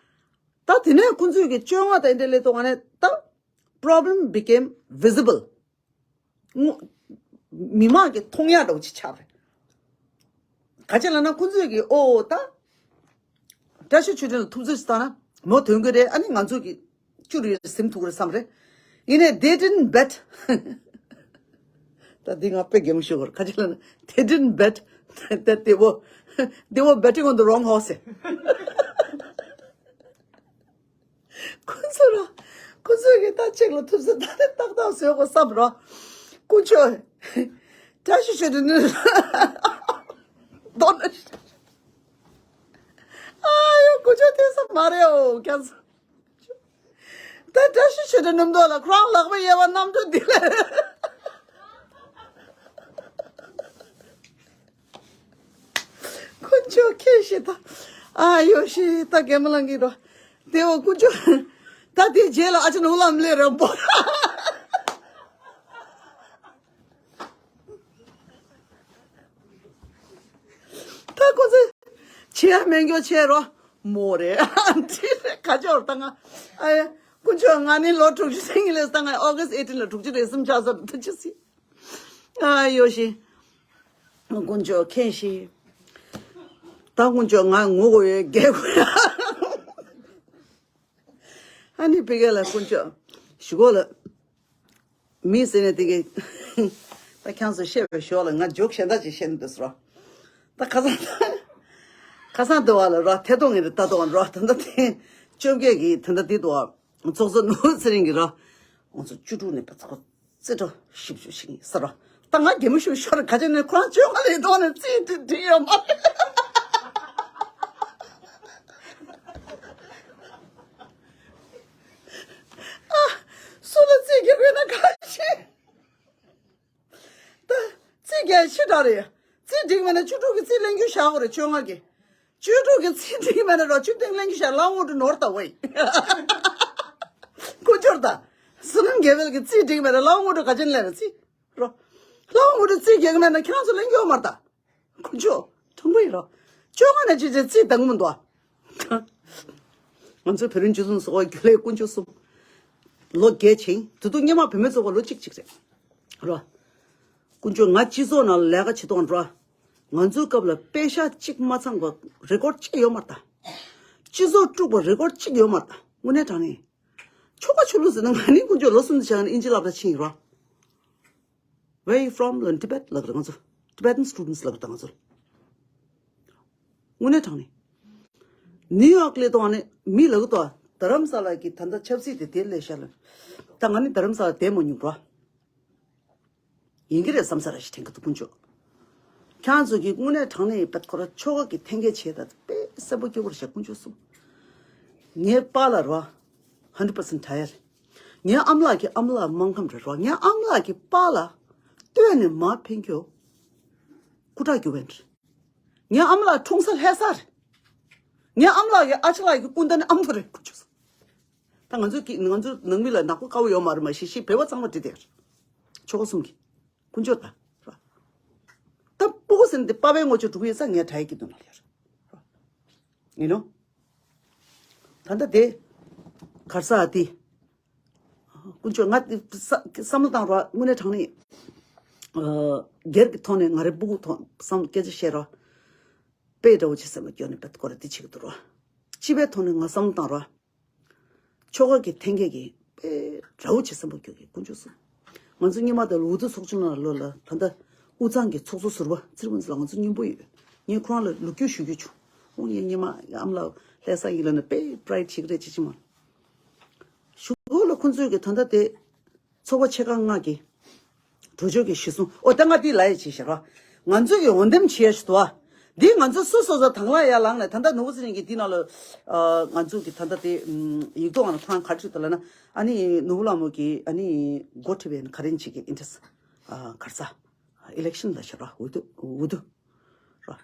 ད་དེ་ནས་ཁོང་ཚོས་གི་བཅོ་ལྔ་དང་འདི་འདྲ་སླེབས་དུས་ང་ནས་ད་problem became visible། སྔོ། མི་མང་གིས་མཐོང་ཡག་འདྲ་བོ་ཅིག་ཆགས་རེད། ག་ཅི་ལབ་ན་ཁོང་ཚོས་ཀྱིས་ཨོ་ད། བཀྲ་ཤིས་ཆོས་སྒྲོན་ལ་ཐུབ་ཚོད་ཅིག་བཏང་ན་མོ་ཐོན་གི་རེད། ཨ་ནི་ང་ཚོ་གི་བཅུ་རེ་ཟིན་ཐུབ་ཀྱི་རེད་བསམ་རེད། ཡིན་ནའི་they didn't bet། ད་འདི་ང་དཔེ་གད་མོ་ཤོར་གི་རེད། ག་ཅི་ལབ་ན་they didn't bet that they were, they were betting on the wrong horse། ཁོ་ཚོ་ར། ཁོ་ཚོས་ཀྱིས་ད་ཅིག་ལ་ཐུབ་ས་ད་ནི་ཏག་ཏག་བཟོས་དགོས་བསམ་ར། དཀོན་མཆོག་བཀྲ་ཤིས་ཆོས་སྒྲོན་ནི་དོ་ན། ཨ་ཡོ་དཀོན་མཆོག་ཐོས་ས་མ་རེད་ཨོ་ཀྱང་། ད་བཀྲ་ཤིས་ཆོས་སྒྲོན་ནམ་དུ་ལ་ཁོ་རང་ལག་པ་གཡས་པ་གནམ་གྲུ་འདི་ལས། དཀོན་མཆོག་མཁྱེན་ཞེས་ད། ཨ་ཡོ་ཞེས་ད་གད་མོ་ལངས་ཀྱི་རོ། དེ་འོ་དཀོན་མཆོག་ད་དེའི་རྗེས་ལ་ཨ་ཅེ་ནུ་ལམ་ལས་རམ་པོ། ད་ཁོ་ཚོས་བྱེད་ཡ་མེད་མགྱོགས་བྱས་རོ། མོ་རེད། ཨ་འདི་རེད་ག་ཅོར་ད་ང་། ཨ་ཡ། དཀོན་མཆོག་ང་ནི་ལོ་དྲུག་ཅུ་ཟིན་གྱི་ལས་ད་ང་ཨོ་གྷ་སི་ཊི་ཨེ་ཊིན་ལ་དྲུག་ཅུ་རེ་གསུམ་ཆགས་ས་རེད་ད་ཅི་སྲིད། ཨ་ཡོ་ཤི། དཀོན་མཆོག་མཁྱེན་ཤི། ད་དཀོན་མཆོག་ང་ངུ་དགོས་ཡོད་རྒྱལ་དགོས་ཡ། ཨ་ནི་ཕི་གེ་ལ་དཀོན་མཆོག་ཞུ་གོ་ལ། མི་ཟེར་ནས་དེ་གི་ད་ཁྱང་སུ་བཤད་པའི་ཞོར་ལ་ང་ཇོག་གཞན་དག་ཅིག་བཤད་ནས་འདུག་ཟེར་རོ། ད་ཁ་སང་ཁ་སང་འདུག་བ་ལ་རོ་ཐད་གཏོང་གི་རེད་ད་གཏོང་རོ་ད་ད་དེ་བཅོ་བརྒྱད་ཀྱི་ད་ད་དེ་འདུག་བ། ཚོགས་གཙོ་ནོར་ཚེ་རིང་གིས་ར། ང་ཚོ་བཅུ་དྲུག་ནས་པ་ཚོ་རྩེ་གྲོགས་ཞིབ་ཞུ་ཞིག་ཡིན་ས་ར། ད་ང་གད་མོ་ཤོར་ཤོར་ག་ཅི་ནས་ཁོ་རང་བཅོ་ལྔ་ལས་ཐོག་ནས་རྩིས་དེ་འགྲིག་ཡོད་མ་རེད། ཨ། སུ་ལ་རྩིས་རྒྱག་དགོས་ན་ག་ཤེད། ད་རྩིས་རྒྱག་ཕྱི་དྲག་རེད། རྩིས་འགྲིག་མེད་ན་བཅུ་དྲུག་གི་རྩིས་ལེན་རྒྱུ་བཞག་དགོས་རེད་བཅོ་ལྔ་གི། བཅུ་དྲུག་གི་རྩིས་འགྲིག་མེད་ན་རོ་བཅུ་བདུན་ལེན་རྒྱུ་བཞག་ལའོ་ངོ་དྲུག་ནོར་ད་ཝེ། ཁུ་ཆོར་ད། བསོད་ནམས་དགེ་འཕེལ་གི་རྩིས་འགྲིག་མེད་ན་ལའོ་ངོ་དྲུག་ག་ཅན་ལེན་རེད་རྩིས། རོ། ལའོ་ངོ་དྲུག་རྩིས་རྒྱག་མེད་ན་ཁྱེད་རང་ཚོ་ལེན་རྒྱུ་ཡོད་མ་རེད་ད། ཁུ་ཆོ། དྲང་པོ་ཡིན་རོ། བཅོ་ལྔ་ནས་ཅི་བྱེད་རྩིས་དང་མི་འདུག་ང་ཚོ་བོད་རིགས་སྤྱི་མཚུངས་སུ་འོ་རྒྱུ་ལས་དཀོན་མཆོག་གསུམ། ལོ་བརྒྱད་ཕྱིན་དེ་དུས་སྔོན་མ་བུད་མེད་ཚོགས་པ་ལོ་གཅིག་གཅིག་རེད། རོ། དཀོན་མཆོག་ང་སྤྱི་ཚོགས་ནང་ལས་ཀ་བྱེད་སྟངས་འགྲོ། ང་ཚོའི་སྐབས་ལ་པེ་ཤག་གཅིག་མ་ཚང་བ་རེ་ཀོར་གཅིག་ཡོད་མ་རེད་ད། སྤྱི་ཚོགས་དཀྲུགས་པ་རེ་ཀོར་གཅིག་ཡོད་མ་རེད་ད། དངོས་གནས་དྲང་གནས། ཆོལ་ཁ་ཆོས་ལུགས་ཟེར་ན་ང་ནི་དཀོན་མཆོག་ལོ་གསུམ་དུ་ཆགས་ནས་ཨིན་ཇི་སློབ་གྲྭ་ཕྱིན་ཡིན་རོ། Where you from? ལབ་ན་Tibet ལབ་ཀྱི་རེད་ང་ཚོ། Tibetan students ལབ་ཀྱི་རེད་ང་ཚོ། དངོས་གནས་དྲང་གནས། ནིའུ་ཡོག་སླེབས་དུས་ནས་མི་ལབ་ཀྱི་འདུག་དྷ་རམ་ས་ལ་གི་ད་ལྟ་ཆབ་སྲིད་དེ་དེར་སླེབས་ཤག་ལབ། ད་ང་ནི་དྷ་རམ་ས་ལ་བསྡད་མ་མྱོང་རོ། ཡིན་གྱི་རེད་བསམ་ས་ར་ཞིག་དྲན་གྱི་འདུག་དཀོན་མཆོག་ཁྱེད་རང་ཚོ་གིས་དངོས་གནས་དྲང་གནས་ཡིན་པ་ཁོ་ར་ཆོལ་ཁ་གི་འཐེན་འཁྱེར་བྱས་ད་དཔེ་གསལ་པོ་སྐྱོ་པོ་རེད་ཤག་དཀོན་མཆོག་གསུམ། ངའི་པཱ་ལགས་རོ། hundred percent tired། ངའི་ཨ་མ་ལགས་ཀྱི་ཨ་མ་ལགས་སྨར་ཁམས་རེད་རོ། ངའི་ཨ་མ་ལགས་ཀྱི་པཱ་ལགས་སྟོད་ནས་མར་འཕེན་རྒྱུ། སྐུ་དྲག་རྒྱུ་བན་རེད། ངའི་ཨ་མ་ལགས་འཁྲུངས་ས་ལྷ་ས་རེད། ངའི་ཨ་མ་ལགས་ཀྱི་ཨ་ཅག་ལགས་ཀྱི་སྐུ་ཟླ་ནི་ཨ་མདོ་རེད་དཀོན་མཆོག་གསུམ། ད་ང་ཚོའི་གི་ང་ཚོའི་ནང་མི་ལ་ནག་པོ་དཀར་པོ་ཡོད་མ་རེད་མ་གཞི་གཞི་བོད་པ་ཚང་མ་བྲིས་བསྡད་ཡོད་རེད། ཆོལ་ཁ་གསུམ་གྱི། དཀོན་མཆོག་ད། ད་སྤུ་གུ་ཟེར་ན་དེ་པ་ཕའི་ངོ་ཆོས་དྲུག་ཡོད་ས་ངའི་དྲ་ཡི་སྐྱིད་སྡུག་ནང་ལ་ཡོད་རེད། ཡིན་ནོ། ད་ལྟ་དེ་གར་ས་ཨ་ཏི། དཀོན་མཆོག་ང་དེ་བསམ་བསམ་བློ་བཏང་རོགས་དངོས་གནས་དྲང་གནས། སྒེར་གྱི་ཐོག་ནས་ང་རའི་སྤུ་གུ་ཐོག་བསམ་སྐད་ཆ་བཤད་རོགས། དཔེ་འདྲ་བོ་ཅིག་སེམས་ལ་སྐྱོ་ནས་བེད་ཀོ་ར་དེ་བྱེད་ཀྱི་འདུག་རོགས། སྤྱི་པའི་ཐོག་ནས་ང་བསམ་བློ་བཏང་རོགས། ཆོལ་ཁ་གི་འཐེན་འཁྱེར་གྱི་དཔེ་འདྲ་བོ་ཅིག་སེམས་པ་སྐྱོ་གི་དཀོན་མཆོག་གསུམ། ང་ཚོ་སྔོན་མ་དང་ལོ་དུ་ཚོགས་ཆུང་ནང་ལོ་ལ་ད་ལྟ་དབུས་གཙང་གི་ཚོགས་གཙོ་ཟུར་པ་ཙིར་མོན་ལ་ང་ཚོ་མཉམ་པོ་ཡོད། ངས་ཁོ་རང་ལ་ལོ་རྒྱུས་ཞུ་རྒྱུ་བྱུང་། ཨོ་ངས་སྔོན་མ་ཨམ་ལགས་ལྷ་ས་ཡིན་ལ་ནི་དཔེ་པ་རའེ་ཌི་ཞིག་རེད་ཅེས་ཅི་མ། ཞུ་གོ་ལ་ཁོང་ཚོས་ཀྱི་ད་ལྟ་དེ། ཚོགས་པ་ཆེ་ཁག་ལྔ་གི་གྲོས་ཆོད་ཀྱི་གཞི་བཟུང་། ཨོ་ད་ང་འདི་ལ་ཡ་བྱེད་ཤག་ར། ང་ཚོས་ཀྱི་འོས་འདེམས་བྱེད་ཡ་ཞིག་འདུག་ཨ། འདི་ང་ཚོ་སུ་སོ་སོ་དང་ལ་ཡ་ལངས་ནས་ད་ལྟ་ནོར་བུ་ཚེ་རིང་གིས་འདི་ནང་ལ་ང་ཚོ་གི་ད་ལྟ་དེ་ཡིག་ཐོག་ང་ལ་ཁོ་རང་ག་རེ་ཞུ་ད་ལ་ན། ཨ་ནི་ནོར་བུ་ལྷ་མོ་གིས་ཨ་ནི་འགོ་ཁྲིད་པའི་ག་རེ་བྱེད་ཀྱི་ཨིན་ཊི་རེ་སི་ག་རེ་ས་ཨི་ལེག་ཤན་ལ་ཤག་ར། འོས་བསྡུ་འོས་བསྡུ་ར།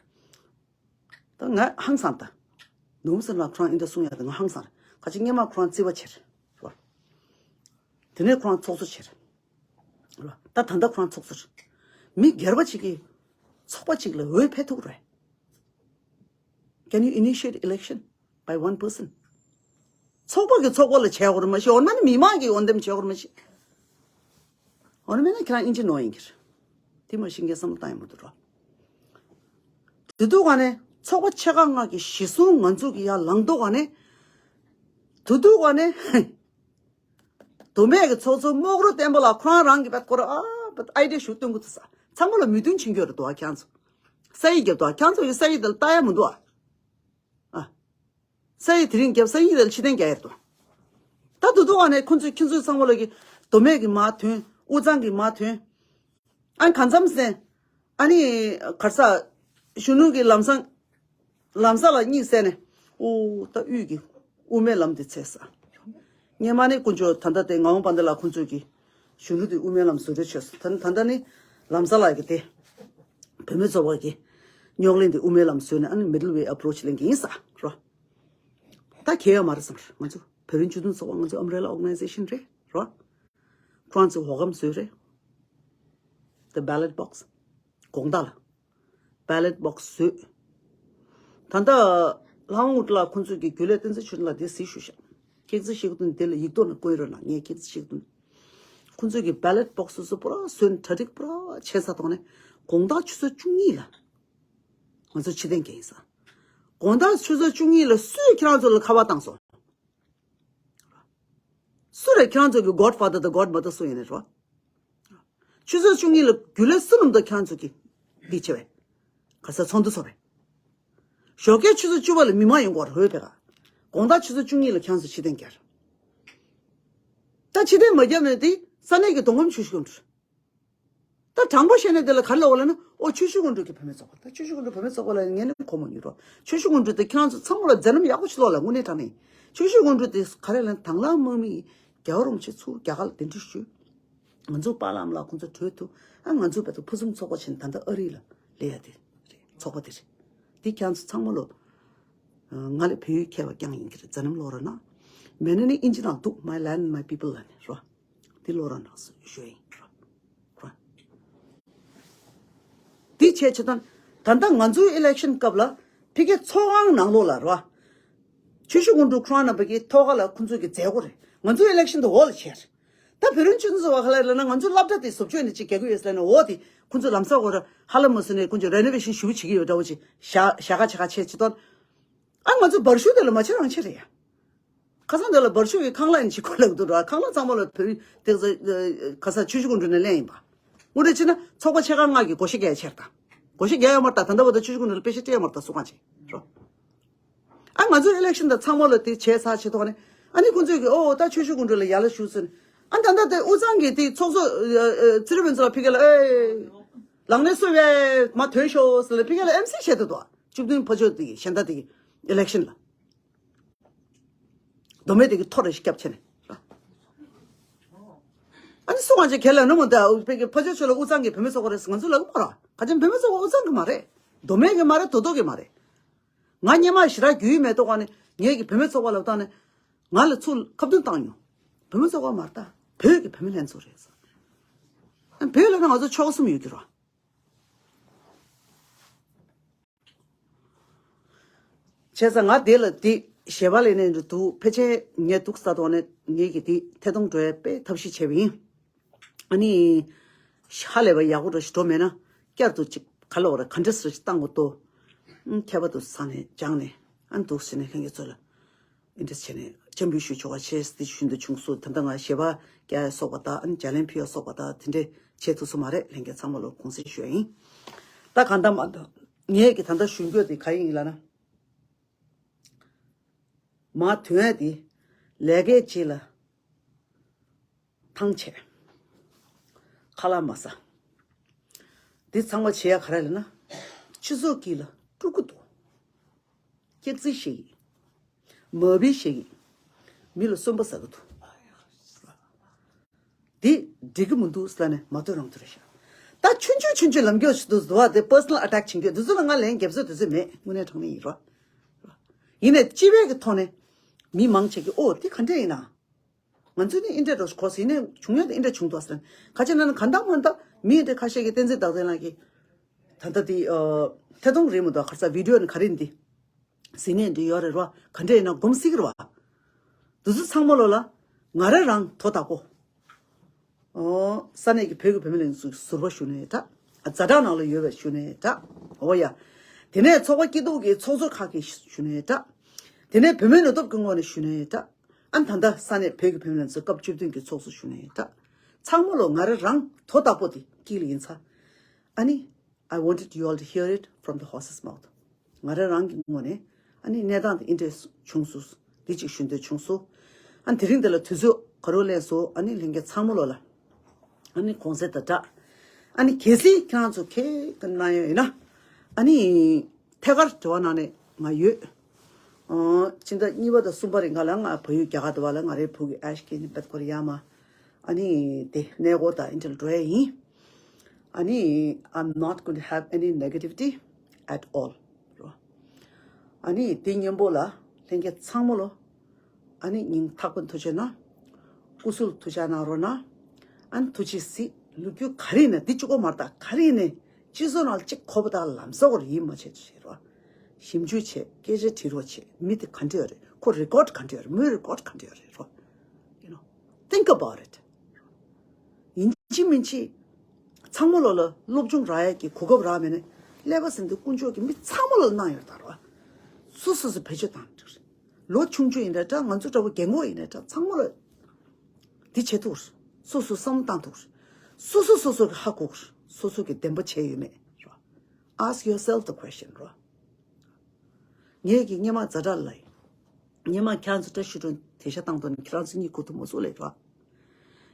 ད་ང་ཧང་སང་ད། ནོར་བུ་ཚེ་རིང་ལ་ཁོ་རང་ཨིན་ཊི་བི་ཡུ་གསུང་ཡ་ད་ང་ཧང་སང་རེད། ཁ་ཅིག་སྔོན་མ་ཁོ་རང་རྩིས་པ་བྱེད་རེད། དེ་ནས་ཁོ་རང་ཚོགས་གཙོ་བྱེད་རེད། ད་ད་ལྟ་ཁོ་རང་ཚོགས་གཙོ་རེད། མི་སྒེར་པ་གཅིག་གིས་ཚོགས་པ་གཅིག་ལ་འོས་འཕེན་ཐུབ་རེད། Can you initiate election by one person? ཚོགས་པ་གིས་ཚོགས་པ་ལ་བྱས་དགོས་རེད་མ་གཞི། འོ་ན་ནི་མི་མང་གིས་འོས་འདེམས་བྱས་དགོས་རེད་མ་གཞི། འོ་ན་མིན་ན་ཁྱེད་རང་ཨིན་ཇི་ནོར་ཡིན་གྱི་རེད། དེ་མ་གཞི་ངས་བསམ་བློ་བཏང་ཡ་མི་འདུག་རོ། དེ་དུས་ག་ནས་ཚོགས་པ་ཆེ་ཁག་ལྔ་གི་གཞི་བཟུང་ང་ཚོ་གི་ཡར་ལངས་དུས་ག་ནས། དེ་དུས་ག་ནས་མདོ་སྨད་ཀྱི་ཚོགས་གཙོ་རྨོག་རུ་བསྟན་པ་ལགས་ཁོ་རང་རང་གི་བེད་ཀོ་ར་ཨ་བེད་ཨའི་ཌི་ཡ་ཞིག་སྟོན་གི་འདུག་ས། ཚང་མ་ལ་མོས་མཐུན་བྱེད་རྒྱུ་རེད་འདུག་ཨ། ཁྱེད་ཚོ་ས་ཡིག་རྒྱབ་འདུག་ཨ། ཁྱེད་ཚོ་ཡི་ས་ཡིག་དེ་ལ་ལྟ་ཡ་མི་འདུག་ཨ། ཨ། ས་ཡིག་དེ་རིང་རྒྱབ། ས་ཡིག་དེ་ལ་ཕྱིར་འཐེན་རྒྱག་ཡ་རེད་འདུག་ད་དེ་དུས་ག་ནས་ཁོ་ཚོས་ཁྱེད་ཚོ་ཚང་མ་ལ་གི་མདོ་སྨད་ཀྱི་མར་ཐོན། དབུས་གཙང་གི་མར་ཐོན། ཨ་ནི་གང་འཚམ་ཟེར། ཨ་ནི་ག་རེ་ཟ། གཞོན་ནུ་གི་ལམ་སང་། ལམ་སང་ལ་གཉིད་སད་ནས། ཨོ་ད་དབུས་ཀྱི་དབུ་མའི་ལམ་དེ་ཚེས་ས། སྔོན་མ་ནི་དཀོན་མཆོག་ད་ལྟ་དེ་ངག་དབང་དཔལ་ལྡན་ལགས་ཁོང་ཚོས་ཀྱི་གཞོན་ནུ་དེ་དབུ་མའི་ལམ་བཟོ་གྲྭ་ཆོས་སོ། ད་ད་ལྟ་ནི་ལམ་སང་ལགས་ཀྱི་དེ་བུད་མེད་ཚོགས་པ་གི་རྙོག་གླེང་དེ་དབུ་མའི་ལམ་བཟོས་ནས་ཨ་ནི་མི་ཌལ་ཝེ་ཨེ་པོ་རོ་ཆི་ལེན་གྱི་ཡིན་ས་རོ། ད་གལ་ཡོད་མ་རེད་བསམ་རེད། ང་ཚོ་བོད་རིགས་སྤྱི་མཐུན་ཚོགས་པ་ང་ཚོ་ཨམ་རེ་ལ་ཨོར་ག་ནའི་ཛེ་ཤན་རེད་རོ། ཁོ་རང་ཚོ་འོག་གམ་བཟོས་རེད། The ballot box། དགོང་དག་ལ་ballot box་བཟོས། ད་ལྟ་ལྷ་དབང་དབུ་ཁྲིད་ལགས་ཁོང་ཚོས་ཀྱི་རྒྱུན་ལས་བསྟན་འཛིན་ཆོས་སྒྲོན་ལགས་དེ་གཟིགས་ཞུ་ཤག་ཁྱེད་ཚོ་ཤེས་ཀྱི་འདུག་དེ་ལ་ཡིག་ཐོག་ནས་བཀོད་རོགས་གནང་། ངས་ཁྱེད་ཚོ་ཤེས་ཀྱི་འདུག་ཁོང་ཚོས་ཀྱི་ballot box་སོ་སོ་པུ་ར་བཟོས་ནས་གྲ་སྒྲིག་པུ་ར་བྱས་ཚར་ཐོག་ནས་དགོང་དག་ཆུ་ཚོད་བཅུ་གཉིས་ལ་ང་ཚོ་ཕྱིར་འཐེན་གྱི་ཡིན་ས། དགོང་དག་ཆུ་ཚོད་བཅུ་གཉིས་ལ་སུས་ཁྱེད་རང་ཚོ་ལ་ཁ་པར་བཏང་སོང་། སུ་རེད་ཁྱེད་རང་ཚོ་གི་གོཌ་ཕ་ད་དང་གོཌ་མ་དར་སུ་ཡིན་ནས་རོ། ཆུ་ཚོད་བཅུ་གཉིས་ལ་རྒྱུན་ལས་སུ་ལམ་དུ་ཁྱེད་རང་ཚོ་གི་འདི་བྱེད་པས། ག་ས་ཚོགས་འདུ་ཚོགས་པས། ཞོགས་ཀས་ཆུ་ཚོད་བཅུ་པ་ལ་མི་མང་ཡོང་གོ་ར་ཧོས་ཕེ་ག་དགོང་དག་ཆུ་ཚོད་བཅུ་གཉིས་ལ་ཁྱེད་རང་ཚོ་ཕྱིར་འཐེན་བརྒྱབ། ད་ཕྱིར་འཐེན་མ་བརྒྱབ་ནས་དེ་ས་གནས་ཀྱི་མདོ་ཁམས་ཆུ་བཞི་སྒང་དྲུག་ད་དྲང་པོ་བཤད་ན་དེ་ལ་ག་རེ་ལབ་དགོས་ལབ་ན། ཨོ་ཆུ་བཞི་སྒང་དྲུག་གི་བུད་མེད་ཚོགས་པ། ད་ཆུ་བཞི་སྒང་དྲུག་བུད་མེད་ཚོགས་པ་ལ་ངས་ནི་གོ་མ་མྱོང་རོགས། ཆུ་བཞི་སྒང་དྲུག་དེ་ཁྱེད་རང་ཚོ་ཚང་མ་ལ་མཛད་རྣམ་ཡག་པོ་ཞིག་ལོག་ལ་དངོས་གནས་དྲང་གནས། ཆུ་བཞི་སྒང་དྲུག་དེ་ག་རེ་ལབ་ན་དང་བླངས་དམག་མི་རྒྱལ་བ་རིན་པོ་ཆེ་ཚུར་རྒྱ་གར་ལ་གདན་འདྲེན་ཞུས། ང་ཚོ་པཱ་ལགས་ཨ་མ་ལགས་ཁོང་ཚོ་བྲོས་ཐུབ། ཨ་ང་ཚོ་བལ་ཏུ་ཕུན་སུམ་ཚོགས་པ་ཆེན་ད་ལྟ་ཨ་རི་ལ་ལས་ཡ་དེ་རེད། ཚོགས་པ་དེ་རེད། དེ་ཁྱེད་རང་ཚོ་ཚང་མ་ལོ། ང་ལ་བོད་ཡིག་མཁས་པ་རྐྱང་ཡིན་གྱི་རེད། མཛད་རྣམ་ལོག་ར་ན། མེད་ན་ནི་ཨིན་ཇི་ནང་འདུག My land and my people ལ་ནི་རོ། འདི་ལོ་རང་ནང་སུ་ཞོ་ཡིན་རོ། རོ། འདི་བྱས་ཆེ་དོན། ད་ལྟ་ང་ཚོའི་ཨི་ལེག་ཤན་སྐབས་ལ་ཕི་ཀའི་ཚོགས་ཁང་ནང་ལོགས་ལ་རོ། ཆུ་བཞི་སྒང་དྲུག་ཁོ་རང་རྣམ་པ་གི་ཐོག་ཁ་ལ་ཁོང་ཚོ་གི་མཛད་སྒོ་རེད། ང་ཚོའི་ཨི་ལེག་ཤན་དུ་འོག་ལ་བྱས་རེད། ད་བོད་རིགས་སྤྱི་མཐུན་ཚོགས་པ་ཁ་ལ་ལ་ན་ང་ཚོའི་སློབ་གྲྭ་དེ་བཟོ་བཅོས་ནས་ཅིག་རྒྱག་གི་ཡོད་ཟེར་ན་འོག་དེ་ཁོང་ཚོ་ལམ་སང་འོག་ར་ཧ་ལམ་མ་སོང་ནས་ཁོང་ཚོ་རེ་ནོ་ཝེ་ཤན་ཞུ་བྱེད་ཀྱི་ཡོད་འདྲ་བོ་ཅིག་ཞག་ཞག་ཁ་ཆ་ཁ་ཆེ་ཆེ་དོན། ཨ་ང་ཚོ་བར་ཤུག་དེ་ལ་མ་ཆེ་རང་ཆེ་རེད་ཡ། ཁ་སང་དེ་ལ་བར་ཤུག་གི་ཁང་གླ་ཡིན་ཅིག་གོ་ལབ་འདུག་ར། ཁང་གླ་ཚང་མ་ལ་བོད་རིགས་དེ་ཚོ་ཁ་སང་ཆུ་བཞི་སྒང་དྲུག་ནས་ལེན་ཡིན་པ། དངོས་གནས་བྱས་ན་ཚོགས་པ་ཆེ་ཁག་ལྔ་གི་བགོ་བཤའ་རྒྱག་ཡ་ཆེར་དང་། བགོ་བཤའ་རྒྱག་ཡོད་མ་རེད། ད་ད་ལྟ་བར་དུ་ཆུ་བཞི་སྒང་དྲུག་ལ་པེ་ཤ་སྤྲད་ཡོད་མ་རེད། ད་སུ་གང་བྱེད་རོ། ཨ་ང་ཚོའི་ཨི་ལེག་ཤན་དང་ཚང་མ་ལ་དེ་བྱས་ཚར་བྱེད་ཐོག་ནས་ཨ་ནི་ཁོང་ཚོས་ཀྱི་ཨོ་ད་ཆུ་བཞི་སྒང་དྲུག་ལ་ཡར་ལ་ཞུགས་ཟེར་ནས། ཨ་ད་ད་དེ་དབུས་གཙང་གི་དེ་ཚོགས་གཙོ་ཙི་རི་བན་ཚོ་ལ་ཕི་ཀ་ལ་ཨེ་ལངས་ནས་སུ་བས་མ་ཐོན་ཤོག་ཟེར་ལ་ཕི་ཀ་ལ་ཨེམ་སི་བྱས་ཏེ་འདུག་བཅུ་བདུན་ཕ་ཇོ་དེ་གི་གཞན་དག་དེ་གི་ཨི་ལེག་ཤན་ལ། མདོ་སྨད་དེ་གི་ཐོ་རེ་ཞིག་སྐྱབས་ཆེ་ནས། ཨ་ནི་སུ་གང་ཅིག་གལ་ལ་ནུ་མོ་ད་ཕི་ཀ་ཕ་ཇོ་ཆོ་ལ་དབུས་གཙང་གི་བུད་མེད་ཚོགས་པ་རེད་ང་ཚོ་ལབ་གི་མ་རེད། ག་ཅན་བུད་མེད་ཚོགས་པ་དབུས་གཙང་གི་མ་རེད། མདོ་སྨད་གི་མ་རེད། དོ་དོ་གི་མ་རེད། ང་སྔོན་མ་ཞེ་དྲག་རྒྱུས་ཡོད་མེད་ཐོག་ནས་ངེད་ཀྱི་བུད་མེད་ཚོགས་པ་ལབ་སྟངས་ནས་ང་ལ་ཚུར་ཁ་བཏོན་བཏང་མྱོང་། བུད་མེད་ཚོགས་པ་མ་རེད་ད། བོད་ཀྱི་བུད་མེད་ལྷན་ཚོགས་རེད་ཟེར། བོད་ལབ་ན་ང་ཚོ་ཆོལ་ཁ་གསུམ་ཡོད་ཀྱི་རེད། བྱས་ཙང་ང་དེ་ལ་དེ་ཞལ་པར་ལེན་ནས་འདུག་ཕལ་ཆེར་ངས་འདུག་ས་ཐོག་ནས་ངེད་ཀྱི་དེ་ཐད་གཏོང་འགྲོ་ཡ་དཔེ་ཐབས་ཤེས་བྱས་པ་ཡིན། ཨ་ནི། ཧ་ལས་པ་ཡག་པོ་འགྲོ་ཞིག་འགྲོ་མེད་ན། བསྐྱར་དུ་ཅིག་ག་ལ་བ་ར་ག་འདྲ་སེ་བཏང་དགོས་ཏོ། ཨང་། ཁྱད་པར་དུ་ས་ནས་སྦྱངས་ནས་ཨ་འདུག་ཟེར་ནས་ལྷན་རྒྱས་ཚོ་ལ་ཨིན་འདྲ་བྱས་ནས་འཇམ་པོའི་ཞུ་ཆོག་པ་བྱས་ཏེ་ཞུ་འདོད་བྱུང་སོང་། ད་ལྟ་ང་ཞལ་པར་རྒྱག་ཡ་སོགས་པ་དང་ཨ་ནི་ལྗགས་ལན་ཕུལ་ཡ་སོགས་པ་དང་དེ་འདྲས་བྱེད་ཐུབ་སོང་མ་རེད། ལྷན་རྒྱས་ཚང་མ་ལ་དགོངས་སེལ་ཞུ་ཡ་ཡིན། ད་གང་ལྟར་མ་གཏོགས་ངས་ཀྱི་ད་ལྟ་ཞུ་འདོད་དེ་ག་ཡིན་ལབ་ན། མ་དོན་ཡ་དེ་ལས་ཀའི་རྗེས་ལ་ཐང་ཆད། ཁ་ལག་མ་ཟ། འདི་ཚང་མ་བྱེད་ཡ་ག་རེ་ལབ་ན། སྤྱི་ཚོགས་དཀྱིལ་ལ་དཀྲུག་གི་འདུག་སྐྱག་རྫུན་བཤད་ཀྱི། མ་བི་བཤད་ཀྱི། མི་ལ་སོན་པ་ཟ་གི་འདུག་འདི་འགྲིག་གི་མི་འདུག་ཟེར་ནས་མ་ཐོས་རང་ཐོས་རེད་ཤག་ད་ཆུང་ཆུང་ཆུང་ཆུང་ལམ་རྒྱགས་ཞིག་འདུག་འདུག་བ་དེ་པར་སོ་ནལ་ཨ་ཊེག་བྱེད་མཁན་དེ་ཚོ་ལ་ང་ལན་རྒྱབ་ས་དེ་ཚོ་མེད། དངོས་གནས་དྲང་གནས་ཡིན་རོ། ཡིན་ནས་སྤྱི་པའི་གི་ཐོག་ནས་མི་མང་ཆེ་གི་ཨོ་དེ་ག་འདྲས་ཡིན་ན། ང་ཚོས་ནི་ཨིན་འདྲས་འགྲོ་གོ་ཟིན་ནས་བྱུང་ཡ་དེ་ཨིན་འདྲས་བྱུང་འདུག་ཟེར། ག་ཅི་ན་ན་ག་འདྲ་མ་འདྲ་མི་ཨིན་འདྲས་ཁ་ཤས་ཀྱིས་བསྟན་འཛིན་རྟག་བརྟན་ལགས་ཀྱིས་ད་ལྟ་དེ་ཨ་ཐད་གཏོང་རེད་མི་འདུག་ག་རེ་ཟ་བི་ཌི་ཡོ་ནི་ག་རེ་འདི་ཟིན་ནས་འདི་ཡོད་རེད་རོ། ག་འདྲས་ཡིན་ན་སྒོམ་སྲིད་ཀྱི་རེད་བ། དེ་ཚོ་ཚང་མ་ལོ་ལ་ང་རང་རང་དོ་བདག་པོ། ཨོ། ས་གནས་ཀྱི་བོད་ཀྱི་བུད་མེད་ལྷན་ཚོགས་ཟུར་པ་ཞུ་ནས་ད། ཛ་དྲག་ནང་ལ་ཡོད་པ་ཞུ་ནས་ད། ཨོ་ཡ། དེ་ནས་ཚོགས་པ་སྐྱིད་སྡུག་གི་ཚོགས་གཙོ་ཁག་གི་ཞུ་ནས་ད། དེ་ནས་བུད་མེད་ནུས་སྟོབས་ཀྱི་ངོས་ནས་ཞུ་ནས་ད། ཨ་ད་ལྟ་ས་གནས་བོད་ཀྱི་བུད་མེད་ལྷན་ཚོགས་སྐབས་བཅུ་བདུན་གྱི་ཚོགས་གཙོ་ཞུ་ནས་ད། ཚང་མ་ལོ་ང་རང་རང་དོ་བདག་པོ་དེ་དཀྱིལ་ཡིན་ཚ། ཨ་ནི། I wanted you all to hear it from the horse's mouth. ང་རང་རང་གི་ངོས་ནས་ཨ་ནི་གནས་སྟངས་དེ་ཨིན་འདྲས་བྱུང་སོང་། འདི་གཅིག་ཞུ་འདོད་བྱུང་སོང་། ཨ་ནི་དེ་རིང་འདི་ལ་དུས་ཚོད་ག་རེ་ལེན་སོང་། ཨ་ནི་ལྷན་རྒྱས་ཚང་མ་ལོ་ལ་ཨ་ནི་དགོངས་སེལ་དང་སྦྲགས། ཨ་ནི་གལ་སྲིད་ཁྱེད་རང་ཚོ་ཁས་ཀྱི་གནང་ཡོད་ཡིན་ན་ཨ་ནི་ཐད་ཀར་འབྲེལ་བ་གནང་ནས་ང་ཡོད། ཨོ། ཕྱི་ཟླ་གཉིས་པ་དང་གསུམ་པ་རིང་ག་ལ་ང་བལ་ཡུལ་རྒྱ་གར་དུ་བ་ལ་ང་རའི་བུ་གི་ཨེ་ཤི་ཀི་ནི་པད་ཀོ་རི་ཡ་མ། ཨ་ནི་དེ་གནས་སྐོར་དང་ཨིན་འདྲས་འགྲོ་ཡ་ཡིན། ཨ་ནི། I'm not going to have any negativity at all. རོ། ཨ་ནི་དེ་སྙིང་པོ་ལ་ལྷན་རྒྱས་ཚང་མ་ལོ། ཨ་ནི་སྙིང་ཐག་པ་ཐུགས་རྗེ་གནང་། སྐུ་གཟུགས་ཐུགས་ཅག་གནང་རོགས་གནང་། ཨ་ནི་ཐུགས་རྗེ་གཟིགས། ལོ་རྒྱུས་ག་རེ་ཡིན་ན་འདི་གཅིག་པོ་མ་རེད་ད། ག་རེ་ཡིན་ནའི་སྤྱི་ཚོགས་ནང་གཅིག་གོ་བ་དང་ལམ་སང་བར་ཡིད་མ་ཆེས་བྱེད་རོགས། ཞིབ་འཇུག་བྱེད། སྐད་ཆ་དྲི་རོགས་བྱེད། མི་དེ་ག་འདྲ་ཡོད་རེད། ཁོ་རེ་ཀོཌ་ག་འདྲ་ཡོད་རེད། མོའི་རེ་ཀོཌ་ག་འདྲ་ཡོད་རེད་རོ། You know, think about it. ཡིན་གཅིག་མིན་གཅིག་ཚང་མ་ལོ་ལ་སློབ་སྦྱོང་རག་ཡས་ཀྱི་གོ་སྐབས་རག་མེད་ནས་ཀླད་པ་ཟིན་དུས་དཀོན་མཆོག་གིས་མི་ཚང་མ་ལོ་ལ་གནང་ཡོད་ད་རོ། སོ་སོ་སོ་བེད་སྤྱོད་བཏང་འགྲིག་རེད། ལོ་ཆུང་ཆུང་ཡིན་ན་འདྲ། ང་ཚོ་འདྲ་བོ་རྒན་གོག་ཡིན་ན་འདྲ། ཚང་མ་ལ་འདི་བྱེད་ཐུབ་རེད། སོ་སོ་བསམ་བློ་བཏང་ཐུབ་རེད། སོ་སོ་སོ་སོ་གི་ཧ་གོ་གི་རེད། སོ་སོ་གི་བདེན་པ་བྱས་ཡོད་མེད་རོ། Ask yourself the question རོ། ངས་ཀྱི་སྔས་མ་ཛ་དྲག་ལ་ཡིན། སྔས་མ་ཁྱེད་རང་ཚོ་བཀྲ་ཤིས་སྒྲོན་དེ་ཤ་བཏང་དོན་ཁྱེད་རང་ཚོ་གཉིད་ཁུག་ཐུབ་མ་སོང་ལས་རོ།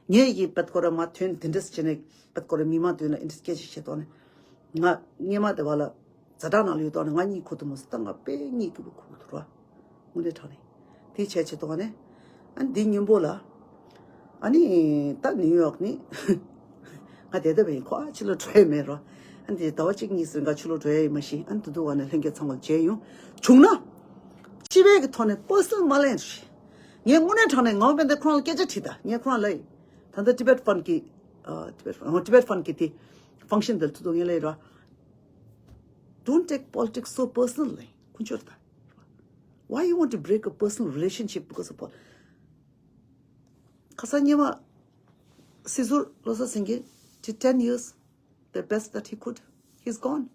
ངས་ཀྱི་པད་ཀོ་ར་མ་ཐོན་དེ་འདྲས་བྱས་ནས་པད་ཀོ་ར་མི་མང་དོན་ལ་ཨིན་འདྲས་སྐད་ཆ་བཤད་དོགས་ནས། ང་སྔས་མ་དེ་བ་ལ་ཛ་དྲག་ནང་ལ་ཡོད་དོགས་ནས་ང་གཉིད་ཁུག་ཐུབ་མ་སོང་། ད་ང་དཔེ་གཉིད་ཁུག་ཁུག་ཐུབ་རོ། དངོས་གནས་དྲང་གནས། དེ་བྱས་བྱེད་དོགས་ནས། ཨ་འདི་སྙིང་པོ་ལ། ཨ་ནི་ད་ནིའུ་ཡོག་ནི། ང་དེ་ལྟ་བུ་ཡིན། ཁོ་ཨ་ཕྱི་ལོགས་འགྲོ་ཡ་མེད་རོ། ཨ་འདི་ཟླ་བ་གཅིག་གཉིས་ཟིན་ག་ཕྱི་ལོགས་འགྲོ་ཡ་ཡིན་མ་གཞི། ཨ་འདི་འདུག་བ་ནས་ལྷན་རྒྱས་ཚང་མར་མཇལ་ཡོང་། བྱུང་ན། སྤྱི་པའི་གི་ཐོག་ནས་པར་སོ་ནལ་མ་ལེན་རེད། ངས་དངོས་གནས་དྲང་གནས་ངའོ་དཔེ་འདི་ཁོ་རང་ལ་སྐད་ཆ་དྲིས་ད། ངས་ཁོ་རང་ལ་ཡིན། ད་ལྟ་ཊི་བེཊ་ཕན་གི། ཨ་ཊི་བེཊ་ཕན། ཊི་བེཊ་ཕན་གི་དེ་ཕང་ཤན་འདི་ལ་ཐུག་ཐུག་ངས་ལ་ཡིན་རོ། Don't take politics so personally. དཀོན་མཆོག་རེད་ད། Why you want to break a personal relationship because of pol- ཁ་སང་སྔོན་མ་སྲིད་ཟུར་བློ་བཟང་སེང་གེ did ten years, the best that he could. He's gone.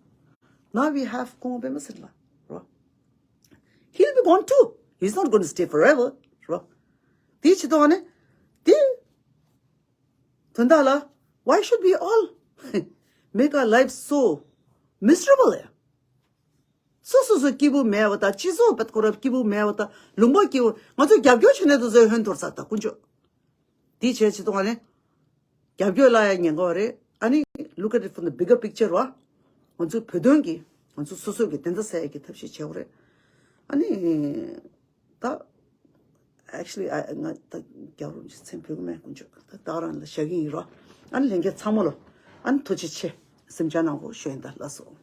Now we have སྐུ་ངོ་པད་མ་ཚེ་རིང་ལགས་རོ། He'll be gone too. He's not going to stay forever རོ། དེ་ཅི་ཐོག་ནས་དེ་དོན་དག་ལ། Why should we all make our lives so miserable? ཡ། སོ་སོ་སོ་སྐྱིད་པོ་མེད་པ་དང་། སྤྱི་ཚོགས་པད་ཀོ་ར་སྐྱིད་པོ་མེད་པ་དང་། ལུང་པ་སྐྱིད་པོ། ང་ཚོ་རྒྱབ་སྐྱོར་བྱེད་ནས་དུ་ཚོའི་ཧོན་འཐོར་ཚར་ད་དཀོན་མཆོག་དེའི་ཆེད་ཅི་གཏོང་བ་ནི། རྒྱབ་སྐྱོར་ལ་ཡང་ཉན་དགོས་པ་རེད། ཨ་ནི་look at it from the bigger picture རོ། ང་ཚོའི་བོད་དོན་གྱི་ང་ཚོ་སོ་སོ་གི་བདེན་མཐའ་གསལ་ཡས་ཀྱི་ཐབས་ཤེས་བྱེད་དགོས་རེད། ཨ་ནི། ད། Actually I ང་ད་རྒྱབ་རུ་མཚན་ཕུད་ཀྱི་མེད། དཀོན་མཆོག་ད་ད་རང་ལ་བཞག་གི་ཡིན་རོ། ཨ་ནི་ལྷན་རྒྱས་ཚང་མ་ལོ། ཨ་ནི་ཐུགས་རྗེ་ཆེ། སེམས་ཅན་ནང་གོ་ཤོད་ཡིན་ད་ལགས་སོ།